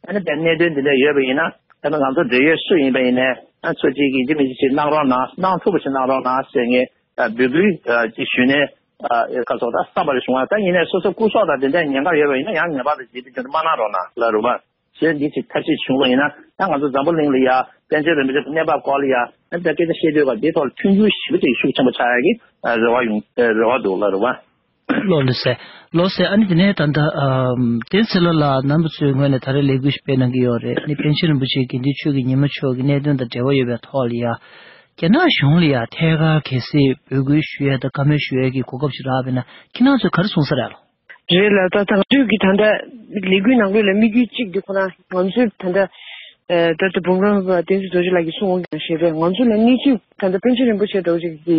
ཨ་ནི་དཔེ་གནད་དོན་འདི་འདྲ་ཡོད་པ་ཡིན་ན་ཨ་ནི་ང་ཚོ་འབྲེལ་ཡོད་སུ་ཡིན་པ་ཡིན་ནའི་ཨ་ཚོ་གཅིག་གིས་ཡིན་གཅིག་མིན་གཅིག་ཅིག་གནང་རོགས་གནང་། གནང་ཐུབ་པ་ཞིག་གནང་རོགས་གནང་ཟེར་ངས་ཨ་འབོད་སྐུལ་ཨ་ཅིག་ཞུས་ནས་ཨ་ག་ཚོད་ད་བསམ་པ་རེ་བྱུང་བ། ད་ཡིན་ནའི་སོ་སོ་སྐུ་སྲོག་དང་དེ་འདྲ་ཉེན་ཁ་ཡོད་པ་ཡིན་ན་ཡང་ངེས་པར་དུ་ཇི་ལྟར་ཀྱང་མ་གནང་རོགས་གནང་ལབ་རེད་བ། ཞེས་འདི་ཅིག་ཐབས་ཤེས་བྱུང་བ་ཡིན་ན་ད་ང་ཚོ་འཛམ་བུ་གླིང་ལ་ཡ་པཎ་ཆེན་རིན་པོ་ཆེ་གི་གནས་བབ་སྐོར་ལ་ཡ་ཨ་ནི་སྐད་ཆ་བཤད་འདོད་པ་འདིའི་ཐོག་ལ་མཐུན་འགྱུར་ཞེ་པོ་ཅིག་ཤུགས་ཆེན་པོ་ཆགས་ཡ་གི་ཨ་རེ་བ་ཡོང་ཨ་རེ་བ་འདུག་ལ་རེ་བ། ལགས་སོ། ལགས་སོ། ཨ་ནི་དེ་ནས་ད་ལྟ་ཨམ་བསྟན་འཛིན་ལགས་ལ་རྣམ་པ་ཚོའི་ངོས་ནས་ད་རེས་ལས་འགུལ་ཞིག་སྤེལ་གནང་གི་ཡོད་རེད། ཨ་ནི་པཎ་ཆེན་རིན་པོ་ཆེ་དགེ་འདུན་ཆོས་ཀྱི་ཉི་མ་མཆོག་གི་གནད་དོན་དང་འབྲེལ་བ་ཡོད་པའི་ཐོག་ལ་ཡ་རྒྱ་ནག་གཞུང་ལ་ཡ་ཐད་ཀར་གལ་སྲིད་འབོད་སྐུལ་ཞུ་ཡ་དང་བཀའ་མོལ་ཞུ་ཡ་གི་གོ་སྐབས་ཤིག་རག་པ་ཡིན་ན་ཁྱེད་རང་ཚོས་ག་རེ་གསུང་ས་རེད་ལགས། རེད་ལགས། ད་ད་ང་ཚོས་ཀྱི་ད་ལྟ་ལས་འགུལ་ནང་ལོགས་ལ་དམིགས་ཡུལ་གཅིག་འདི་ཁོ་ན་ང་ཚོས་ད་ལྟ་ཨ་ད་ལྟ་འབུམ་རམས་པ་བསྟན་འཛིན་རྡོ་རྗེ་ལགས་ཀྱིས་གསུངས་འོང་ཀྱང་ཞེས་པས། ང་ཚོ་ལ་གནས་ཚུལ་ད་ལྟ་པཎ་ཆེན་རིན་པོ་ཆེ་འདྲ་བོ་ཅིག་གི་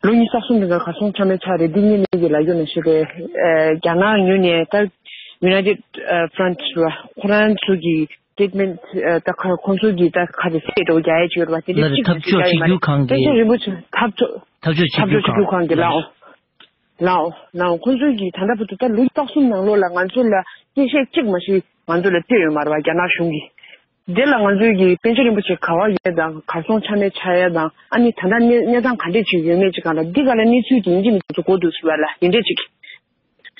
ལོ་ཉི་ཤུ་རྩ་གསུམ་གྱི་ནང་གར་སོང་ཆ་མེད་ཆགས་རེད། འདི་ངས་ནས་ཀྱི་ལ་ཡོད་ན་ཞེས་པས། ཨ་རྒྱ་ནག་ངོས་ནས་ད་United Front་ཁོ་རང་ཚོ་གི་statement་ཨ་ད་ཁ་ཁོང་ཚོ་གི་ད་ཁ་དེ་གསལ་འགྲོ་རྒྱ་ཡས་བྱོས་ར་བ་དེ་འདྲ་གཅིག་འཐབ་ཕྱོགས་གཅིག་གྱུར་ཁང་གི་པཎ་ཆེན་རིན་པོ་ཆེ་འཐབ་ཕྱོགས་འཐབ་ཕྱོགས་གཅིག་གྱུར་ཁང་གི་ལའོ། ལའོ་ལའོ་ཁོང་ཚོས་ཀྱི་ད་ལྟ་བར་དུ་ད་ལོ་རྟག་གསུམ་ནང་ལོགས་ལ་ང་ཚོ་ལ་སྐད་ཆ་གཅིག་མ་ཞིག་ང་ཚོ་ལ་སྤྲད་ཡོད་མ་རེད་བ་རྒྱ་ནག་གཞུང་གིས། དེ་ལ་ང་ཚོས་ཀྱི་པཎ་ཆེན་རིན་པོ་ཆེ་ག་བ་ཡོད་དང་གར་སོང་ཆ་མེད་ཆགས་ཡ་དང་ཨ་ནི་ད་ལྟ་གནས་གནས་སྟངས་ག་འདྲས་ཅིག་ཡོད་མེད་ཅིག་གང་ལ་འདི་ག་ལ་གནས་ཚུལ་གྱི་ཡིན་གཅིག་མིན་གཅིག་གོ་འདུག་ཟེར་བ་ལ་དེ་འདྲས་ཅིག་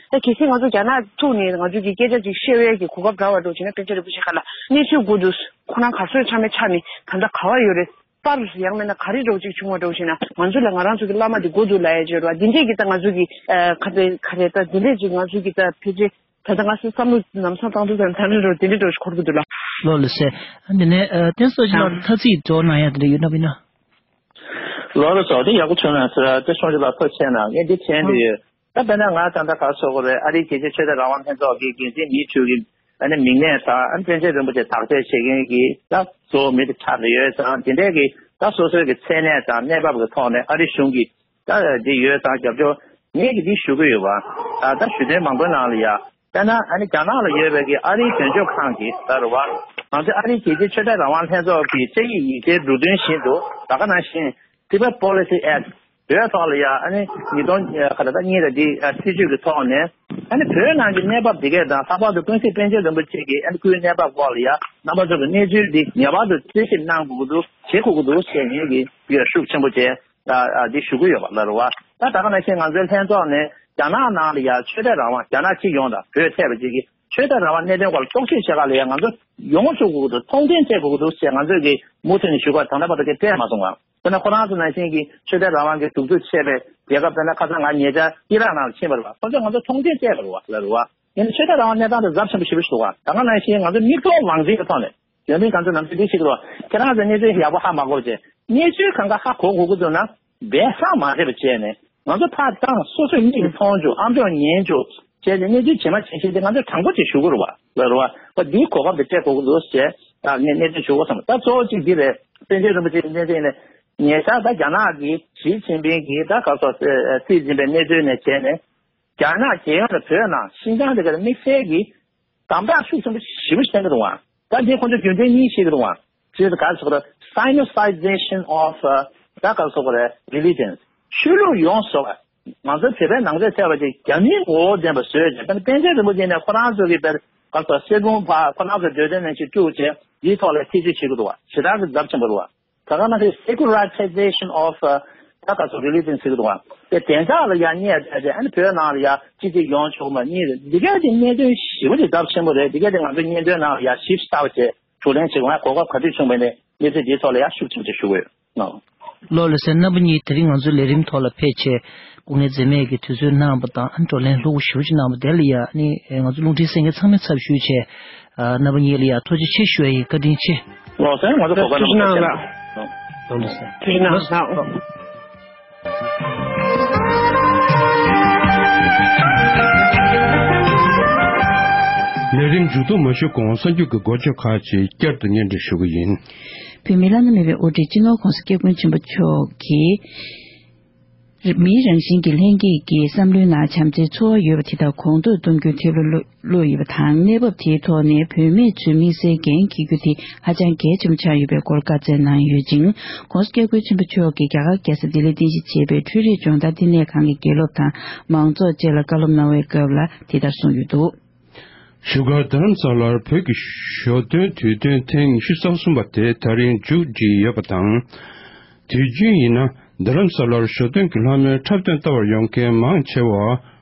ད་གལ་སྲིད་ང་ཚོ་རྒྱ་ནག་ཐུག་ནས་ང་ཚོ་གི་སྐད་ཆ་ཅིག་བཤད་ཡས་ཀྱི་གོ་སྐབས་རག་པ་འདྲ་བྱས་ན་པཎ་ཆེན་རིན་པོ་ཆེ་ཁ་ལ་གནས་ཚུལ་གོ་འདུག་ཁོ་རང་གར་སོང་ཆ་མེད་ཆགས་ནས་ད་ལྟ་ག་བ་ཡོད་རེད། པར་ཡང་མིན་ན་ག་རེ་འདྲ་བོ་ཅིག་བྱུང་བ་འདྲ་བོ་ཞིག་ན་ང་ཚོ་ལ་ང་རང་ཚོ་གི་བླ་མ་དེ་མགོ་འདུག་ལབ་ཡ་ཅིག་ཡོད་རེད་བ། འདི་འདྲས་ཀྱི་ད་ང་ཚོ་གི་ཨ་ག་རེ་ག་རེ་ད་འདི་འདྲས་ཅིག་ང་ཚོ་གི་ད་ཕལ་ཆེར་ད་ལྟ་ང་ཚོ་བསམ་བློ་ལམ་སང་བཏང་དུས་ད་ད་འདྲ་འདྲ་བོ་འདི་འདྲས་འདྲ་བོ་ཞིག་འཁོར་གི་འདུག་ལ། ལགས་ལགས་སེ། ཨ་འདི་ནས་ཨ་བསྟན་སྲོག་ཅིག་ལ་ཨ་ཐ་ཚིག་འདྲ་བོ་གནང་ཡ་དེ་འདྲ་ཡོད་ན་མིན་ན། ལགས་ལགས་སོ། དེ་ཡག་པོ་བྱུང་ན་ཟེར་ཨ་དེ་སྲོང་ཅིག་ལ་ཐུགས་རྗེ་ཆེ་གནང་། ངས་འདི་དྲན་དུ་ཡོད། ད་དཔེར་ན་ང་ད་ལྟ་ག་ཟེར་དགོས་རེད། ཨ་རིའི་རྒྱལ་སྤྱིའི་ཆོས་དད་རང་དབང་ལྷན་ཚོགས་ཀྱི་འགན་འཛིན་མི་ཞིག་གི་ཨ་ནི་མིང་གནས་དང་ཨ་ནི་པཎ་ཆེན་རིན་པོ་ཆེ་དག་ཐེར་བྱེད་མཁན་གྱི་ད་གཙོ་བོ་མི་དེ་ཆགས་ཏེ་ཡོད་ཙང་དེ་འདྲས་ཀྱི་ད་སོ་སོའི་གི་མཚན་གནས་དང་གནས་བབ་ཀྱི་ཐོག་ནས་ཨ་རི་གཞུང་གི་ད་འདི་ཡོད་ཙང་རྒྱབ་སྐྱོར་ངས་ཀྱི་འདི་ཞུ་གི་ཡོད་པ། ད་ད་ཞུ་དོན་མང་པོའི་ནང་ལ་ཡ་དཔེར་ན་ཨ་ནི་རྒྱ་ནག་ལ་ཡོད་པའི་གི་ཨ་རིའི་དོན་གཅོད་ཁང་གི་ད་རུ་བ་ང་ཚོའི་ཨ་རིའི་རྒྱལ་སྤྱིའི་ཆོས་དད་རང་དབང་ལྷན་ཚོགས་ཀྱི་དཔྱད་ཡིག་ཡིག་ཆའི་འབྲུ་དོན་བཞིན་དུ་ད་ག་ནང་བཞིན་Tibet Policy Act་བོད་ཐོག་ལ་ཡ་ཨ་ནི་ཉིས་སྟོང་ཁ་ལ་ད་གཉིས་ལ་འདི་སྲིད་བྱུས་ཀྱི་ཐོག་ནས་ཨ་ནི་བོད་ནང་གི་གནས་བབ་འདི་གས་དང་ལྷག་པར་དུ་ཀུན་གཟིགས་པཎ་ཆེན་རིན་པོ་ཆེ་གི་ཨ་ནི་སྐུའི་གནས་བབ་སྐོར་ལ་ཡ་རྣམ་པ་ཚོ་གི་གནས་ཚུལ་འདི་ངེས་པར་དུ་རྩད་ཞིབ་གནང་དགོས་ཀྱི་འདུག་བྱེད་དགོས་ཀྱི་འདུག་ཟེར་ངེས་ཀྱི་ཡོད་ཤུགས་ཆེན་པོ་བྱས་ཨ་འདི་ཞུ་གི་ཡོད་པ་ལ་རུ་བ། ད་ད་ག་ནང་བཞིན་ང་ཚོའི་ལྷན་ཚོགས་ནས་རྒྱ་ནག་ནང་ལ་ཡ་ཆོས་དད་རང་དབང་རྒྱ་ནག་སྤྱི་ཡོངས་དང་བོད་ཐེ་བ་ཅིག་གི་ཆོས་དད་རང་དབང་གནད་དོན་སྐོར་ལ་རྟོག་ཞིབ་བྱེད་ག་ལ་ཡ་ང་ཚོ་ཡོང་ཆོག་དགོས་ཀྱི་འདུག་མཐོང་མཐུན་བྱེད་དགོས་ཀྱི་འདུག་ཟེར་ང་ཚོས་ཀྱི་མུ་མཐུད་ནས་ཞུ་ག་ད་ལྟ་བར་དུ་གི་སྤྲད་མ་སོང་ང་། དཔེར་ན་ཁོ་རང་ཚོ་ནང་བཞིན་གྱི་ཆོས་དད་རང་དབང་གི་གདུག་རྩུབ་ཆེ་བའི་རྒྱལ་ཁབ་དཔེར་ན་ཁ་སང་ང་ཉེ་ཆར་ཨི་རག་ནང་ལ་ཕྱིན་པ་རེད་བ། ཁོ་ཚོས་ང་ཚོ་མཐོང་མཐུན་བྱས་པ་རེད་བ་ལ་རེད་བ། ཡིན་ན་ཆོས་དད་རང་དབང་གནས་སྟངས་དེ་ཚབས་ཆེན་པོ་ཞེ་པོ་ཞིག་འདུག་བ། ད་ག་ནང་བཞིན་ང་ཚོ་མིག་ཐོག་ངང་འཛིན་གྱི་ཐོག་ནས་ཡོན་ཏན་གང་ཚོ་ནམ་རྒྱུན་འདི་ཞིག་རེད་བ། ཁྱེད་རང་ཚོ་གནས་ཚུལ་ཡག་པོ་ཧ་མ་གོ་བྱས་གནས་ཚུལ་གང་ག་ཧ་གོ་དགོས་ཀྱི་འདུག་ན་སྦས་གསང་མ་རེད་པ་བྱས་ནས་ང་ཚོ་ཕར་བཏང་སོ་སོས་མིག་གིས་མཐོང་བཅུག་ཨམ་ཅོག་ཉན་བཅུག་བྱས་ཏེ་གནས་ཚུལ་ཇི་མ་ཇི་བཞིན་དེ་ང་ཚོས་དྲང་པོ་ཅིག་ཞུ་དགོས་རེད་བ་ལ་རེད་བ། འདིའི་གོ་སྐབས་དེ་སྤྲད་དགོས་ཀྱི་འདུག་ཟེར་ད་ངས་གནས་ཚུལ་ཞུ་དགོས་བསམ། ད་གཙོ་བོ་གཅིག་འདི་རེད། པཎ་ཆེན་རིན་པོ་ཆེ་གི་གནས་ཚུལ་ཡིན་ནས་ཉེ་ཆར་ད་རྒྱ་ནག་གི་ཞི་ཅིན་ཕིང་གིས་ད་ག་སོ་རྩིས་ཟིན་པའི་གནས་ཚུལ་ནས་བྱས་ནས་རྒྱ་ནག་རྒྱལ་ཡོངས་ལ་བོད་ནང་ཤིན་ཅང་དེ་ག་ལ་དམིགས་བསལ་གྱི་དམ་དྲག་ཤུགས་ཆེན་པོ་ཞེ་པོ་ཞིག་བསྟན་གྱི་འདུག་བ། ད་འདི་ཁོང་ཚོས་རྒྱུ་མཚན་གཉིས་བཤད་ཀྱི་འདུག་བ། གཅིག་ཏུ་ག་རེ་ཟེར་དགོས་རེད། Sinicization of ཨ་ད་ག་རེ་ཟེར་དགོས་རེད། Religions། ཆོས་ལུགས་ཡོངས་སུ་ང་ཚོ་བོད་པའི་ནང་ཚན་ཐེ་བ་ཅིག་རྒྱ་མིའི་ངོ་བོ་ལྡན་པ་བཟོས་ཅིག་དཔེར་ན་པཎ་ཆེན་རིན་པོ་ཆེ་ནས་ཁོ་རང་ཚོ་གི་བོད་ག་རེ་ཟེར་སེར་ཁུང་ཕ་ཁོ་རང་ཚོ་འདོད་དོན་ནང་བཞིན་བཅུག་བྱས་འདིའི་ཐོག་ལ་ཐེ་བྱུས་བྱེད་ཀྱི་འདུག་བ། ཞེ་དྲག་གི་ཚབས་ཆེན་པོ་རེད་བ། ད་ག་ནང་བཞིན་Secularization of ཨ་ད་ག་རེ་ཟེར་Religion་ཟེར་གྱི་འདུག་བ། དེ་དེ་ཚགས་ལ་ཡང་བསྙད་བྱས་ཏེ་ཨ་ནི་བོད་ནང་ལ་ཡང་སྤྱི་གཅིག་ཡོང་ཆོག་མ་གཉིས་རེད། འདི་གས་དེ་གནད་དོན་ཞེ་པོ་ཅིག་ཚབས་ཆེན་པོ་རེད། འདི་གས་དེ་ང་ཚོ་སྙན་ཐོའི་ནང་ལ་ཡང་ཞིབ་ཚགས་པ་བྱས་བགྲོ་གླེང་བྱེད་དགོས། ང་གོ་སྐབས་ག་དུས་བྱུང་བ་ཡིན་ནའི་གནས་ཚུལ་འདིའི་ཐོག་ལ་ཡང་ཤུགས་ཆེན་པོ་ཅིག་ཞུ་གི་ཡོད། ལགས། ལགས་ལགས་སེ། རྣམ་པ་གཉིས་དེ་རིང་ང་ཚོའི་ལས་རིམ་ཐོག་ལ་ཕེབས་བྱས་སྐུ་ངལ་འཛེམས་མེད་ཀྱི་དུས་ཚོད་གནང་བ་དང་ཨ་ནི་བགྲོ་གླེང་ལྷུག་པོ་ཞེ་པོ་ཅིག་གནང་བ་དེ་ལ་ཡ་ཨ་ནི་ང་ཚོ་རླུང་འཕྲིན་གསན་མཁན་ཚང་མའི་ཚབ་ཞུས་བྱས་ཨ་རྣམ་པ་གཉིས་ལ་ཡ་ཐུགས་རྗེ་ཆེ་ཞུ་ཡ་ཡིན། བཀའ་དྲིན་ཆེ། ལགས་སེ། ང་ཚོ་གོ་སྐབས་ཐུགས་རྗེ་གནང་ལགས། ལགས་སེ། ཐུགས་རྗེ་གནང་ལགས། ལས་རིམ་མཇུག་བསྡོམས་མ་ཞུས་གོང་གསར་འགྱུར་གྱི་འགོ་བརྗོད་ཁག་ཅིག་བསྐྱར་དུ་སྙན་སྒྲོན་ཞུ་གི་ཡིན། བོད་མིའི་བླ་ན་མེད་པའི་དབུ་ཁྲིད་སྤྱི་ནོར་༸གོང་ས་༸སྐྱབས་མགོན་ཆེན་པོ་མཆོག་གིས། མིའི་རང་བཞིན་གྱི་ལྷན་སྐྱེས་ཀྱི་བསམ་བློའི་ནང་བྱམས་བརྩེའི་ཚོར་བ་ཡོད་པ་དེ་དག་གོང་མཐོར་གཏོང་རྒྱུའི་ཐབས་ལམ་བླུགས་ཡོད་པ་དང་། གནས་བབ་དེའི་ཐོག་ནས་བུད་མེད་ཚོས་དམིགས་བསལ་འགན་འཁྱེར་རྒྱུ་དེ་ཧ་ཅང་གལ་ཆེན་པོ་ཆགས་ཡོད་པའི་སྐོར་བཀའ་སྩལ་གནང་ཡོད་ཅིང་། ༸གོང་ས་༸སྐྱབས་མགོན་ཆེན་པོ་མཆོག་གིས་རྒྱ་གར་རྒྱལ་ས་ལྡི་ལིར་རྟེན་གཞི་བྱས་པའི་འཕྲུལ་རིག་སྦྱོང་བརྡར་བསྟི་གནས་ཁང་གི་དགེ་སློབ་དང་མང་ཚོགས་བཅས་ལ་བཀའ་སློབ་གནང་བའི་སྐབས་ལ་དེ་ལྟར་གསུངས་ཡོད་འདུག། བཞུགས་སྒར་རྡ་རམ་ས་ལར་བོད་ཀྱི་ཞོ་སྟོན་དུས་སྟོན་ཐེངས་ཉི་ཤུ་རྩ་གསུམ་པ་དེ་ད་རིང་མཇུག་བསྒྲིལ་ཡོད་པ་དང་། དུས་རྒྱུན་ཡིན་ན་རྡ་རམ་ས་ལར་ཞོ་སྟོན་གྱི་ལྷ་མོའི་འཁྲབ་སྟོན་ལྟ་བར་ཡོང་མཁན་མང་ཆེ་བ་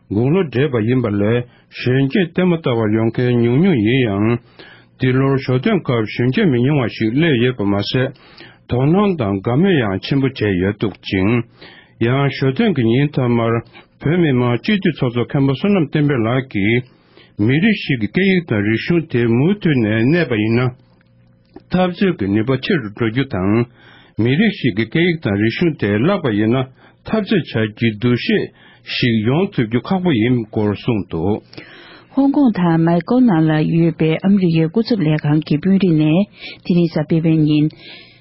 དགུང་ལོ་བགྲེས་པ་ཡིན་པ་ལས་གཞོན་སྐྱེས་ལྟད་མོ་ལྟ་བར་ཡོང་མཁན་ཉུང་ཉུང་ཡིན་ཡང་། འདི་ལོར་ཞོ་སྟོན་སྐབས་གཞོན་སྐྱེས་མི་ཉུང་བ་ཞིག་སླེབས་ཡོད་པ་མ་ཟད། དོ་སྣང་དང་དགའ་མོས་ཡང་ཆེན་པོ་བྱས་ཡོད་འདུག་ཅིང་། ཡང་ཞོ་སྟོན་གྱི་ཉིན་མཐའ་མར་བོད་མི་མང་སྤྱི་འཐུས་ཚོགས་གཙོ་མཁན་པོ་བསོད་ནམས་བསྟན་འཕེལ་ལགས་ཀྱིས། མི་རིགས་ཤིག་གི་སྐད་ཡིག་དང་རིག་གཞུང་དེ་མུ་མཐུད་ནས་གནས་པ་ཡིན་ན། འཐབ་རྩོད་ཀྱི་ནུས་པ་ཆེ་རུ་འགྲོ་རྒྱུ་དང་། མི་རིགས་ཤིག་གི་སྐད་ཡིག་དང་རིག་གཞུང་དེ་བརླག་པ་ཡིན་ན་འཐབ་རྩོད་བྱ་རྒྱུའི་འདུ་ཤེས་ཤིག་ཡོང་ཐུབ་རྒྱུ་ཁག་པོ་ཡིན་སྐོར་གསུངས་འདུག། ཧོང་ཀོང་དང་མའི་ཀོ་ནང་ལ་ཡོད་པའི་ཨ་མི་རི་ཀའི་སྐུ་ཚབ་ལས་ཁང་གི་དཔོན་རིགས་ནས་དེ་རིང་གཟའ་སྤེན་པའི་ཉིན།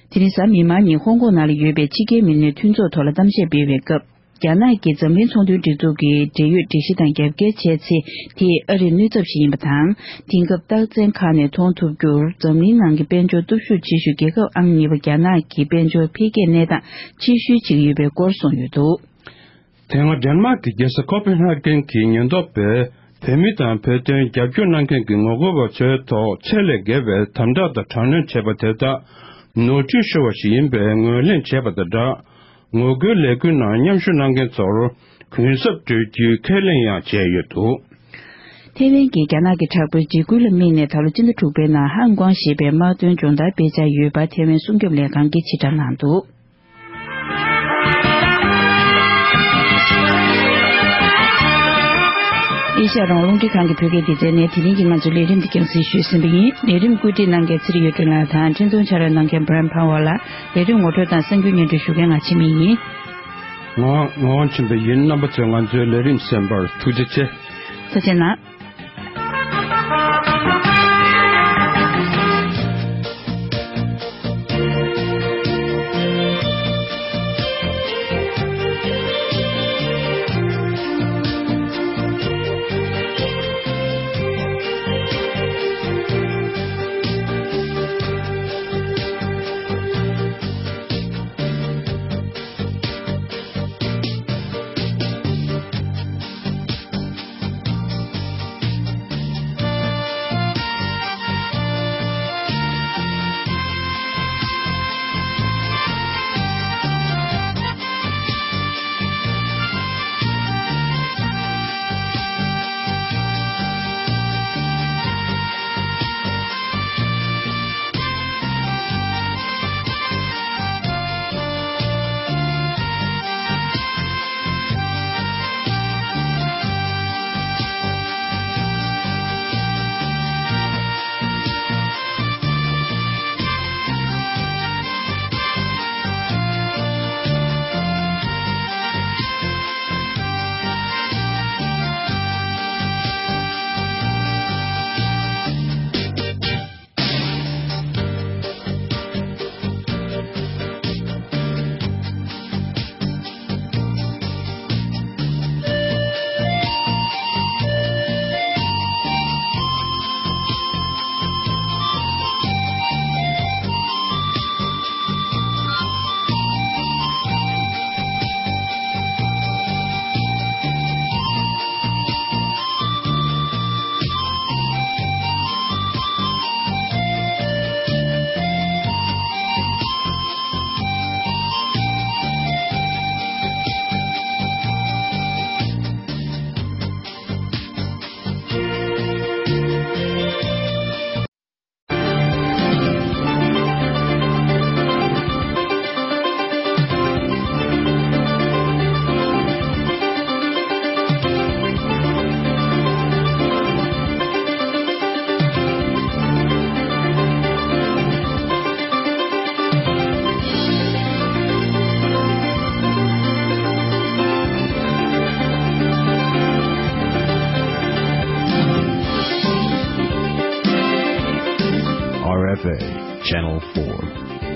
དེ་རིང་གཟའ་མིག་དམར་ཉིན་ཧོང་ཀོང་ནང་ལ་ཡོད་པའི་ཕྱི་རྒྱལ་མི་སྣའི་མཐུན་ཚོགས་ཐོག་ལ་གཏམ་བཤད་སྤེལ་བའི་སྐབས། རྒྱ་ནག་གིས་འཛམ་གླིང་ཚོང་དོན་སྒྲིག་འཛུགས་ཀྱི་འབྲེལ་ཡོད་སྒྲིག་གཞི་དང་རྒྱབ་འགལ་བྱས་ཚེ། དེས་ཨ་རིར་གནོད་ཚབས་ཤིག་ཡིན་པ་དང་། དེང་སྐབས་རྟགས་མཚན་ཁག་ནས་མཐོང་ཐུབ་རྒྱུར། འཛམ་གླིང་ནང་གི་དཔལ་འབྱོར་སྟོབས་ཤུགས་ཆེ་ཤོས་རྒྱལ་ཁབ་ཨང་གཉིས་པ་རྒྱ་ནག་གི་དཔལ་འབྱོར་འཕེལ་རྒྱས་གནས་སྟངས་ཆེ་ཤོས་ཅིག་ཡོད་པའི་སྐོར་གསུངས་ཡོད་འདུག། དེ་སྔ་ཌེན་མཱག་གི་རྒྱལ་ས་ཁོ་པན་ཧ་གན་གྱི་ཉེན་རྟོག་པས་བོད་མི་དང་བོད་དོན་རྒྱབ་སྐྱོར་གནང་མཁན་གྱི་ངོ་རྒོལ་བ་ཚོའི་ཐོག་ཚད་ལས་བརྒལ་བའི་དམ་དྲག་དང་དྲག་གནོན་བྱས་པ་དེ་དག་ནོར་འཁྲུལ་ཤོར་བ་ཞིག་ཡིན་པའི་ངོས་ལེན་བྱས་པ་དང་སྦྲགས། ངོ་རྒོལ་ལས་འགུལ་ནང་མཉམ་ཞུགས་གནང་མཁན་ཚོར་གུན་གསབ་སྤྲོད་རྒྱུའི་ཁས་ལེན་ཡང་བྱས་ཡོད་འདུག། ཐེ་ཝན་གྱིས་རྒྱ་ནག་གི་དྲག་པོའི་འཇིགས་སྐུལ་ལ་དམིགས་ནས་ད་ལོ་སྤྱི་ཟླ་དྲུག་པའི་ནང་ཧང་ཀོང་ཞེས་པའི་དམག་དོན་སྦྱོང་བརྡར་སྤེལ་འཆར་ཡོད་པ་ཐེ་ཝན་སྲུང་སྐྱོབ་ལས་ཁང་གིས་ཕྱིར་བསྒྲགས་གནང་འདུག། ཨེ་ཤ་ཡ་རང་དབང་རླུང་འཕྲིན་ཁང་གི་བོད་སྐད་སྡེ་ཚན་ནས་དེ་རིང་གི་ང་ཚོའི་ལས་རིམ་འདི་རྒྱང་སྲིང་ཞུས་ཟིན་པ་ཡིན། ལས་རིམ་བཀོད་སྒྲིག་གནང་མཁན་ཚེ་རིང་གཡུ་སྒྲོན་ལགས་དང་འཕྲིན་ཐུང་ཕྱག་རོགས་གནང་མཁན་བྷ་རན་ཕ་ཝར་ལགས། ལས་རིམ་ངོ་སྤྲོད་དང་གསར་འགྱུར་སྙན་སྒྲོན་ཞུ་མཁན་ང་འཆི་མེད་ཡིན། ང་ངག་དབང་ཆོས་འཕེལ་ཡིན། རྣམ་པ་ཚོས་ང་ཚོའི་ལས་རིམ་གསན་པར་ཐུགས་རྗེ་ཆེ། ཐུགས་རྗེ་གནང་། four.